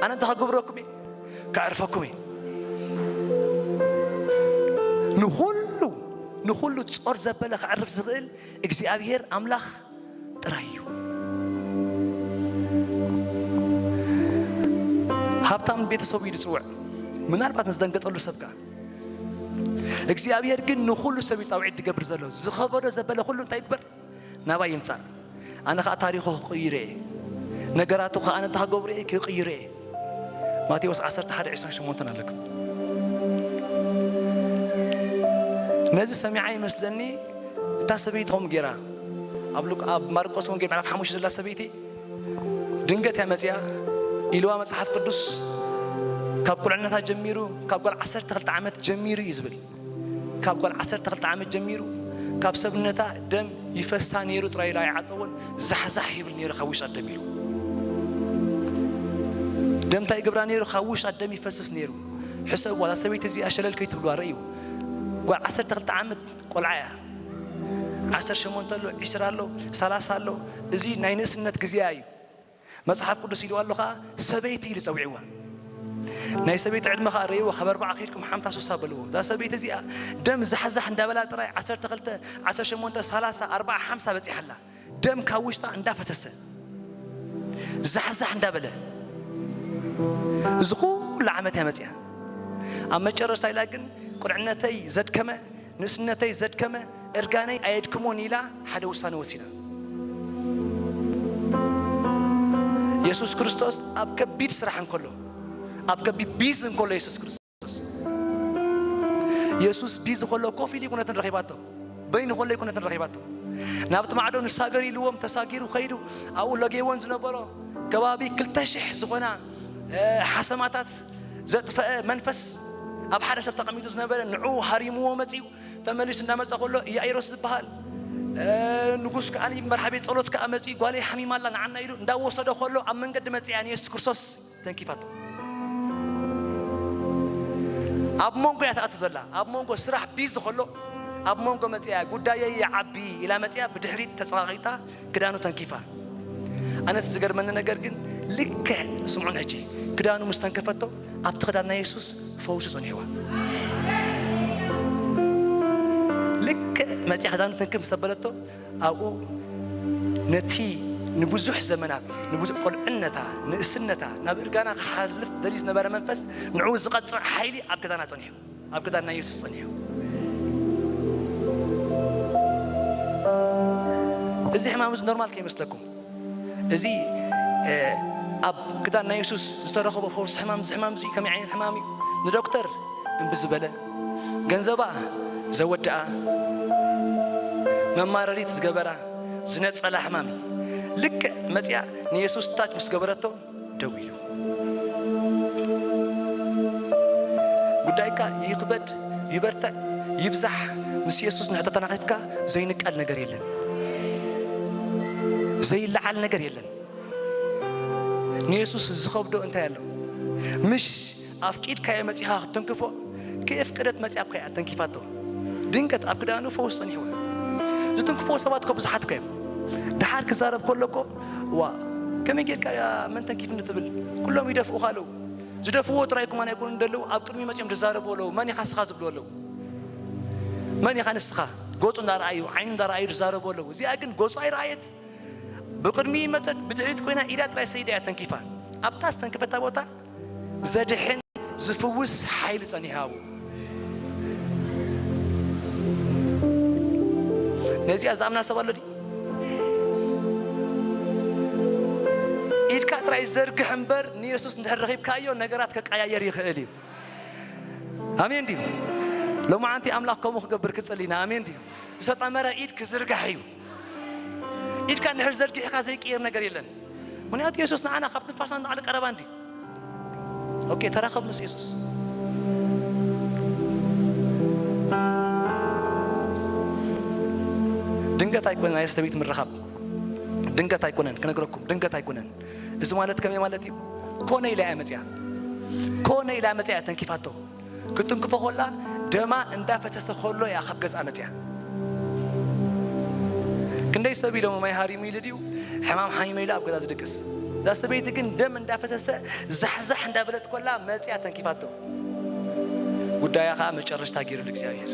ኣነ እንታይ ክገብረኩም እየ? ከዕርፈኩም እየ። ንኹሉ ንኹሉ ጾር ዘበለ ከዕርፍ ዝኽእል እግዚኣብሔር ኣምላኽ ጥራይ እዩ። ሃብታም ቤተሰቡ እዩ ዝጽውዕ። ምናልባት ንዝደንገጸሉ ሰብ ከኣ እግዚኣብሔር ግን ንኹሉ ሰብ እዩ ጻውዒት ዝገብር ዘሎ። ዝኸበዶ ዘበለ ኩሉ እንታይ ይግበር? ናባይ ይምጻእ። ኣነ ኸኣ ታሪኹ ክቕይሮ እየ። ነገራቱ ኸኣ ኣነ እንታይ ክገብሮ እየ? ክቕይሮ እየ። ማቴዎስ ዓሰርተ ሓደ ዕስራን ሸሞንተን ኣለኩም። ነዚ ሰሚዓ ይመስለኒ እታ ሰበይቲ ከምኡ ገይራ። ኣብ ሉቅ-፣ ኣብ ማርቆስ ወንጌል ምዕራፍ ሓሙሽተ ዘላ ሰበይቲ ድንገት እያ መጺኣ ኢልዋ መጽሓፍ ቅዱስ ካብ ቁልዕነታ ጀሚሩ፣ ካብ ጓል ዓሰርተ ክልተ ዓመት ጀሚሩ እዩ ዝብል። ካብ ጓል ዓሰርተ ክልተ ዓመት ጀሚሩ ካብ ሰብነታ ደም ይፈሳ ነይሩ ጥራይ ኢሉ ኣይዓጸዎን፣ ዛሕዛሕ ይብል ነይሩ ካብ ውሽጣ ደም ኢሉ። ደም እንታይ ይገብራ ነይሩ? ካብ ውሽጣ ደም ይፈስስ ነይሩ። ሕሰብዋ፣ እዛ ሰበይቲ እዚኣ ሸለል ከይትብልዋ ርእዩ። ጓል ዓሰርተ ክልተ ዓመት ቆልዓ እያ። ዓሰርተ ሸሞንተ ኣሎ፣ ዕስራ ኣሎ፣ ሰላሳ ኣሎ። እዚ ናይ ንእስነት ግዜኣ እዩ። መጽሓፍ ቅዱስ ኢልዋ ኣሎ ኸኣ ሰበይቲ ኢሉ ጸዊዕዋ። ናይ ሰበይቲ ዕድመ ኸኣ ርእይዎ፣ ካብ ኣርባዓ ከይድኩም ሓምሳ ሱሳ በልዎ። እዛ ሰበይቲ እዚኣ ደም ዛሕዛሕ እንዳበላ ጥራይ ዓሰርተ ክልተ፣ ዓሰርተ ሸሞንተ፣ ሰላሳ፣ ኣርባዓ፣ ሓምሳ በጺሓ ኣላ። ደም ካብ ውሽጣ እንዳፈሰሰ፣ ዛሕዛሕ እንዳበለ፣ እዚ ኩሉ ዓመት እያ መጺኣ። ኣብ መጨረሽታ ኢላ ግን ቁልዕነተይ ዘድከመ ንእስነተይ ዘድከመ እርጋነይ ኣየድክሞን ኢላ ሓደ ውሳነ ወሲና። የሱስ ክርስቶስ ኣብ ከቢድ ስራሕ እንከሎ፣ ኣብ ከቢድ ቢዚ እንከሎ የሱስ ክርስቶስ፣ የሱስ ቢዚ ከሎ ኮፍ ኢሉ ኣይኮነትን ረኺባቶ፣ በይኑ ከሎ ኣይኮነትን ረኺባቶ። ናብቲ ማዕዶ ንሳገር ኢልዎም ተሳጊሩ ከይዱ፣ ኣብኡ ለጌወን ዝነበሮ ከባቢ ክልተ ሽሕ ዝኾና፣ እ፣ ሓሰማታት ዘጥፈአ መንፈስ ኣብ ሓደ ሰብ ተቐሚጡ ዝነበረ ንዑ ሃሪምዎ መጺኡ። ተመሊሱ እንዳመጸ ከሎ ኢያኢሮስ ዝበሃል፣ እ፣ ንጉስ ከኣ መርሓ ቤት ጸሎት ከኣ መጺኡ ጓለይ ሓሚማ ኣላ ንዓና ኢሉ እንዳወሰዶ ከሎ ኣብ መንገዲ መጺኣ ንየሱስ ክርስቶስ ተንኪፋቶ። ኣብ መንጎ እያ ትኣቱ ዘላ። ኣብ መንጎ ስራሕ ቢዚ ከሎ ኣብ መንጎ መጺኣ ጉዳየይ ይዓቢ ኢላ መጺኣ ብድሕሪት ተጸቓቒጣ ክዳኑ ተንኪፋ። ኣነ እቲ ዝገርመኒ ነገር ግን ልክዕ ስምዑን ሕጂ ክዳኑ ምስ ተንከፈቶ ኣብቲ ክዳን ናይ የሱስ ፈውሲ ጸኒሕዋ። ልክዕ መጺኣ ክዳኑ ትንክፍ ምስ ተበለቶ ኣብኡ ነቲ ንብዙሕ ዘመናት ንብዙሕ ቆልዕነታ ንእስነታ ናብ እርጋና ክሓልፍ ደልዩ ዝነበረ መንፈስ ንዕኡ ዝቐጽዕ ሓይሊ ኣብ ክዳና ጸኒሑ። ኣብ ክዳን ናይ የሱስ ጸኒሑ። እዚ ሕማም እዚ ኖርማል ከይመስለኩም። እዚ፣ እ፣ ኣብ ክዳን ናይ የሱስ ዝተረኸቦ ፈውሲ ሕማም፣ እዚ ሕማም እዚ ከመይ ዓይነት ሕማም እዩ? ንዶክተር እምቢ ዝበለ፣ ገንዘባ ዘወድኣ፣ መማረሪት ዝገበራ፣ ዝነጸላ ሕማም እዩ። ልክዕ መጺኣ ንየሱስ ታች ምስ ገበረቶ፣ ደው ኢሉ። ጉዳይካ ይኽበድ፣ ይበርትዕ፣ ይብዛሕ፣ ምስ የሱስ ንሕቶ ተናኺፍካ ዘይንቀል ነገር የለን። ዘይለዓል ነገር የለን። ንየሱስ ዝኸብዶ እንታይ ኣሎ? ምሽ ኣፍቂድካዮ መጺኻ ክትተንክፎ ከየፍቀደት መጺኣ እኮ እያ ተንኪፋቶ። ድንገት ኣብ ክዳኑ ፈውስ ጸኒሕዋ። ዝትንክፍዎ ሰባት እኮ ብዙሓት እኮ እዮም። ደሓር ክዛረብ ከሎ እኮ፣ "ዋ፣ ከመይ ጌርካ እያ መን ተንኪፍኒ?" ትብል። ኩሎም ይደፍኡኻ ኣለዉ። ዝደፍእዎ ጥራይ እኮ ማን ኣይኮኑን ዘለዉ፣ ኣብ ቅድሚ መጺኦም ዝዛረቡ ኣለዉ። "መን ኢኻ ንስኻ?" ዝብሉ ኣለዉ። "መን ኢኻ ንስኻ?" ገጹ እንዳረኣዩ፣ ዓይኑ እንዳረኣዩ ዝዛረቡ ኣለዉ። እዚኣ ግን ገጹ ኣይረኣየት። ብቕድሚ መጸት ብድሕሪት ኮይና ኢዳ ጥራይ ሰዲዳ እያ ተንኪፋ። ኣብታ ዝተንከፈታ ቦታ ዘድሕን ዝፍውስ ሓይሊ ጸኒሑ ኣብኡ። ነዚኣ ዝኣምና ሰብ ኣሎ ድዩ? ኢድካ ጥራይ ዘርግሕ እምበር፣ ንየሱስ እንድሕር ረኺብካዮ፣ ነገራት ከቀያየር ይኽእል እዩ። ኣሜን ድዩ? ሎማዓንቲ ኣምላኽ ከምኡ ክገብር ክጽሊ ኢና። ኣሜን ድዩ? ዝተጠመረ ኢድ ክዝርጋሕ እዩ። ኢድካ እንድሕር ዘርጊሕካ ዘይቅየር ነገር የለን። ምኽንያቱ የሱስ ንዓና ካብ ትንፋስና ንላዕሊ ቀረባ እንድዩ። ኦኬ፣ ተራኸብ ምስ የሱስ። ድንገት ኣይኮነን ናይ ሰበይት ምርኻብ። ድንገት ኣይኮነን፣ ክነግረኩም፣ ድንገት ኣይኮነን። እዚ ማለት ከመይ ማለት እዩ? ኮነ ኢላ እያ መጽያ። ኮነ ኢላ መጽያ እያ ተንኪፋቶ። ክትንክፎ ኮላ ደማ እንዳፈሰሰ ኮሎ እያ ካብ ገዝኣ መጽያ። ክንደይ ሰብ ኢሎም ማይ ሃሪሙ ኢሉ ድዩ? ሕማም ሓሚመ ኢሉ ኣብ ገዛ ዝድቅስ። እዛ ሰበይቲ ግን ደም እንዳፈሰሰ ዛሕዛሕ እንዳበለት ኮላ መጽያ ተንኪፋቶ። ጉዳያ ኸዓ መጨረሽታ ገይሩሉ እግዚኣብሔር።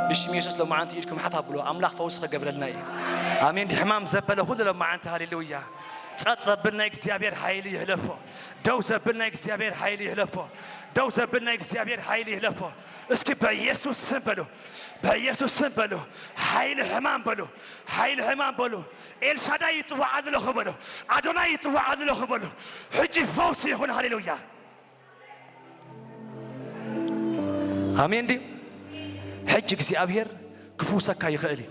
ብሽም የሱስ ሎማዓንቲ ኢድኩም ሓፍ ኣብሎ። ኣምላኽ ፈውሲ ክገብረልና እዩ። ኣሜን። ሕማም ዘበለ ኩሉ ሎማዓንቲ ሃሌሉያ። ጸጥ ዘብል ናይ እግዚኣብሔር ሓይሊ ይሕለፎ። ደው ዘብል ናይ እግዚኣብሔር ሓይሊ ይሕለፎ። ደው ዘብል ናይ እግዚኣብሔር ሓይሊ ይሕለፎ። እስኪ በኢየሱስ ስም በሉ። በኢየሱስ ስም በሉ። ሓይሊ ሕማም በሉ። ሓይሊ ሕማም በሉ። ኤልሻዳይ ይጽዋዕ ኣለኹ በሉ። ኣዶናይ ይጽዋዕ ኣለኹ በሉ። ሕጂ ፈውሲ ይኹን። ሃሌሉያ። ኣሜን ድዩ? ሕጂ እግዚኣብሔር ክፍውሰካ ይኽእል እዩ።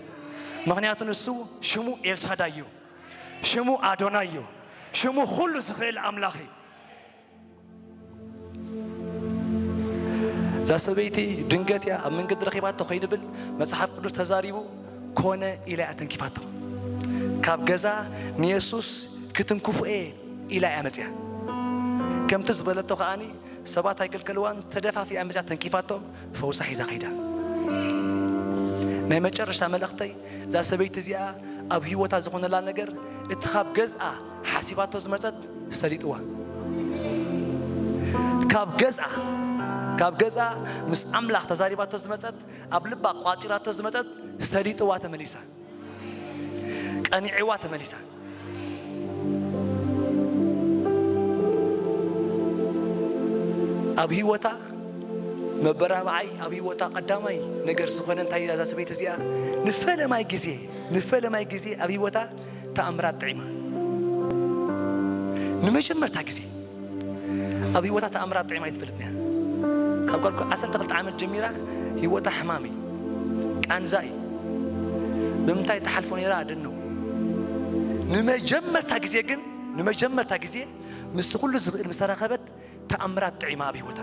ምኽንያቱ ንሱ ሽሙ ኤልሻዳይ እዩ። ሽሙ ኣዶናይ እዩ። ሽሙ ኩሉ ዝኽእል ኣምላኽ እዩ። እዛ ሰበይቲ ድንገት እያ ኣብ መንገዲ ረኺባቶ ከይንብል መጽሓፍ ቅዱስ ተዛሪቡ ኮነ ኢላ እያ ተንኪፋቶ። ካብ ገዛ ንየሱስ ክትንክፉ እየ ኢላ እያ መጽያ። ከምቲ ዝበለቶ ከኣኒ ሰባት ኣይከልከልዋን፣ ተደፋፊኣ መጽያ ተንኪፋቶ፣ ፈውሳ ሒዛ ከይዳ። ናይ መጨረሻ መልእኽተይ፣ እዛ ሰበይቲ እዚኣ ኣብ ህይወታ ዝኾነላ ነገር፣ እቲ ካብ ገዝኣ ሓሲባቶ ዝመጸት ሰሊጥዋ። ካብ ገዝኣ፣ ካብ ገዝኣ ምስ ኣምላኽ ተዛሪባቶ ዝመጸት፣ ኣብ ልባ ቋጺራቶ ዝመጸት ሰሊጥዋ ተመሊሳ። ቀኒዕዋ ተመሊሳ። ኣብ ህይወታ መበራብዓይ፣ ኣብ ህይወታ ቀዳማይ ነገር ዝኾነ እንታይ እያ እዛ ሰበይቲ እዚኣ? ንፈለማይ ግዜ፣ ንፈለማይ ግዜ ኣብ ህይወታ ተኣምራት ጥዒማ። ንመጀመርታ ግዜ ኣብ ህይወታ ተኣምራት ጥዒማ ኣይትፈልጥን እያ። ካብ ጓል ዓሰርተ ክልተ ዓመት ጀሚራ ህይወታ ሕማም እዩ፣ ቃንዛ እዩ። ብምንታይ ትሓልፎ ነይራ ኣደነው። ንመጀመርታ ግዜ ግን፣ ንመጀመርታ ግዜ ምስ ኩሉ ዝኽእል ምስ ተራኸበት ተኣምራት ጥዒማ ኣብ ህይወታ።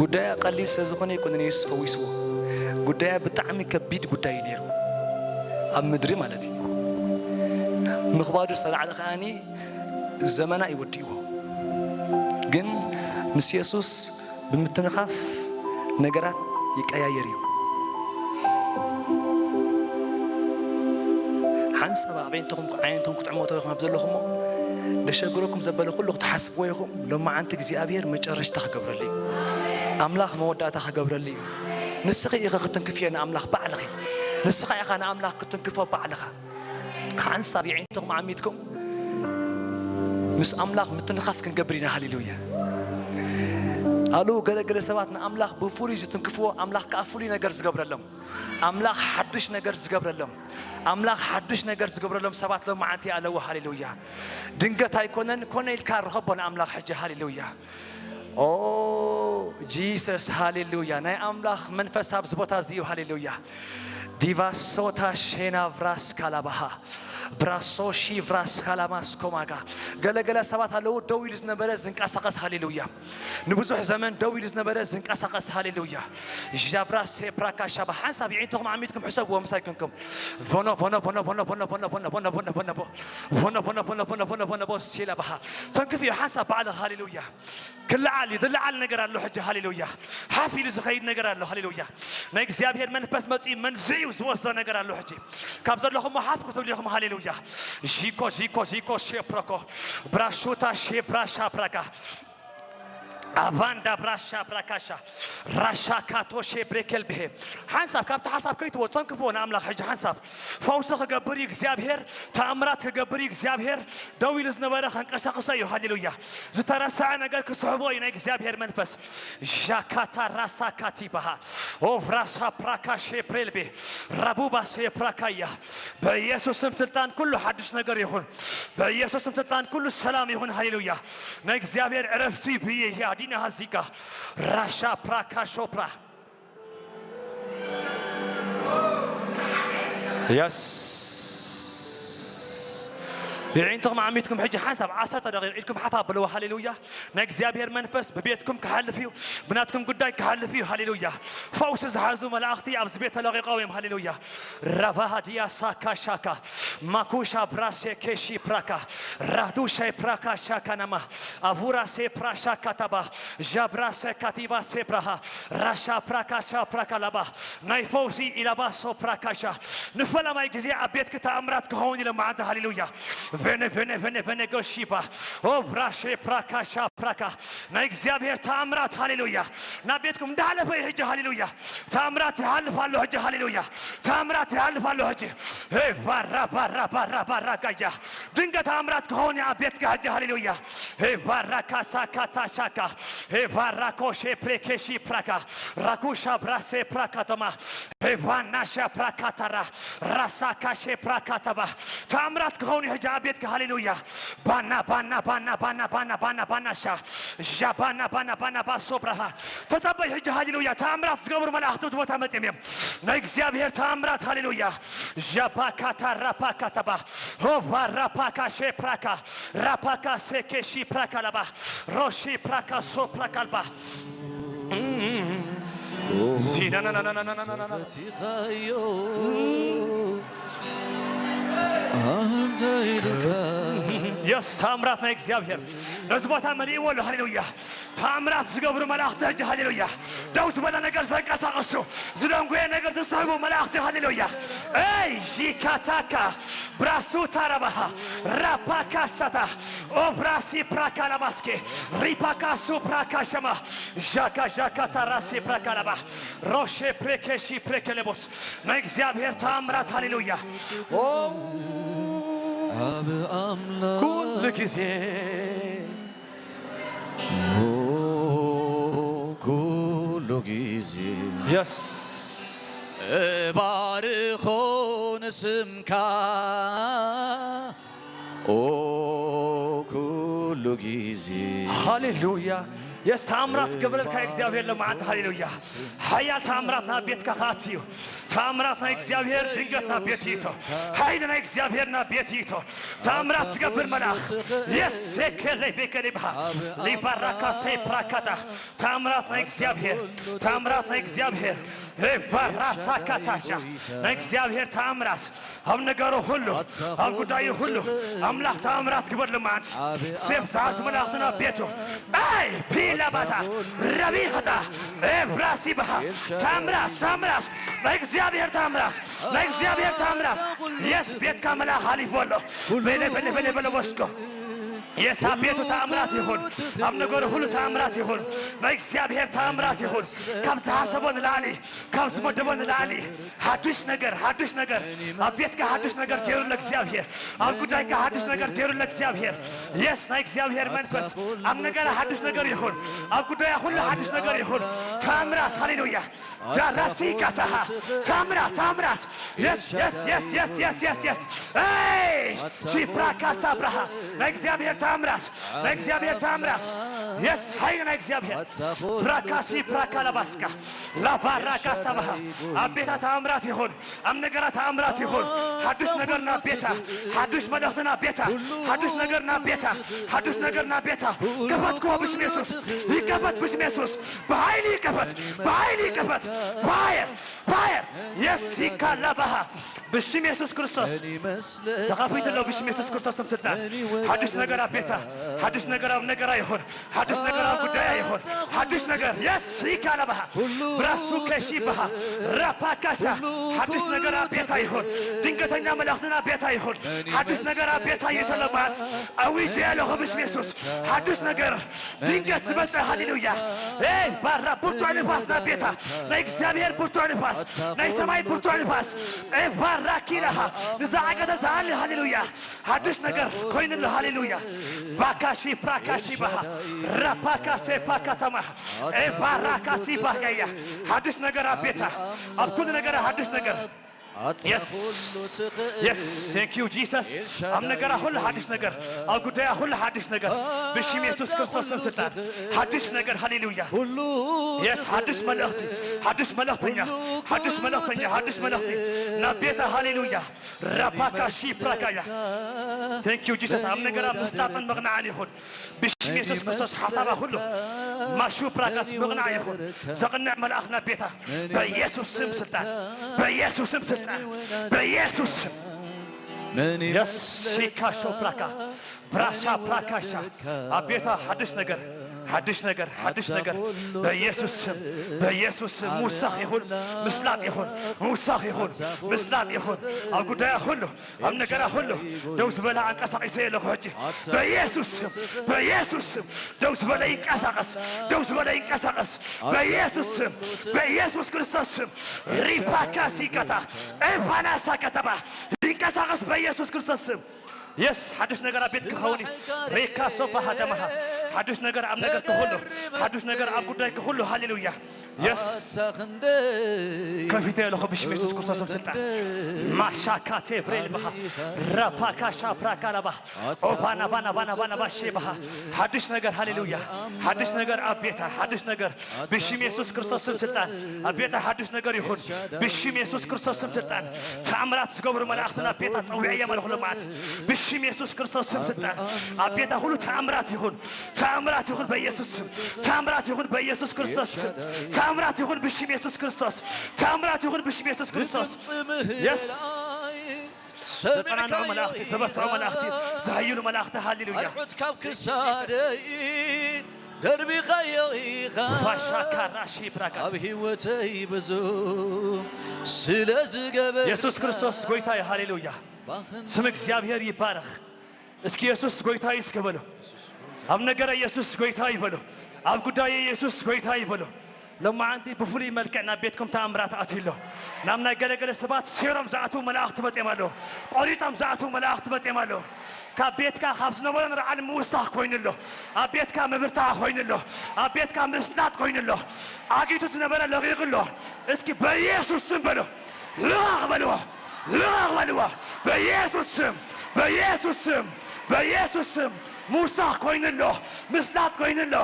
ጉዳያ ቀሊል ስለ ዝኾነ ኣይኮነን የሱስ ፈዊስዎ። ጉዳያ ብጣዕሚ ከቢድ ጉዳይ እዩ ነይሩ፣ ኣብ ምድሪ ማለት እዩ። ምኽባዱ ዝተላዕለ ከኣኒ ዘመና እዩ ወዲእዎ። ግን ምስ የሱስ ብምትንኻፍ ነገራት ይቀያየር እዩ። ሓንሳብ ኣዒንትኹም ዓይንትኹም ክትዕመቶ ኢኹም ኣብ ዘለኹሞ፣ ደሸግረኩም ዘበለ ኩሉ ክትሓስብዎ ኢኹም። ሎማዓንቲ እግዚኣብሔር መጨረሽታ ክገብረሉ እዩ። ኣምላኽ መወዳእታ ክገብረሉ እዩ። ንስኺ ኢኺ ክትንክፍዮ ንኣምላኽ ባዕልኺ። ንስኻ ኢኻ ንኣምላኽ ክትንክፎ ባዕልኻ። ሓንሳብ የዒንትኹም ዓሚትኩም ምስ ኣምላኽ ምትንኻፍ ክንገብር ኢና። ሃሌሉያ። ኣሉ ገለ ገለ ሰባት ንኣምላኽ ብፍሉይ ዝትንክፍዎ፣ ኣምላኽ ከኣ ፍሉይ ነገር ዝገብረሎም፣ ኣምላኽ ሓድሽ ነገር ዝገብረሎም፣ ኣምላኽ ሓድሽ ነገር ዝገብረሎም ሰባት ሎማዓንቲ ኣለዉ። ሃሌሉያ። ድንገት ኣይኮነን፣ ኮነ ኢልካ ርኸቦ ንኣምላኽ ሕጂ። ሃሌሉያ። ኦ ጂሰስ፣ ሃሌሉያ። ናይ ኣምላኽ መንፈስ ኣብዚ ቦታ እዚ እዩ። ሃሌሉያ። ዲቫሶታ ሼና ቭራስ ካላባሃ ብራሶ ሺ ቭራስ ካላማስ ኮማጋ። ገለገለ ሰባት ኣለዉ፣ ደው ኢሉ ዝነበረ ዝንቀሳቐስ። ሃሌሉያ። ንብዙሕ ዘመን ደው ኢሉ ዝነበረ ዝንቀሳቐስ። ሃሌሉያ። ዣብራ ሴፕራካ ሻባ። ሓንሳብ የዒንትኹም ዓሚትኩም ሕሰብዎ ምሳይ ኮንኩም። ቮኖ ቮኖ ቮኖ ቮኖ ሴላ ባሃ። ተንክፍ እዩ ሓንሳብ ባዕልኻ። ሃሌሉያ። ክለዓል እዩ፣ ዝለዓል ነገር ኣሎ ሕጂ። ሃሌሉያ። ሓፍ ኢሉ ዝኸይድ ነገር ኣሎ። ሃሌሉያ። ናይ እግዚኣብሔር መንፈስ መጺኡ መንዚዑ ዝወስዶ ነገር ኣሎ ሕጂ። ካብ ዘለኹም ሓፍ ክትብሉ ኢኹም። ሃሌሉያ። ሺኮ ሺኮ ሺኮ ሼፕሮኮ ብራሹታ ሼፕራ ሻፕራካ። ኣቫንዳ ብራሻ ብራካሻ ራሻ ካቶሼ ብሬከል ብሄ ሓንሳብ ካብቲ ሓሳብ ከይትወፅኦ ንክፍዎ ንኣምላኽ ሕጂ ሓንሳብ ፈውሲ ክገብር እዩ እግዚኣብሔር። ተኣምራት ክገብር እዩ እግዚኣብሔር። ደው ኢሉ ዝነበረ ከንቀሳቕሶ እዩ። ሃሌሉያ። ዝተረሰዐ ነገር ክስሕቦ እዩ ናይ እግዚኣብሔር መንፈስ። ዣካታ ራሳ ካቲባሃ ኦቭራሳ ፕራካሼ ብሬልቤ ራቡባሴ ፕራካያ በኢየሱስም ስልጣን ኩሉ ሓድሽ ነገር ይኹን። በኢየሱስም ስልጣን ኩሉ ሰላም ይኹን። ሃሌሉያ። ናይ እግዚኣብሔር ዕረፍቲ ብየ ያዲና ሃዚጋ ራሻ ፕራካ ሾፕራ የስ ይዒንትኹም ዓሚትኩም ሕጂ ሓንሳብ ዓሰርተ ደቂቕ ኢድኩም ሓፍ ኣብልዎ። ሃሌሉያ። ናይ እግዚኣብሔር መንፈስ ብቤትኩም ክሓልፍ እዩ። ብናትኩም ጉዳይ ክሓልፍ እዩ። ሃሌሉያ። ፈውሲ ዝሓዙ መላእኽቲ ኣብዚ ቤት ተለቒቖም እዮም። ሃሌሉያ። ራቫሃዲያ ሳካ ሻካ ማኩሻ ብራሴ ኬሺ ፕራካ ራዱሻይ ፕራካ ሻካ ናማ ኣቡራሴ ፕራሻ ካታባ ዣብራሰ ካቲባ ሴፕራሃ ራሻ ፕራካሻ ፕራካ ላባ ናይ ፈውሲ ኢላባሶ ፕራካሻ ንፈላማይ ግዜ ኣብ ቤትኪ ተኣምራት ክኸውን ኢለ መዓንተ። ሃሌሉያ። ቬነ ቬነ ቬነ ቬነ ጎሺባ ኦብራሼ ፕራካሻ ፕራካ ናይ እግዚኣብሔር ተኣምራት። ሃሌሉያ። ናብ ቤትኩም እንዳሓለፈ እዩ ሕጂ። ሃሌሉያ። ተኣምራት ይሓልፍ ኣሎ ሕጂ። ሃሌሉያ። ተኣምራት ይሓልፍ ኣሎ ሕጂ። ሄ ቫራ ቫራ ቫራ ቫራ ጋያ ድንገት ተኣምራት ክኸውን እዩ ኣብ ቤትካ ሕጂ። ሃሌሉያ። ሄ ቫራ ካሳ ካታ ሻካ ሄ ቫራ ኮሼ ፕሬኬሺ ፕራካ ራኩሻ ብራሴ ፕራካቶማ ሄ ቫናሻ ፕራካታራ ራሳ ካሼ ፕራካታባ ተኣምራት ክኸውን እዩ ሕጂ ኣብ ቤትካ። ሃሌሉያ። ባና ባና ባና ባና ባና ባና ባናሻ ሻ ባና ባና ባና ባሶ ብራሃ ተጸበይ ሕጂ። ሃሌሉያ። ተኣምራት ዝገብሩ መላእኽቲ እቲ ቦታ መጺኦም እዮም። ናይ እግዚኣብሔር ተኣምራት። ሃሌሉያ። ሻባካታ ራፓካታባ ሆቫ ራፓካ ሼፕራካ ራፓካ ሴኬሺ ፕራካ ላባ ሮሺ ፕራካ ሶ ፕራካ ልባ ዚናናናናናናናና ፈቲኻዮ ኣንተ ኢልካ የስ ተኣምራት ናይ እግዚኣብሔር ነዚ ቦታ መሊእዎ ኣሎ። ሃሌሉያ። ተኣምራት ዝገብሩ መላእኽቲ ሕጂ ሃሌሉያ። ደው ዝበለ ነገር ዘንቀሳቕሱ፣ ዝደንጎየ ነገር ዝስሕቡ መላእኽቲ ሃሌሉያ። ኤይ ሺካታካ ብራሱ ታራባሃ ራፓካሳታ ኦብራሲ ፕራካ ላባስኬ ሪፓካሱ ፕራካ ሸማ ዣካ ዣካ ታራሲ ፕራካ ላባ ሮሼ ፕሬኬሺ ፕሬኬሌቦስ ናይ እግዚኣብሔር ተኣምራት ሃሌሉያ። ኦ ኣብ ኣምላኽ ኩሉ ግዜ ኦ ኩሉ ግዜ የስ እባርኾ ንስምካ ኦ ኩሉ ግዜ ሃሌሉያ። የስ ተኣምራት ገብረልካ እግዚኣብሔር ለመዓንቲ ሃሌሉያ። ሓያል ተኣምራት ናብ ቤትካ ክኣቲ እዩ። ተኣምራት ናይ እግዚኣብሔር ድንገት ናብ ቤት ይእቶ። ሓይሊ ናይ እግዚኣብሔር ናብ ቤት ይእቶ። ተኣምራት ዝገብር መልኣኽ የስ ሴኬሌ ቤኬሌ ብሃ ሊባራካ ሴፕራካታ ተኣምራት ናይ እግዚኣብሔር ተኣምራት ናይ እግዚኣብሔር ሄባራታካታሻ ናይ እግዚኣብሔር ተኣምራት ኣብ ነገሩ ሁሉ ኣብ ጉዳዩ ሁሉ ኣምላኽ ተኣምራት ግበር ልማንት ሴፍ ዝሓዝ መላእኽትን ኣብ ቤቱ ኣይ ፒላባታ ረቢኸታ ኤብራሲ በሃ ተኣምራት ተኣምራት ናይ እግዚኣብሔር ተኣምራት ናይ እግዚኣብሔር ተኣምራት የስ ቤትካ መልኣኽ ሓሊፉ ኣሎ በለ በለ በለ በለ ወስኮ የስ ኣብ ቤቱ ተኣምራት ይኹን ኣብ ነገሩ ሁሉ ተኣምራት ይኹን ናይ እግዚኣብሔር ተኣምራት ይኹን ካብ ዝሓሰቦ ንላዕሊ ካብ ዝመደቦ ንላዕሊ ሓዱሽ ነገር ሓዱሽ ነገር ኣብ ቤትካ ሓዱሽ ነገር ገይሩለ እግዚኣብሔር ኣብ ጉዳይካ ሓዱሽ ነገር ገይሩለ እግዚኣብሔር የስ ናይ እግዚኣብሔር መንፈስ ኣብ ነገራ ሓዱሽ ነገር ይኹን ኣብ ጉዳያ ኩሉ ሓዱሽ ነገር ይኹን ተኣምራት ሃሌሉያ ጃራሲካታሃ ታምራት ታምራት የስ የስ የስ የስ የስ የስ የስ ኤይ ቺፕራካሳ ብራሃ ናይ እግዚኣብሔር ታምራት ናይ እግዚኣብሔር ታምራት የስ ሓይሊ ናይ እግዚኣብሔር ብራካሲ ብራካ ለባስካ ላባራካ ሰባሃ ኣብ ቤታ ተኣምራት ይኹን ኣብ ነገራ ተኣምራት ይኹን ሓዱሽ ነገር ናብ ቤታ ሓዱሽ መልእኽቲ ናብ ቤታ ሓዱሽ ነገር ናብ ቤታ ሓዱሽ ነገር ናብ ቤታ ክፈት ክወ ብስም የሱስ ይከፈት ብስም የሱስ ብሓይሊ ይከፈት ብሓይሊ ይከፈት። ፋየር ፋየር የስ ይካላ ባሃ ብሽም የሱስ ክርስቶስ ተኸፊቱ ኣሎ። ብሽም የሱስ ክርስቶስ ስም ስልጣን ሓድሽ ነገር ኣብ ቤታ፣ ሓድሽ ነገር ኣብ ነገራ ይኹን፣ ሓድሽ ነገር ኣብ ጉዳያ ይኹን። ሓድሽ ነገር የስ ይካላ ባሃ ብራሱ ከሺ ባሃ ራፓካሻ ሓድሽ ነገር ኣብ ቤታ ይኹን። ድንገተኛ መልእኽትና ቤታ ይኹን። ሓድሽ ነገር ኣብ ቤታ ይተለማት ኣዊጀ ያለኹ ብሽም የሱስ ሓድሽ ነገር ድንገት ዝመጸ ሃሌሉያ። ኤይ ባራ ብርቱዕ ንፋስ ናብ ቤታ ናይ እግዚኣብሔር ብርቱዕ ንፋስ ናይ ሰማይ ብርቱዕ ንፋስ ኤይ ባራ ኪላሃ ንዝዓገተ ዝሃሊ ሃሌሉያ። ሓድሽ ነገር ኮይኑሎ ሃሌሉያ። ባካሺ ፕራካሺ ባሃ ራፓካሴ ፓካታማ ኤይ ባራካሲ ባጋያ ሓድሽ ነገር ኣብ ቤታ ኣብ ኩሉ ነገር ሓድሽ ነገር የስ የስ thank you Jesus። ኣብ ነገራ ሁሉ ሓድሽ ነገር ኣብ ጉዳያ ሁሉ ሓድሽ ነገር ብሽም የሱስ ክርስቶስ ስም ስልጣን ሓድሽ ነገር ሃሌሉያ። የስ ሓድሽ መልእኽቲ ሓድሽ መልእኽተኛ ሓድሽ መልእኽተኛ ሓድሽ መልእኽቲ ናብ ቤታ ሃሌሉያ። ራፓካሺ ፕራካያ thank you Jesus። ኣብ ነገራ ምስላጥን ምቕናዕን ይኹን ብሽም የሱስ ክርስቶስ ሓሳባ ኩሉ ማሹ ፕራጋስ ምቕናዕ ይኹን። ዘቕንዕ መልኣኽ ናብ ቤታ በኢየሱስ ስም ስልጣን በኢየሱስ ስም ስልጣን በኢየሱስ ስም የስ ሺካሾ ፕራካ ብራሻ ፕራካሻ ኣብ ቤታ ሓድሽ ነገር ሓድሽ ነገር ሓድሽ ነገር በኢየሱስ ስም በኢየሱስ ስም ምውሳኽ ይኹን ምስላጥ ይኹን ምውሳኽ ይኹን ምስላጥ ይኹን ኣብ ጉዳያ ኩሉ ኣብ ነገራ ኩሉ ደው ዝበለ ኣንቀሳቒሰ የለኹ ሕጂ በኢየሱስ ስም በኢየሱስ ስም ደው ዝበለ ይንቀሳቐስ ደው ዝበለ ይንቀሳቐስ በኢየሱስ ስም በኢየሱስ ክርስቶስ ስም ሪፓካሲ ከታ ኤፋናሳ ከተማ ይንቀሳቐስ በኢየሱስ ክርስቶስ ስም የስ ሓድሽ ነገር ኣብ ቤት ክኸውን እዩ ሬካ ሶባ ሃደማሃ ሓድሽ ነገር ኣብ ነገር ክኹሉ ሓድሽ ነገር ኣብ ጉዳይ ክኹሉ ሃሌሉያ የስ ከፊተ ኣለኹ ብሽም የሱስ ክርስቶስም ስልጣን ማሻካ ቴብሬል ባሃ ራፓካ ሻፕራካ ላባ ኦባና ባና ባና ባና ባሼ ባሃ ሓድሽ ነገር ሃሌሉያ ሓድሽ ነገር ኣብ ቤታ ሓድሽ ነገር ብሽም የሱስ ክርስቶስ ስም ስልጣን ኣብ ቤታ ሓድሽ ነገር ይኹን ብሽም የሱስ ክርስቶስ ስም ስልጣን ተኣምራት ዝገብሩ መላእኽትን ኣብ ቤታ ፀዊዐ የመልኹ ልማት ብሽም የሱስ ክርስቶስ ስም ስልጣን ኣብ ቤታ ሁሉ ተኣምራት ይኹን ተኣምራት ይኹን በኢየሱስ ስም ተኣምራት ይኹን በኢየሱስ ክርስቶስ ስም ተኣምራት ይኹን ብሽም የሱስ ክርስቶስ ተኣምራት ይኹን ብሽም የሱስ ክርስቶስ የስ ዘጠናንዑ መላእኽቲ ዘበርትዑ መላእኽቲ ዝሃይሉ መላእኽቲ ሃሌሉያ ኣርዑት ካብ ክሳደይ ደርቢኻዮ ኢኻ ፋሻ ካራሺ ብራካስ ኣብ ህይወተይ ብዙ ስለ ዝገበር የሱስ ክርስቶስ ጎይታ እዩ ሃሌሉያ ስም እግዚኣብሔር ይባረኽ እስኪ የሱስ ጎይታ እዩ እስኪ በሉ ኣብ ነገረ የሱስ ጎይታ እዩ በሉ ኣብ ጉዳየ የሱስ ጎይታ እዩ በሉ ሎማዓንቲ ብፍሉይ መልክዕ ናብ ቤትኩም ተኣምራት ኣትዩ ኣሎ ናብ ናይ ገለገለ ሰባት ሴሮም ዝኣትዉ መላእኽቲ መፅኦም ኣለዉ ቆሪፆም ዝኣትዉ መላእኽቲ መፅኦም ኣለዉ ካብ ቤትካ ካብ ዝነበሮ ንላዕሊ ምውሳኽ ኮይኑ ኣሎ ኣብ ቤትካ ምብርታዕ ኮይኑ ኣሎ ኣብ ቤትካ ምስላጥ ኮይኑ ኣሎ ኣጊቱ ዝነበረ ለቒቑ ኣሎ እስኪ በኢየሱስ ስም በሎ ልቐቕ በልዎ ልቐቕ በልዎ በኢየሱስ ስም በኢየሱስ ስም በኢየሱስ ስም ምውሳኽ ኮይኑ ኣሎ ምስላጥ ኮይኑ ኣሎ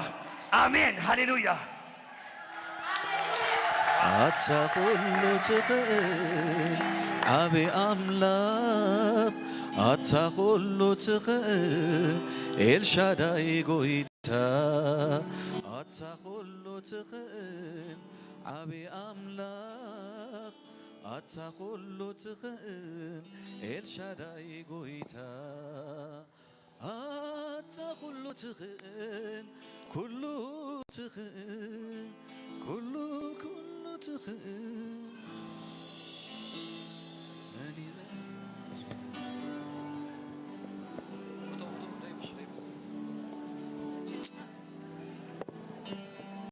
ኣሜን ሃሌሉያ ኣታ ኩሉ ትኽእል ዓቢ ኣምላኽ ኣታ ኩሉ ትኽእል ኤልሻዳይ ጎይታ ኣታ ኩሉ ትኽእል ዓቢ ኣምላኽ ኣታ ኩሉ ትኽእል ኤልሻዳይ ጎይታ ኣታ ኩሉ ትኽእል ኩሉ ትኽእል ኩሉ ኩሉ ትኽእል መን